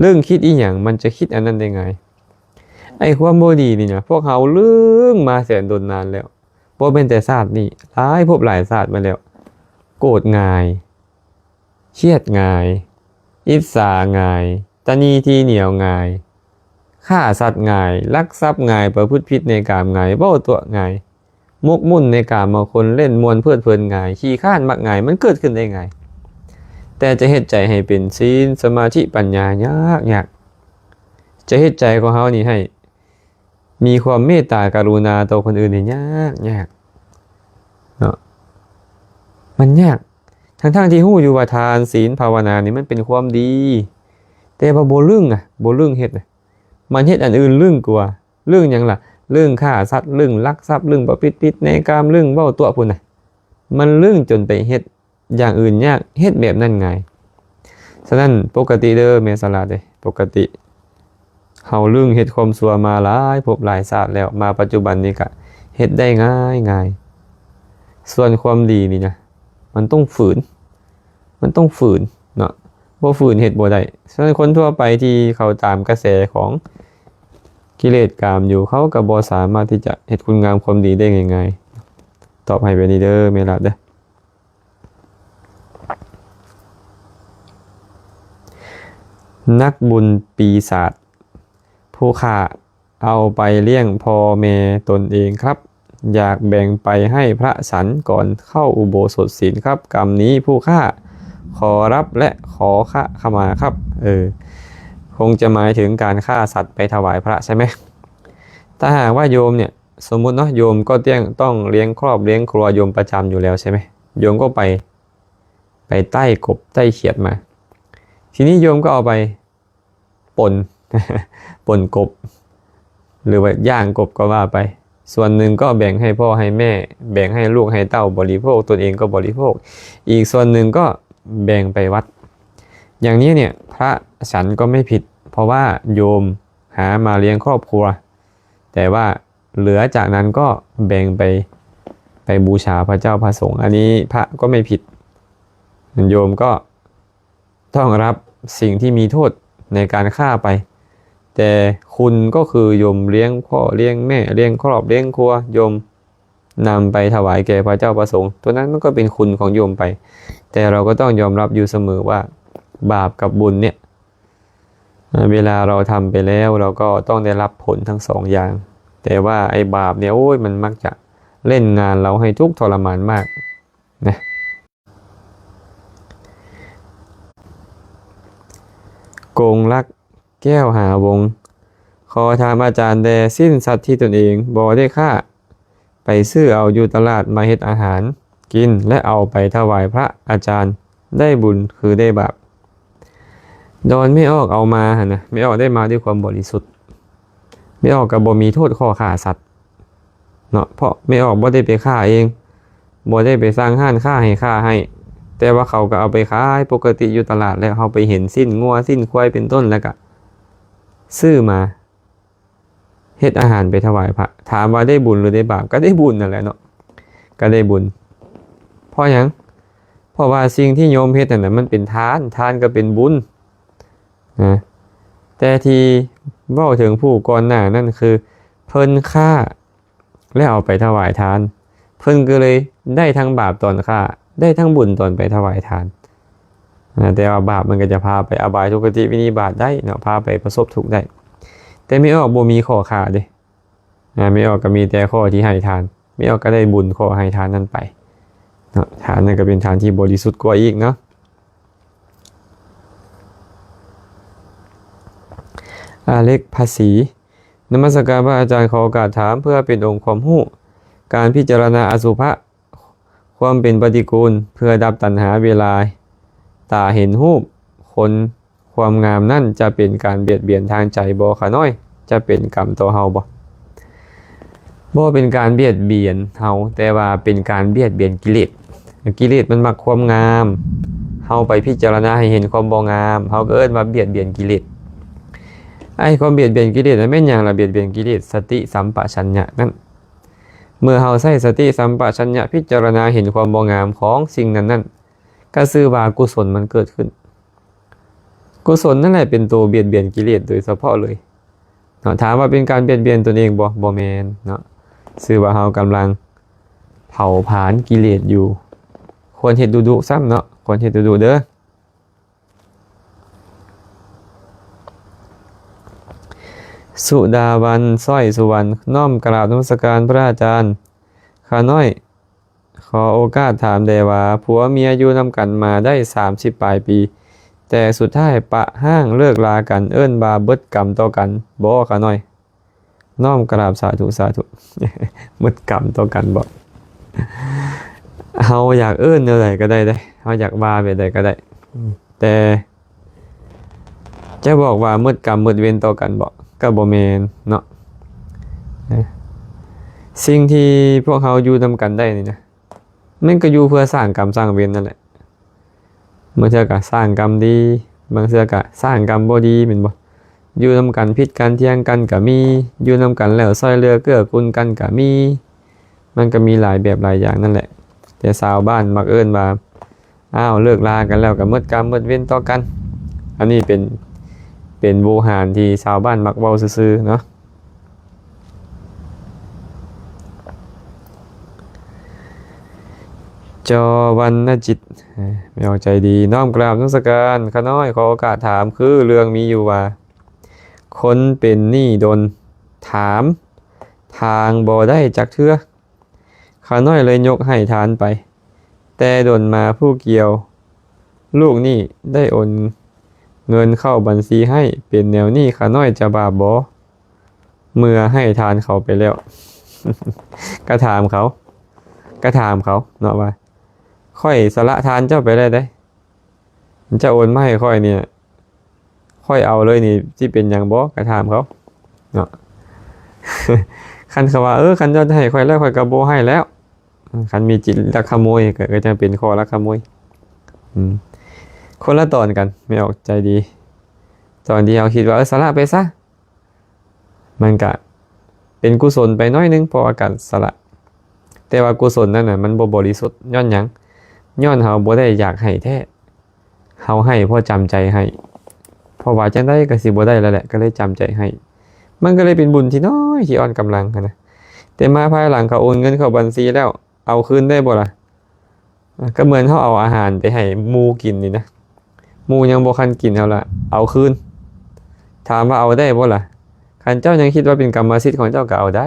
ລຶ້ງຄິດອີ່ຫຍັງ ມັນຈະຄິດອັນນັ້ນໄດ້ງ່າຍ. ໄອ້ຄວາມບໍ່ດີນີ້ນະ ພວກເຮົາລຶ້ງມາແສນດົນນານແລ້ວ, ບໍ່ແມ່ນແຕ່ຊາດນີ້, ຫຼາຍພົບຫຼາຍຊາດມາແລ້ວ. ໂກດງ່າຍ, ຄຽດງ່າຍ, ອິດສາງ່າຍ, ຕະໜີທີ່ໜຽວງ່າຍ, ຂ້າສັດງ່າຍ, ລັກຊັບງ່າຍ, ປະພຶດຜິດໃນກາມງ່າຍ, ເວົ້າຕົວະງ່າຍ, ໝົກໝຸ່ນໃນກາມມະຄຸນ, ຫຼິ້ນມ່ວນເພີດເພີນງ່າຍ, ຂີ້ຄ້ານມັກງ່າຍ, ມັນເກີດຂຶ້ນໄດ້ງ່າຍ. ແຕ່ຈະເຮັດໃຈໃຫ້ເປັນສິນ, ສະມາທິ, ປັນຍາຍາກ, ຍາກ. ຈະເຮັດໃຈຂອງເຮົານີ້ໃຫ້ ມີຄວາມເມດຕາກະລຸນາຕໍ່ຄົນອື່ນນີ້ຍາກ, ຍາກເນາະ, ມັນຍາກ. ທັງໆທີ່ຮູ້ຢູ່ວ່າທານ, ສິນ, ພາວະນານີ້ມັນເປັນຄວາມດີ, ແຕ່ວ່າບໍ່ລຶ້ງນະ, ບໍ່ລຶ້ງເຮັດນະ, ມັນເຮັດອັນອື່ນລຶ້ງກວ່າ. ລຶ້ງຫຍັງລະ? ລຶ້ງຂ້າສັດ, ລຶ້ງລັກຊັບ, ລຶ້ງປະພຶດຜິດໃນກາມ, ລຶ້ງເວົ້າຕົວະພຸ້ນນະ. ມັນລຶ້ງຈົນໄປເຮັດ ຢ່າງອື່ນຍາກ, ເຮັດແບບນັ້ນງ່າຍ. ສະນັ້ນ ປົກກະຕິເດີແມ່ສາລາເດ້, ປົກກະຕິ ເຮົາລຶ້ງເຮັດຄວາມຊົ່ວມາຫຼາຍພົບຫຼາຍຊາດແລ້ວ ມາປັດຈຸບັນນີ້ກະເຮັດໄດ້ງ່າຍໆ. ສ່ວນຄວາມດີນີ້ນະ ມັນຕ້ອງຝືນ ມັນຕ້ອງຝືນເນາະ ບໍ່ຝືນເຮັດບໍ່ໄດ້. ສະນັ້ນຄົນທົ່ວໄປທີ່ເຂົາຕາມກະແສຂອງກິເລດກາມຢູ່ ເຂົາກໍບໍ່ສາມາດທີ່ຈະເຮັດຄຸນງາມຄວາມດີໄດ້ງ່າຍໆ. ຕອບໃຫ້ແບບນີ້ເດີ ແມ່ນລະເດີ. ນັກບຸນປີສາດ ຜູ້ຂ້າເອົາໄປລ້ຽງພໍ່ແມ່ຕົນເອງຄັບ ຢາກແບ່ງໄປໃຫ້ພະສັນກ່ອນເຂົ້າອຸໂບສົດສິນຄັບ ກຳນີ້ຜູ້ຂ້າຂໍຮັບ ແລະ ຂໍຂະ ຂະມາຄັບ. ເອີ ຄົງຈະໝາຍເຖິງການຂ້າສັດໄປຖວາຍພະໃຊ່ໄໝ? ຖ້າຫາກວ່າໂຍມເນຍ ສົມມຸດເນາະ ໂຍມກໍຕ້ອງ ຕ້ອງລ້ຽງຄອບລ້ຽງຄົວໂຍມປະຈຳຢູ່ແລ້ວໃຊ່ໄໝ? ໂຍມກໍໄປ ໄປໄຕ້ກົບໄຕ້ຂຽດມາ ທີນີ້ໂຍມກໍເອົາໄປປົ່ນ ປົ່ນກົບ ຫຼືວ່າຍ່າງກົບກໍວ່າໄປ. ສ່ວນໜຶ່ງກໍແບ່ງໃຫ້ພໍ່ໃຫ້ແມ່ ແບ່ງໃຫ້ລູກໃຫ້ເຕົ້າບໍລິໂພກ ຕົນເອງກໍບໍລິໂພກ ອີກສ່ວນໜຶ່ງກໍແບ່ງໄປວັດ. ຢ່າງນີ້ເນຍ ພະສັນກໍໄມ່ຜິດ ເພາະວ່າໂຍມຫາມາລ້ຽງຄອບຄົວ ແຕ່ວ່າເຫຼືອຈາກນັ້ນກໍແບ່ງໄປ ໄປບູຊາພະເຈົ້າພະສົງ ອັນນີ້ພະກໍໄມ່ຜິດ ໂຍມກໍຕ້ອງຮັບສິ່ງທີ່ມີໂທດໃນການຂ້າໄປ. ແຕ່ຄຸນກໍຄືໂຍມລ້ຽງພໍ່ລ້ຽງແມ່ ລ້ຽງຄອບລ້ຽງຄົວ ໂຍມນຳໄປຖວາຍແກ່ພະເຈົ້າພະສົງ ຕົວນັ້ນມັນກໍເປັນຄຸນຂອງໂຍມໄປ. ແຕ່ເຮົາກໍຕ້ອງຍອມຮັບຢູ່ສະເໝີວ່າ ບາບກັບບຸນເນຍ ເວລາເຮົາທຳໄປແລ້ວ ເຮົາກໍຕ້ອງໄດ້ຮັບຜົນທັງສອງຢ່າງ. ແຕ່ວ່າໄອ້ບາບເນຍ ໂອ້ຍ ມັນມັກຈະຫຼິ້ນງານເຮົາໃຫ້ທຸກທໍລະມານມາກນະ. ກົງລັກ ແກ້ວຫາວົງ ຂໍຖາມອາຈານແດ່ ສິ້ນສັດທີ່ຕົນເອງບໍ່ໄດ້ຂ້າ ໄປຊື້ເອົາຢູ່ຕະຫຼາດມາເຮັດອາຫານກິນ ແລະ ເອົາໄປຖວາຍພະ ອາຈານໄດ້ບຸນຄືໄດ້ບາບ? ດອນແມ່ອອກເອົາມາຫັ້ນນະ ແມ່ອອກໄດ້ມາດ້ວຍຄວາມບໍລິສຸດ ແມ່ອອກກໍບໍ່ມີໂທດຂໍ້ຂ້າສັດເນາະ ເພາະແມ່ອອກບໍ່ໄດ້ໄປຂ້າເອງ ບໍ່ໄດ້ໄປສັ່ງຮ້ານຄ້າໃຫ້ຂ້າໃຫ້ ແຕ່ວ່າເຂົາກໍເອົາໄປຂາຍປົກກະຕິຢູ່ຕະຫຼາດ ແລ້ວເຮົາໄປເຫັນຊີ້ນງົວຊີ້ນຄວາຍເປັນຕົ້ນ ແລ້ວກໍຊື້ມາ ເຮັດອາຫານໄປຖວາຍພະ ຖາມວ່າໄດ້ບຸນຫຼືໄດ້ບາບ? ກໍໄດ້ບຸນນັ້ນແຫຼະເນາະ ກໍໄດ້ບຸນ. ເພາະຫຍັງ? ເພາະວ່າສິ່ງທີ່ໂຍມເຮັດນັ້ນນະ ມັນເປັນທານ ທານກໍເປັນບຸນນະ. ແຕ່ທີ່ເວົ້າເຖິງຜູ້ກ່ອນໜ້ານັ້ນ ຄືເພິ່ນຂ້າ ແລ້ວເອົາໄປຖວາຍທານ ເພິ່ນກໍເລີຍໄດ້ທັງບາບຕອນຂ້າ ໄດ້ທັງບຸນຕອນໄປຖວາຍທານ. ອາ ແຕ່ວ່າບາບມັນກໍຈະພາໄປອະບາຍ ທຸກຄະຕິ ວິນິບາດໄດ້ເນາະ ພາໄປປະສົບທຸກໄດ້. ແຕ່ແມ່ອອກບໍ່ມີຂໍ້ຂ້າເດ້ ອາ ແມ່ອອກກໍມີແຕ່ຂໍ້ທີ່ໃຫ້ທານ ແມ່ອອກກໍໄດ້ບຸນຂໍ້ໃຫ້ທານນັ້ນໄປເນາະ. ທານນັ້ນກໍເປັນທານທີ່ບໍລິສຸດກວ່າອີກເນາະ. ອາເລັກ ພາສີ ນະມັດສະການພະອາຈານ ຂໍໂອກາດຖາມເພື່ອເປັນອົງຄວາມຮູ້ ການພິຈາລະນາອະສຸພະ ຄວາມເປັນປະຕິກູນ ເພື່ອດັບຕັນຫາເວລາຕາເຫັນຮູບຄົນ ຄວາມງາມນັ້ນຈະເປັນການບຽດບຽນທາງໃຈບໍ່ຂະນ້ອຍ? ຈະເປັນກຳຕໍ່ເຮົາບໍ່? ບໍ່ເປັນການບຽດບຽນເຮົາ ແຕ່ວ່າເປັນການບຽດບຽນກິເລດ. ກິເລດມັນມັກຄວາມງາມ ເຮົາໄປພິຈາລະນາໃຫ້ເຫັນຄວາມບໍ່ງາມ ເຮົາກໍເອີ້ນວ່າບຽດບຽນກິເລດ. ໄອ້ຄວາມບຽດບຽນກິເລດນັ້ນແມ່ນຫຍັງລະ? ບຽດບຽນກິເລດສະຕິສຳປະຊັນຍະນັ້ນ. ເມື່ອເຮົາໃຊ້ສະຕິສຳປະຊັນຍະພິຈາລະນາເຫັນຄວາມບໍ່ງາມຂອງສິ່ງນັ້ນໆ ກໍຊື່ວ່າກຸສົນມັນເກີດຂຶ້ນ. ກຸສົນນັ້ນແຫຼະເປັນໂຕບຽດບຽນກິເລດໂດຍສະເພາະເລີຍເນາະ. ຖາມວ່າເປັນການບຽດບຽນຕົນເອງບໍ່? ບໍ່ແມ່ນເນາະ. ຊື່ວ່າເຮົາກຳລັງເຜົາຜານກິເລດຢູ່. ຄວນເຮັດດຸໆຊ້ຳເນາະ, ຄວນເຮັດດຸໆເດີ. ສຸດາວັນ ຊ້ອຍສຸວັນ ນ້ອມກາບນະມັດສະການພະອາຈານ. ຂ້ານ້ອຍ ຂໍໂອກາດຖາມແດ່ວ່າ ຜົວເມຍຢູ່ນຳກັນມາໄດ້ສາມສິບປາຍປີ ແຕ່ສຸດທ້າຍປະຮ້າງເລີກລາກັນ ເອີ້ນວ່າເບິດກຳຕໍ່ກັນບໍ່ຂ້ານ້ອຍ? ນ້ອມກະລາບສາທຸ ສາທຸ. ເບິດກຳຕໍ່ກັນບໍ່? ເຮົາຢາກເອີ້ນແນວໃດກໍໄດ້ເດ້, ເຮົາຢາກວ່າແບບໃດກໍໄດ້. ແຕ່ຈະບອກວ່າໝົດກຳໝົດເວນຕໍ່ກັນບໍ່? ກໍບໍ່ແມ່ນເນາະ. ສິ່ງທີ່ພວກເຮົາຢູ່ນຳກັນໄດ້ນີ້ນະ ມັນກໍຢູ່ເພື່ອສ້າງກຳສ້າງເວນນັ້ນແຫຼະ. ບາງເທື່ອກໍສ້າງກຳດີ, ບາງເທື່ອກໍສ້າງກຳບໍ່ດີ ແມ່ນບໍ່? ຢູ່ນຳກັນຜິດກັນຖຽງກັນກໍມີ, ຢູ່ນຳກັນແລ້ວຊ່ອຍເຫຼືອເກື້ອກູນກັນກໍມີ. ມັນກໍມີຫຼາຍແບບຫຼາຍຢ່າງນັ້ນແຫຼະ. ແຕ່ຊາວບ້ານມັກເອີ້ນວ່າ ອ້າວ ເລີກລາກັນແລ້ວກໍໝົດກຳໝົດເວນຕໍ່ກັນ. ອັນນີ້ເປັນ ເປັນໂວຫານທີ່ຊາວບ້ານມັກເວົ້າຊື່ໆເນາະ. ຈອວັນນະຈິດ ແມ່ອອກໃຈດີ ນ້ອມກາບນະມັດສະການ. ຂ້ານ້ອຍຂໍໂອກາດຖາມ ຄືເລື່ອງມີຢູ່ວ່າ ຄົນເປັນໜີ້ດົນ ຖາມທາງບໍ່ໄດ້ຈັກເທື່ອ. ຂ້ານ້ອຍເລີຍຍົກໃຫ້ທ່ານໄປ, ແຕ່ດົນມາຜູ້ກ່ຽວລູກໜີ້ໄດ້ໂອນເງິນເຂົ້າບັນຊີໃຫ້. ເປັນແນວນີ້ ຂ້ານ້ອຍຈະບາບບໍ່ ເມື່ອໃຫ້ທ່ານເຂົາໄປແລ້ວ? ກະຖາມເຂົາ ກະຖາມເຂົາເນາະວ່າ ຂ້ອຍສະຫຼະທ່ານເຈົ້າໄປແລ້ວເດ້ ເຈົ້າໂອນມາໃຫ້ຂ້ອຍນີ້ ຂ້ອຍເອົາເລີຍນີ້ ຊິເປັນຫຍັງບໍ່? ກະຖາມເຂົາເນາະ. ຄັນເຂົາວ່າ ເອີ ຄັນເຈົ້າໃຫ້ຂ້ອຍແລ້ວ ຂ້ອຍກໍບໍ່ໃຫ້ແລ້ວ. ຄັນມີຈິດລັກຂະໂມຍ ກໍ ກໍຈະເປັນຂໍ້ລັກຂະໂມຍ. ອືມ ຄົນລະຕອນກັນ ແມ່ອອກໃຈດີ. ຕອນທີ່ເຮົາຄິດວ່າ ເອີ ສະຫຼະໄປຊະ ມັນກະເປັນກຸສົນໄປໜ້ອຍໜຶ່ງ ເພາະວ່າການສະຫຼະ. ແຕ່ວ່າກຸສົນນັ້ນນະ ມັນບໍ່ບໍລິສຸດ. ຍ້ອນຫຍັງ? ຍ້ອນເຮົາບໍ່ໄດ້ຢາກໃຫ້ແທ້. ເຮົາໃຫ້ເພາະຈຳໃຈໃຫ້, ເພາະວ່າຈັ່ງໃດກໍຊິບໍ່ໄດ້ແລ້ວແຫຼະ ກໍເລີຍຈຳໃຈໃຫ້. ມັນກໍເລີຍເປັນບຸນທີ່ນ້ອຍ ທີ່ອ່ອນກຳລັງຫັ້ນນະ. ແຕ່ມາພາຍຫຼັງເຂົາໂອນເງິນເຂົ້າບັນຊີແລ້ວ ເອົາຄືນໄດ້ບໍ່ລະ? ກໍເໝືອນເຮົາເອົາອາຫານໄປໃຫ້ໝູ່ກິນນີ້ນະ, ໝູ່ຍັງບໍ່ທັນກິນ ເຮົາລະເອົາຄືນ. ຖາມວ່າເອົາໄດ້ບໍ່ລະ? ຄັນເຈົ້າຍັງຄິດວ່າເປັນກຳມະສິດຂອງເຈົ້າກໍເອົາໄດ້,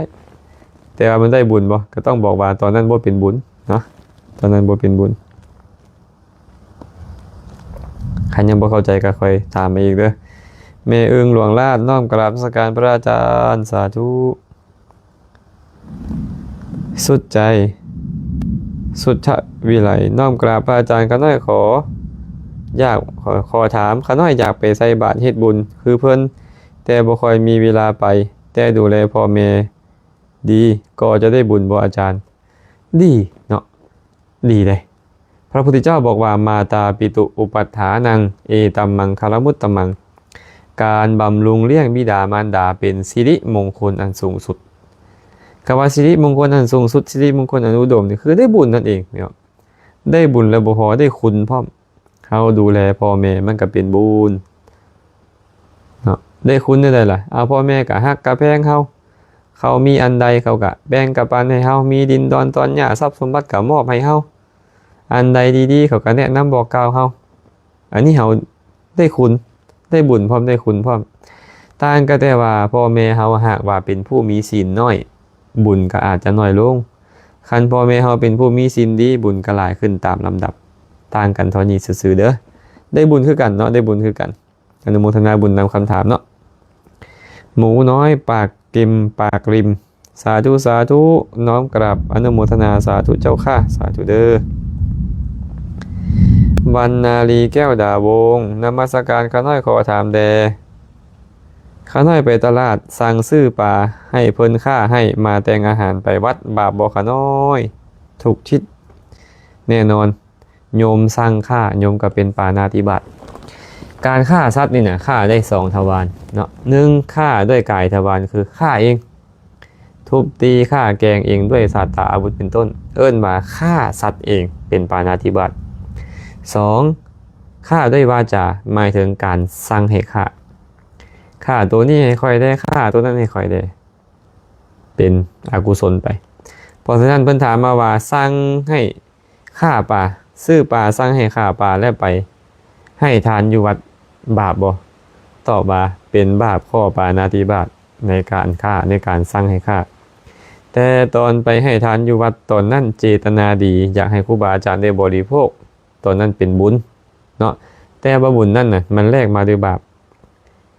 ແຕ່ວ່າມັນໄດ້ບຸນບໍ່? ກໍຕ້ອງບອກວ່າຕອນນັ້ນບໍ່ເປັນບຸນເນາະ, ຕອນນັ້ນບໍ່ເປັນບຸນ. ຄັນຍັງບໍ່ເຂົ້າໃຈກໍຄ່ອຍຖາມມາອີກເດີ້. ແມ່ອຶ່ງຫຼວງລາດ ນ້ອມກາບນະມັດສະການພະອາຈານ ສາທຸ. ສຸດໃຈ ສຸດທະວິໄລ ນ້ອມກາບພະອາຈານ. ຂ້ານ້ອຍຂໍ ຢາກ ຂໍ ຂໍຖາມ, ຂ້ານ້ອຍຢາກໄປໃສ່ບາດເຮັດບຸນຄືເພິ່ນ ແຕ່ບໍ່ຄ່ອຍມີເວລາໄປ, ແຕ່ດູແລພໍ່ແມ່ດີ ກໍຈະໄດ້ບຸນບໍ່ອາຈານ? ດີເນາະ, ດີເດ້. ພະພຸດທະເຈົ້າບອກວ່າ ມາຕາປິຕຸອຸປັດຖານັງ ເອຕັມມັງຄະລະມຸດຕະມັງ. ການບຳລຸງລ້ຽງບິດາມານດາເປັນສິລິມົງຄົນອັນສູງສຸດ. ຄຳວ່າສິລິມົງຄົນອັນສູງສຸດ, ສິລິມົງຄົນອັນອຸດົມນີ້ ຄືໄດ້ບຸນນັ້ນເອງເນາະ. ໄດ້ບຸນແລ້ວບໍ່ພໍ, ໄດ້ຄຸນພ້ອມ. ເຮົາດູແລພໍ່ແມ່ ມັນກໍເປັນບຸນເນາະ. ໄດ້ຄຸນແນວໃດລະ? ເອົາ ພໍ່ແມ່ກໍຮັກກໍແພງເຮົາ, ເຂົາມີອັນໃດເຂົາກໍແບ່ງກະປັນໃຫ້ເຮົາ, ມີດິນດອນຕອນຫຍ້າ ຊັບສົມບັດກໍມອບໃຫ້ເຮົາ, ອັນໃດດີໆ ເຂົາກໍແນະນຳບອກກ່າວເຮົາ. ອັນນີ້ເຮົາໄດ້ຄຸນ, ໄດ້ບຸນພ້ອມ ໄດ້ຄຸນພ້ອມ. ຕ່າງກໍແຕ່ວ່າພໍ່ແມ່ເຮົາຫາກວ່າເປັນຜູ້ມີສິນໜ້ອຍ, ບຸນກໍອາດຈະໜ້ອຍລົງ. ຄັນພໍ່ແມ່ເຮົາເປັນຜູ້ມີສິນດີ, ບຸນກໍຫຼາຍຂຶ້ນຕາມລຳດັບ. ຕ່າງກັນເທົ່ານີ້ຊື່ໆເດີ້. ໄດ້ບຸນຄືກັນເນາະ, ໄດ້ບຸນຄືກັນ. ອະນຸໂມທະນາບຸນນຳຄຳຖາມເນາະ. ໝູນ້ອຍປາກ ເຕັມປາກລິມ. ສາທຸ ສາທຸ ນ້ອມກາບອະນຸໂມທະນາສາທຸເຈົ້າຂ້າ, ສາທຸເດີ້. ວັນນາລີ ແກ້ວດາວົງ ນະມັດສະການ, ຂ້ານ້ອຍຂໍຖາມແດ່. ຂ້ານ້ອຍໄປຕະຫຼາດ ສັ່ງຊື້ປາໃຫ້ເພິ່ນຄ້າໃຫ້ ມາແຕ່ງອາຫານໄປວັດ, ບາບບໍ່ຂ້ານ້ອຍ? ທຸກທິດແນ່ນອນ. ໂຍມສັ່ງຂ້າ, ໂຍມກໍເປັນປານາຕິບາດ. ການຂ້າສັດນີ້ນະ ຂ້າໄດ້ສອງທະວານເນາະ. ໜຶ່ງ ຂ້າດ້ວຍກາຍທະວານ ຄືຂ້າເອງ, ທຸບຕີຂ້າແກງເອງດ້ວຍສາດຕາອາວຸດເປັນຕົ້ນ, ເອີ້ນວ່າຂ້າສັດເອງ, ເປັນປານາທິບາດ. ສອງ ຂ້າດ້ວຍວາຈາ, ໝາຍເຖິງການສັ່ງໃຫ້ຂ້າ. ຂ້າໂຕນີ້ໃຫ້ຂ້ອຍແດ່, ຂ້າໂຕນັ້ນໃຫ້ຂ້ອຍແດ່. ເປັນອະກຸສົນໄປ. ເພາະສະນັ້ນເພິ່ນຖາມມາວ່າ ສັ່ງໃຫ້ຂ້າປາ, ຊື້ປາ ສັ່ງໃຫ້ຂ້າປາ ແລ້ວໄປໃຫ້ທານຢູ່ວັດ ບາບບໍ່? ຕອບວ່າ ເປັນບາບຂໍ້ປານາຕິບາດໃນການຂ້າ, ໃນການສັ່ງໃຫ້ຂ້າ. ແຕ່ຕອນໄປໃຫ້ທານຢູ່ວັດຕອນນັ້ນ ເຈຕະນາດີ ຢາກໃຫ້ຄູບາອາຈານໄດ້ບໍລິໂພກ, ຕອນນັ້ນເປັນບຸນເນາະ. ແຕ່ວ່າບຸນນັ້ນນະ ມັນແລກມາດ້ວຍບາບ.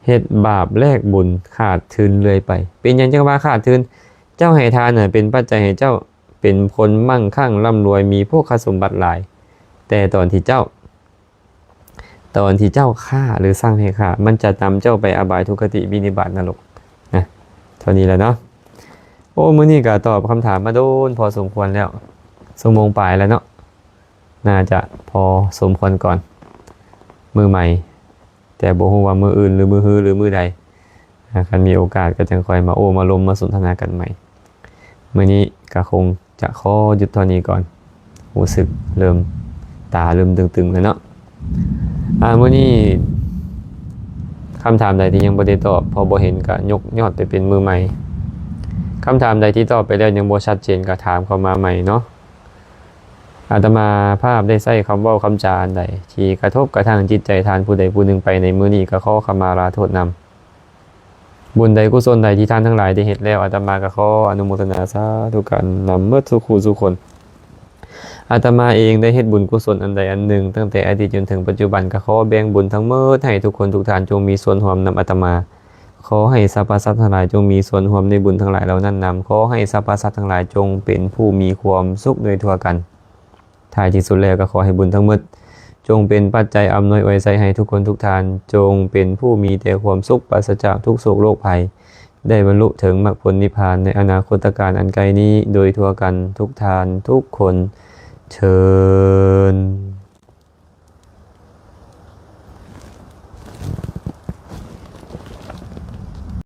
ເຮັດບາບແລກບຸນຂາດທຶນເລື້ອຍໄປ. ເປັນຫຍັງຈັ່ງວ່າຂາດທຶນ? ເຈົ້າໃຫ້ທານນະ ເປັນປັດໄຈໃຫ້ເຈົ້າເປັນຄົນມັ່ງຄັ່ງລ່ຳລວຍ ມີໂພຄະສົມບັດຫຼາຍ, ແຕ່ຕອນທີ່ເຈົ້າ ຕອນທີ່ເຈົ້າຂ້າ ຫຼື ສັ່ງໃຫ້ຂ້າ ມັນຈະນຳເຈົ້າໄປອະບາຍ ທຸກຄະຕິ ວິນິບາດ ນະລົກນະ. ເທົ່ານີ້ແຫຼະເນາະ. ໂອ້ ມື້ນີ້ກໍຕອບຄຳຖາມມາໂດນພໍສົມຄວນແລ້ວ, ຊົ່ວໂມງປາຍແລ້ວເນາະ. ໜ້າຈະພໍສົມຄວນກ່ອນ ມື້ໃໝ່, ແຕ່ບໍ່ຮູ້ວ່າມື້ອື່ນ ຫຼື ມື້ຮື ຫຼື ມື້ໃດ. ຄັນມີໂອກາດກໍຈັ່ງຄ່ອຍມາໂອ້ມາລົມມາສົນທະນາກັນໃໝ່. ມື້ນີ້ກໍຄົງຈະຂໍຢຸດເທົ່ານີ້ກ່ອນ. ຮູ້ສຶກເລີ່ມ ຕາເລີ່ມຕຶງໆແລ້ວເນາະ. ອາ ມື້ນີ້ຄຳຖາມໃດທີ່ຍັງບໍ່ໄດ້ຕອບ ເພາະບໍ່ເຫັນກໍຍົກຍອດໄປເປັນມື້ໃໝ່. ຄຳຖາມໃດທີ່ຕອບໄປແລ້ວຍັງບໍ່ຊັດເຈນກໍຖາມເຂົ້າມາໃໝ່ເນາະ. ອາດຕະມາພາບໄດ້ໃຊ້ຄຳເວົ້າຄຳຈາອັນໃດ ທີ່ກະທົບກະທັ່ງຈິດໃຈທ່ານຜູ້ໃດຜູ້ໜຶ່ງໄປໃນມື້ນີ້ ກໍຂໍຂະມາລາໂທດນຳ. ບຸນໃດກຸສົນໃດທີ່ທ່ານທັງຫຼາຍໄດ້ເຮັດແລ້ວ ອາດຕະມາກໍຂໍອະນຸໂມທະນາສາທຸກັນນຳໝົດສູ່ຄູ່ສູ່ຄົນ. ອາດຕະມາເອງໄດ້ເຮັດບຸນກຸສົນອັນໃດອັນໜຶ່ງ ຕັ້ງແຕ່ອະດີດຈົນເຖິງປັດຈຸບັນ ກໍຂໍແບ່ງບຸນທັງໝົດໃຫ້ທຸກຄົນທຸກທ່ານຈົ່ງມີສ່ວນຮ່ວມນຳອາດຕະມາ. ຂໍໃຫ້ສັບພະສັດທັງຫຼາຍຈົ່ງມີສ່ວນຮ່ວມໃນບຸນທັງຫຼາຍເຫຼົ່ານັ້ນນຳ. ຂໍໃຫ້ສັບພະສັດທັງຫຼາຍຈົ່ງເປັນຜູ້ມີຄວາມສຸກໂດຍທົ່ວກັນ. ທ້າຍທີ່ສຸດແລ້ວກໍຂໍໃຫ້ບຸນທັງໝົດ ຈົ່ງເປັນປັດໄຈອຳນວຍອວຍໄຊໃຫ້ທຸກຄົນທຸກທ່ານ, ຈົ່ງເປັນຜູ້ມີແຕ່ຄວາມສຸກ ປາສະຈາກທຸກໂສກໂລກໄພ, ໄດ້ບັນລຸເຖິງມັກຜົນນິບພານໃນອະນາຄົດຕະການອັນໃກ້ນີ້ ໂດຍທົ່ວກັນທຸກທ່ານທຸກຄົນເທີ້ນ.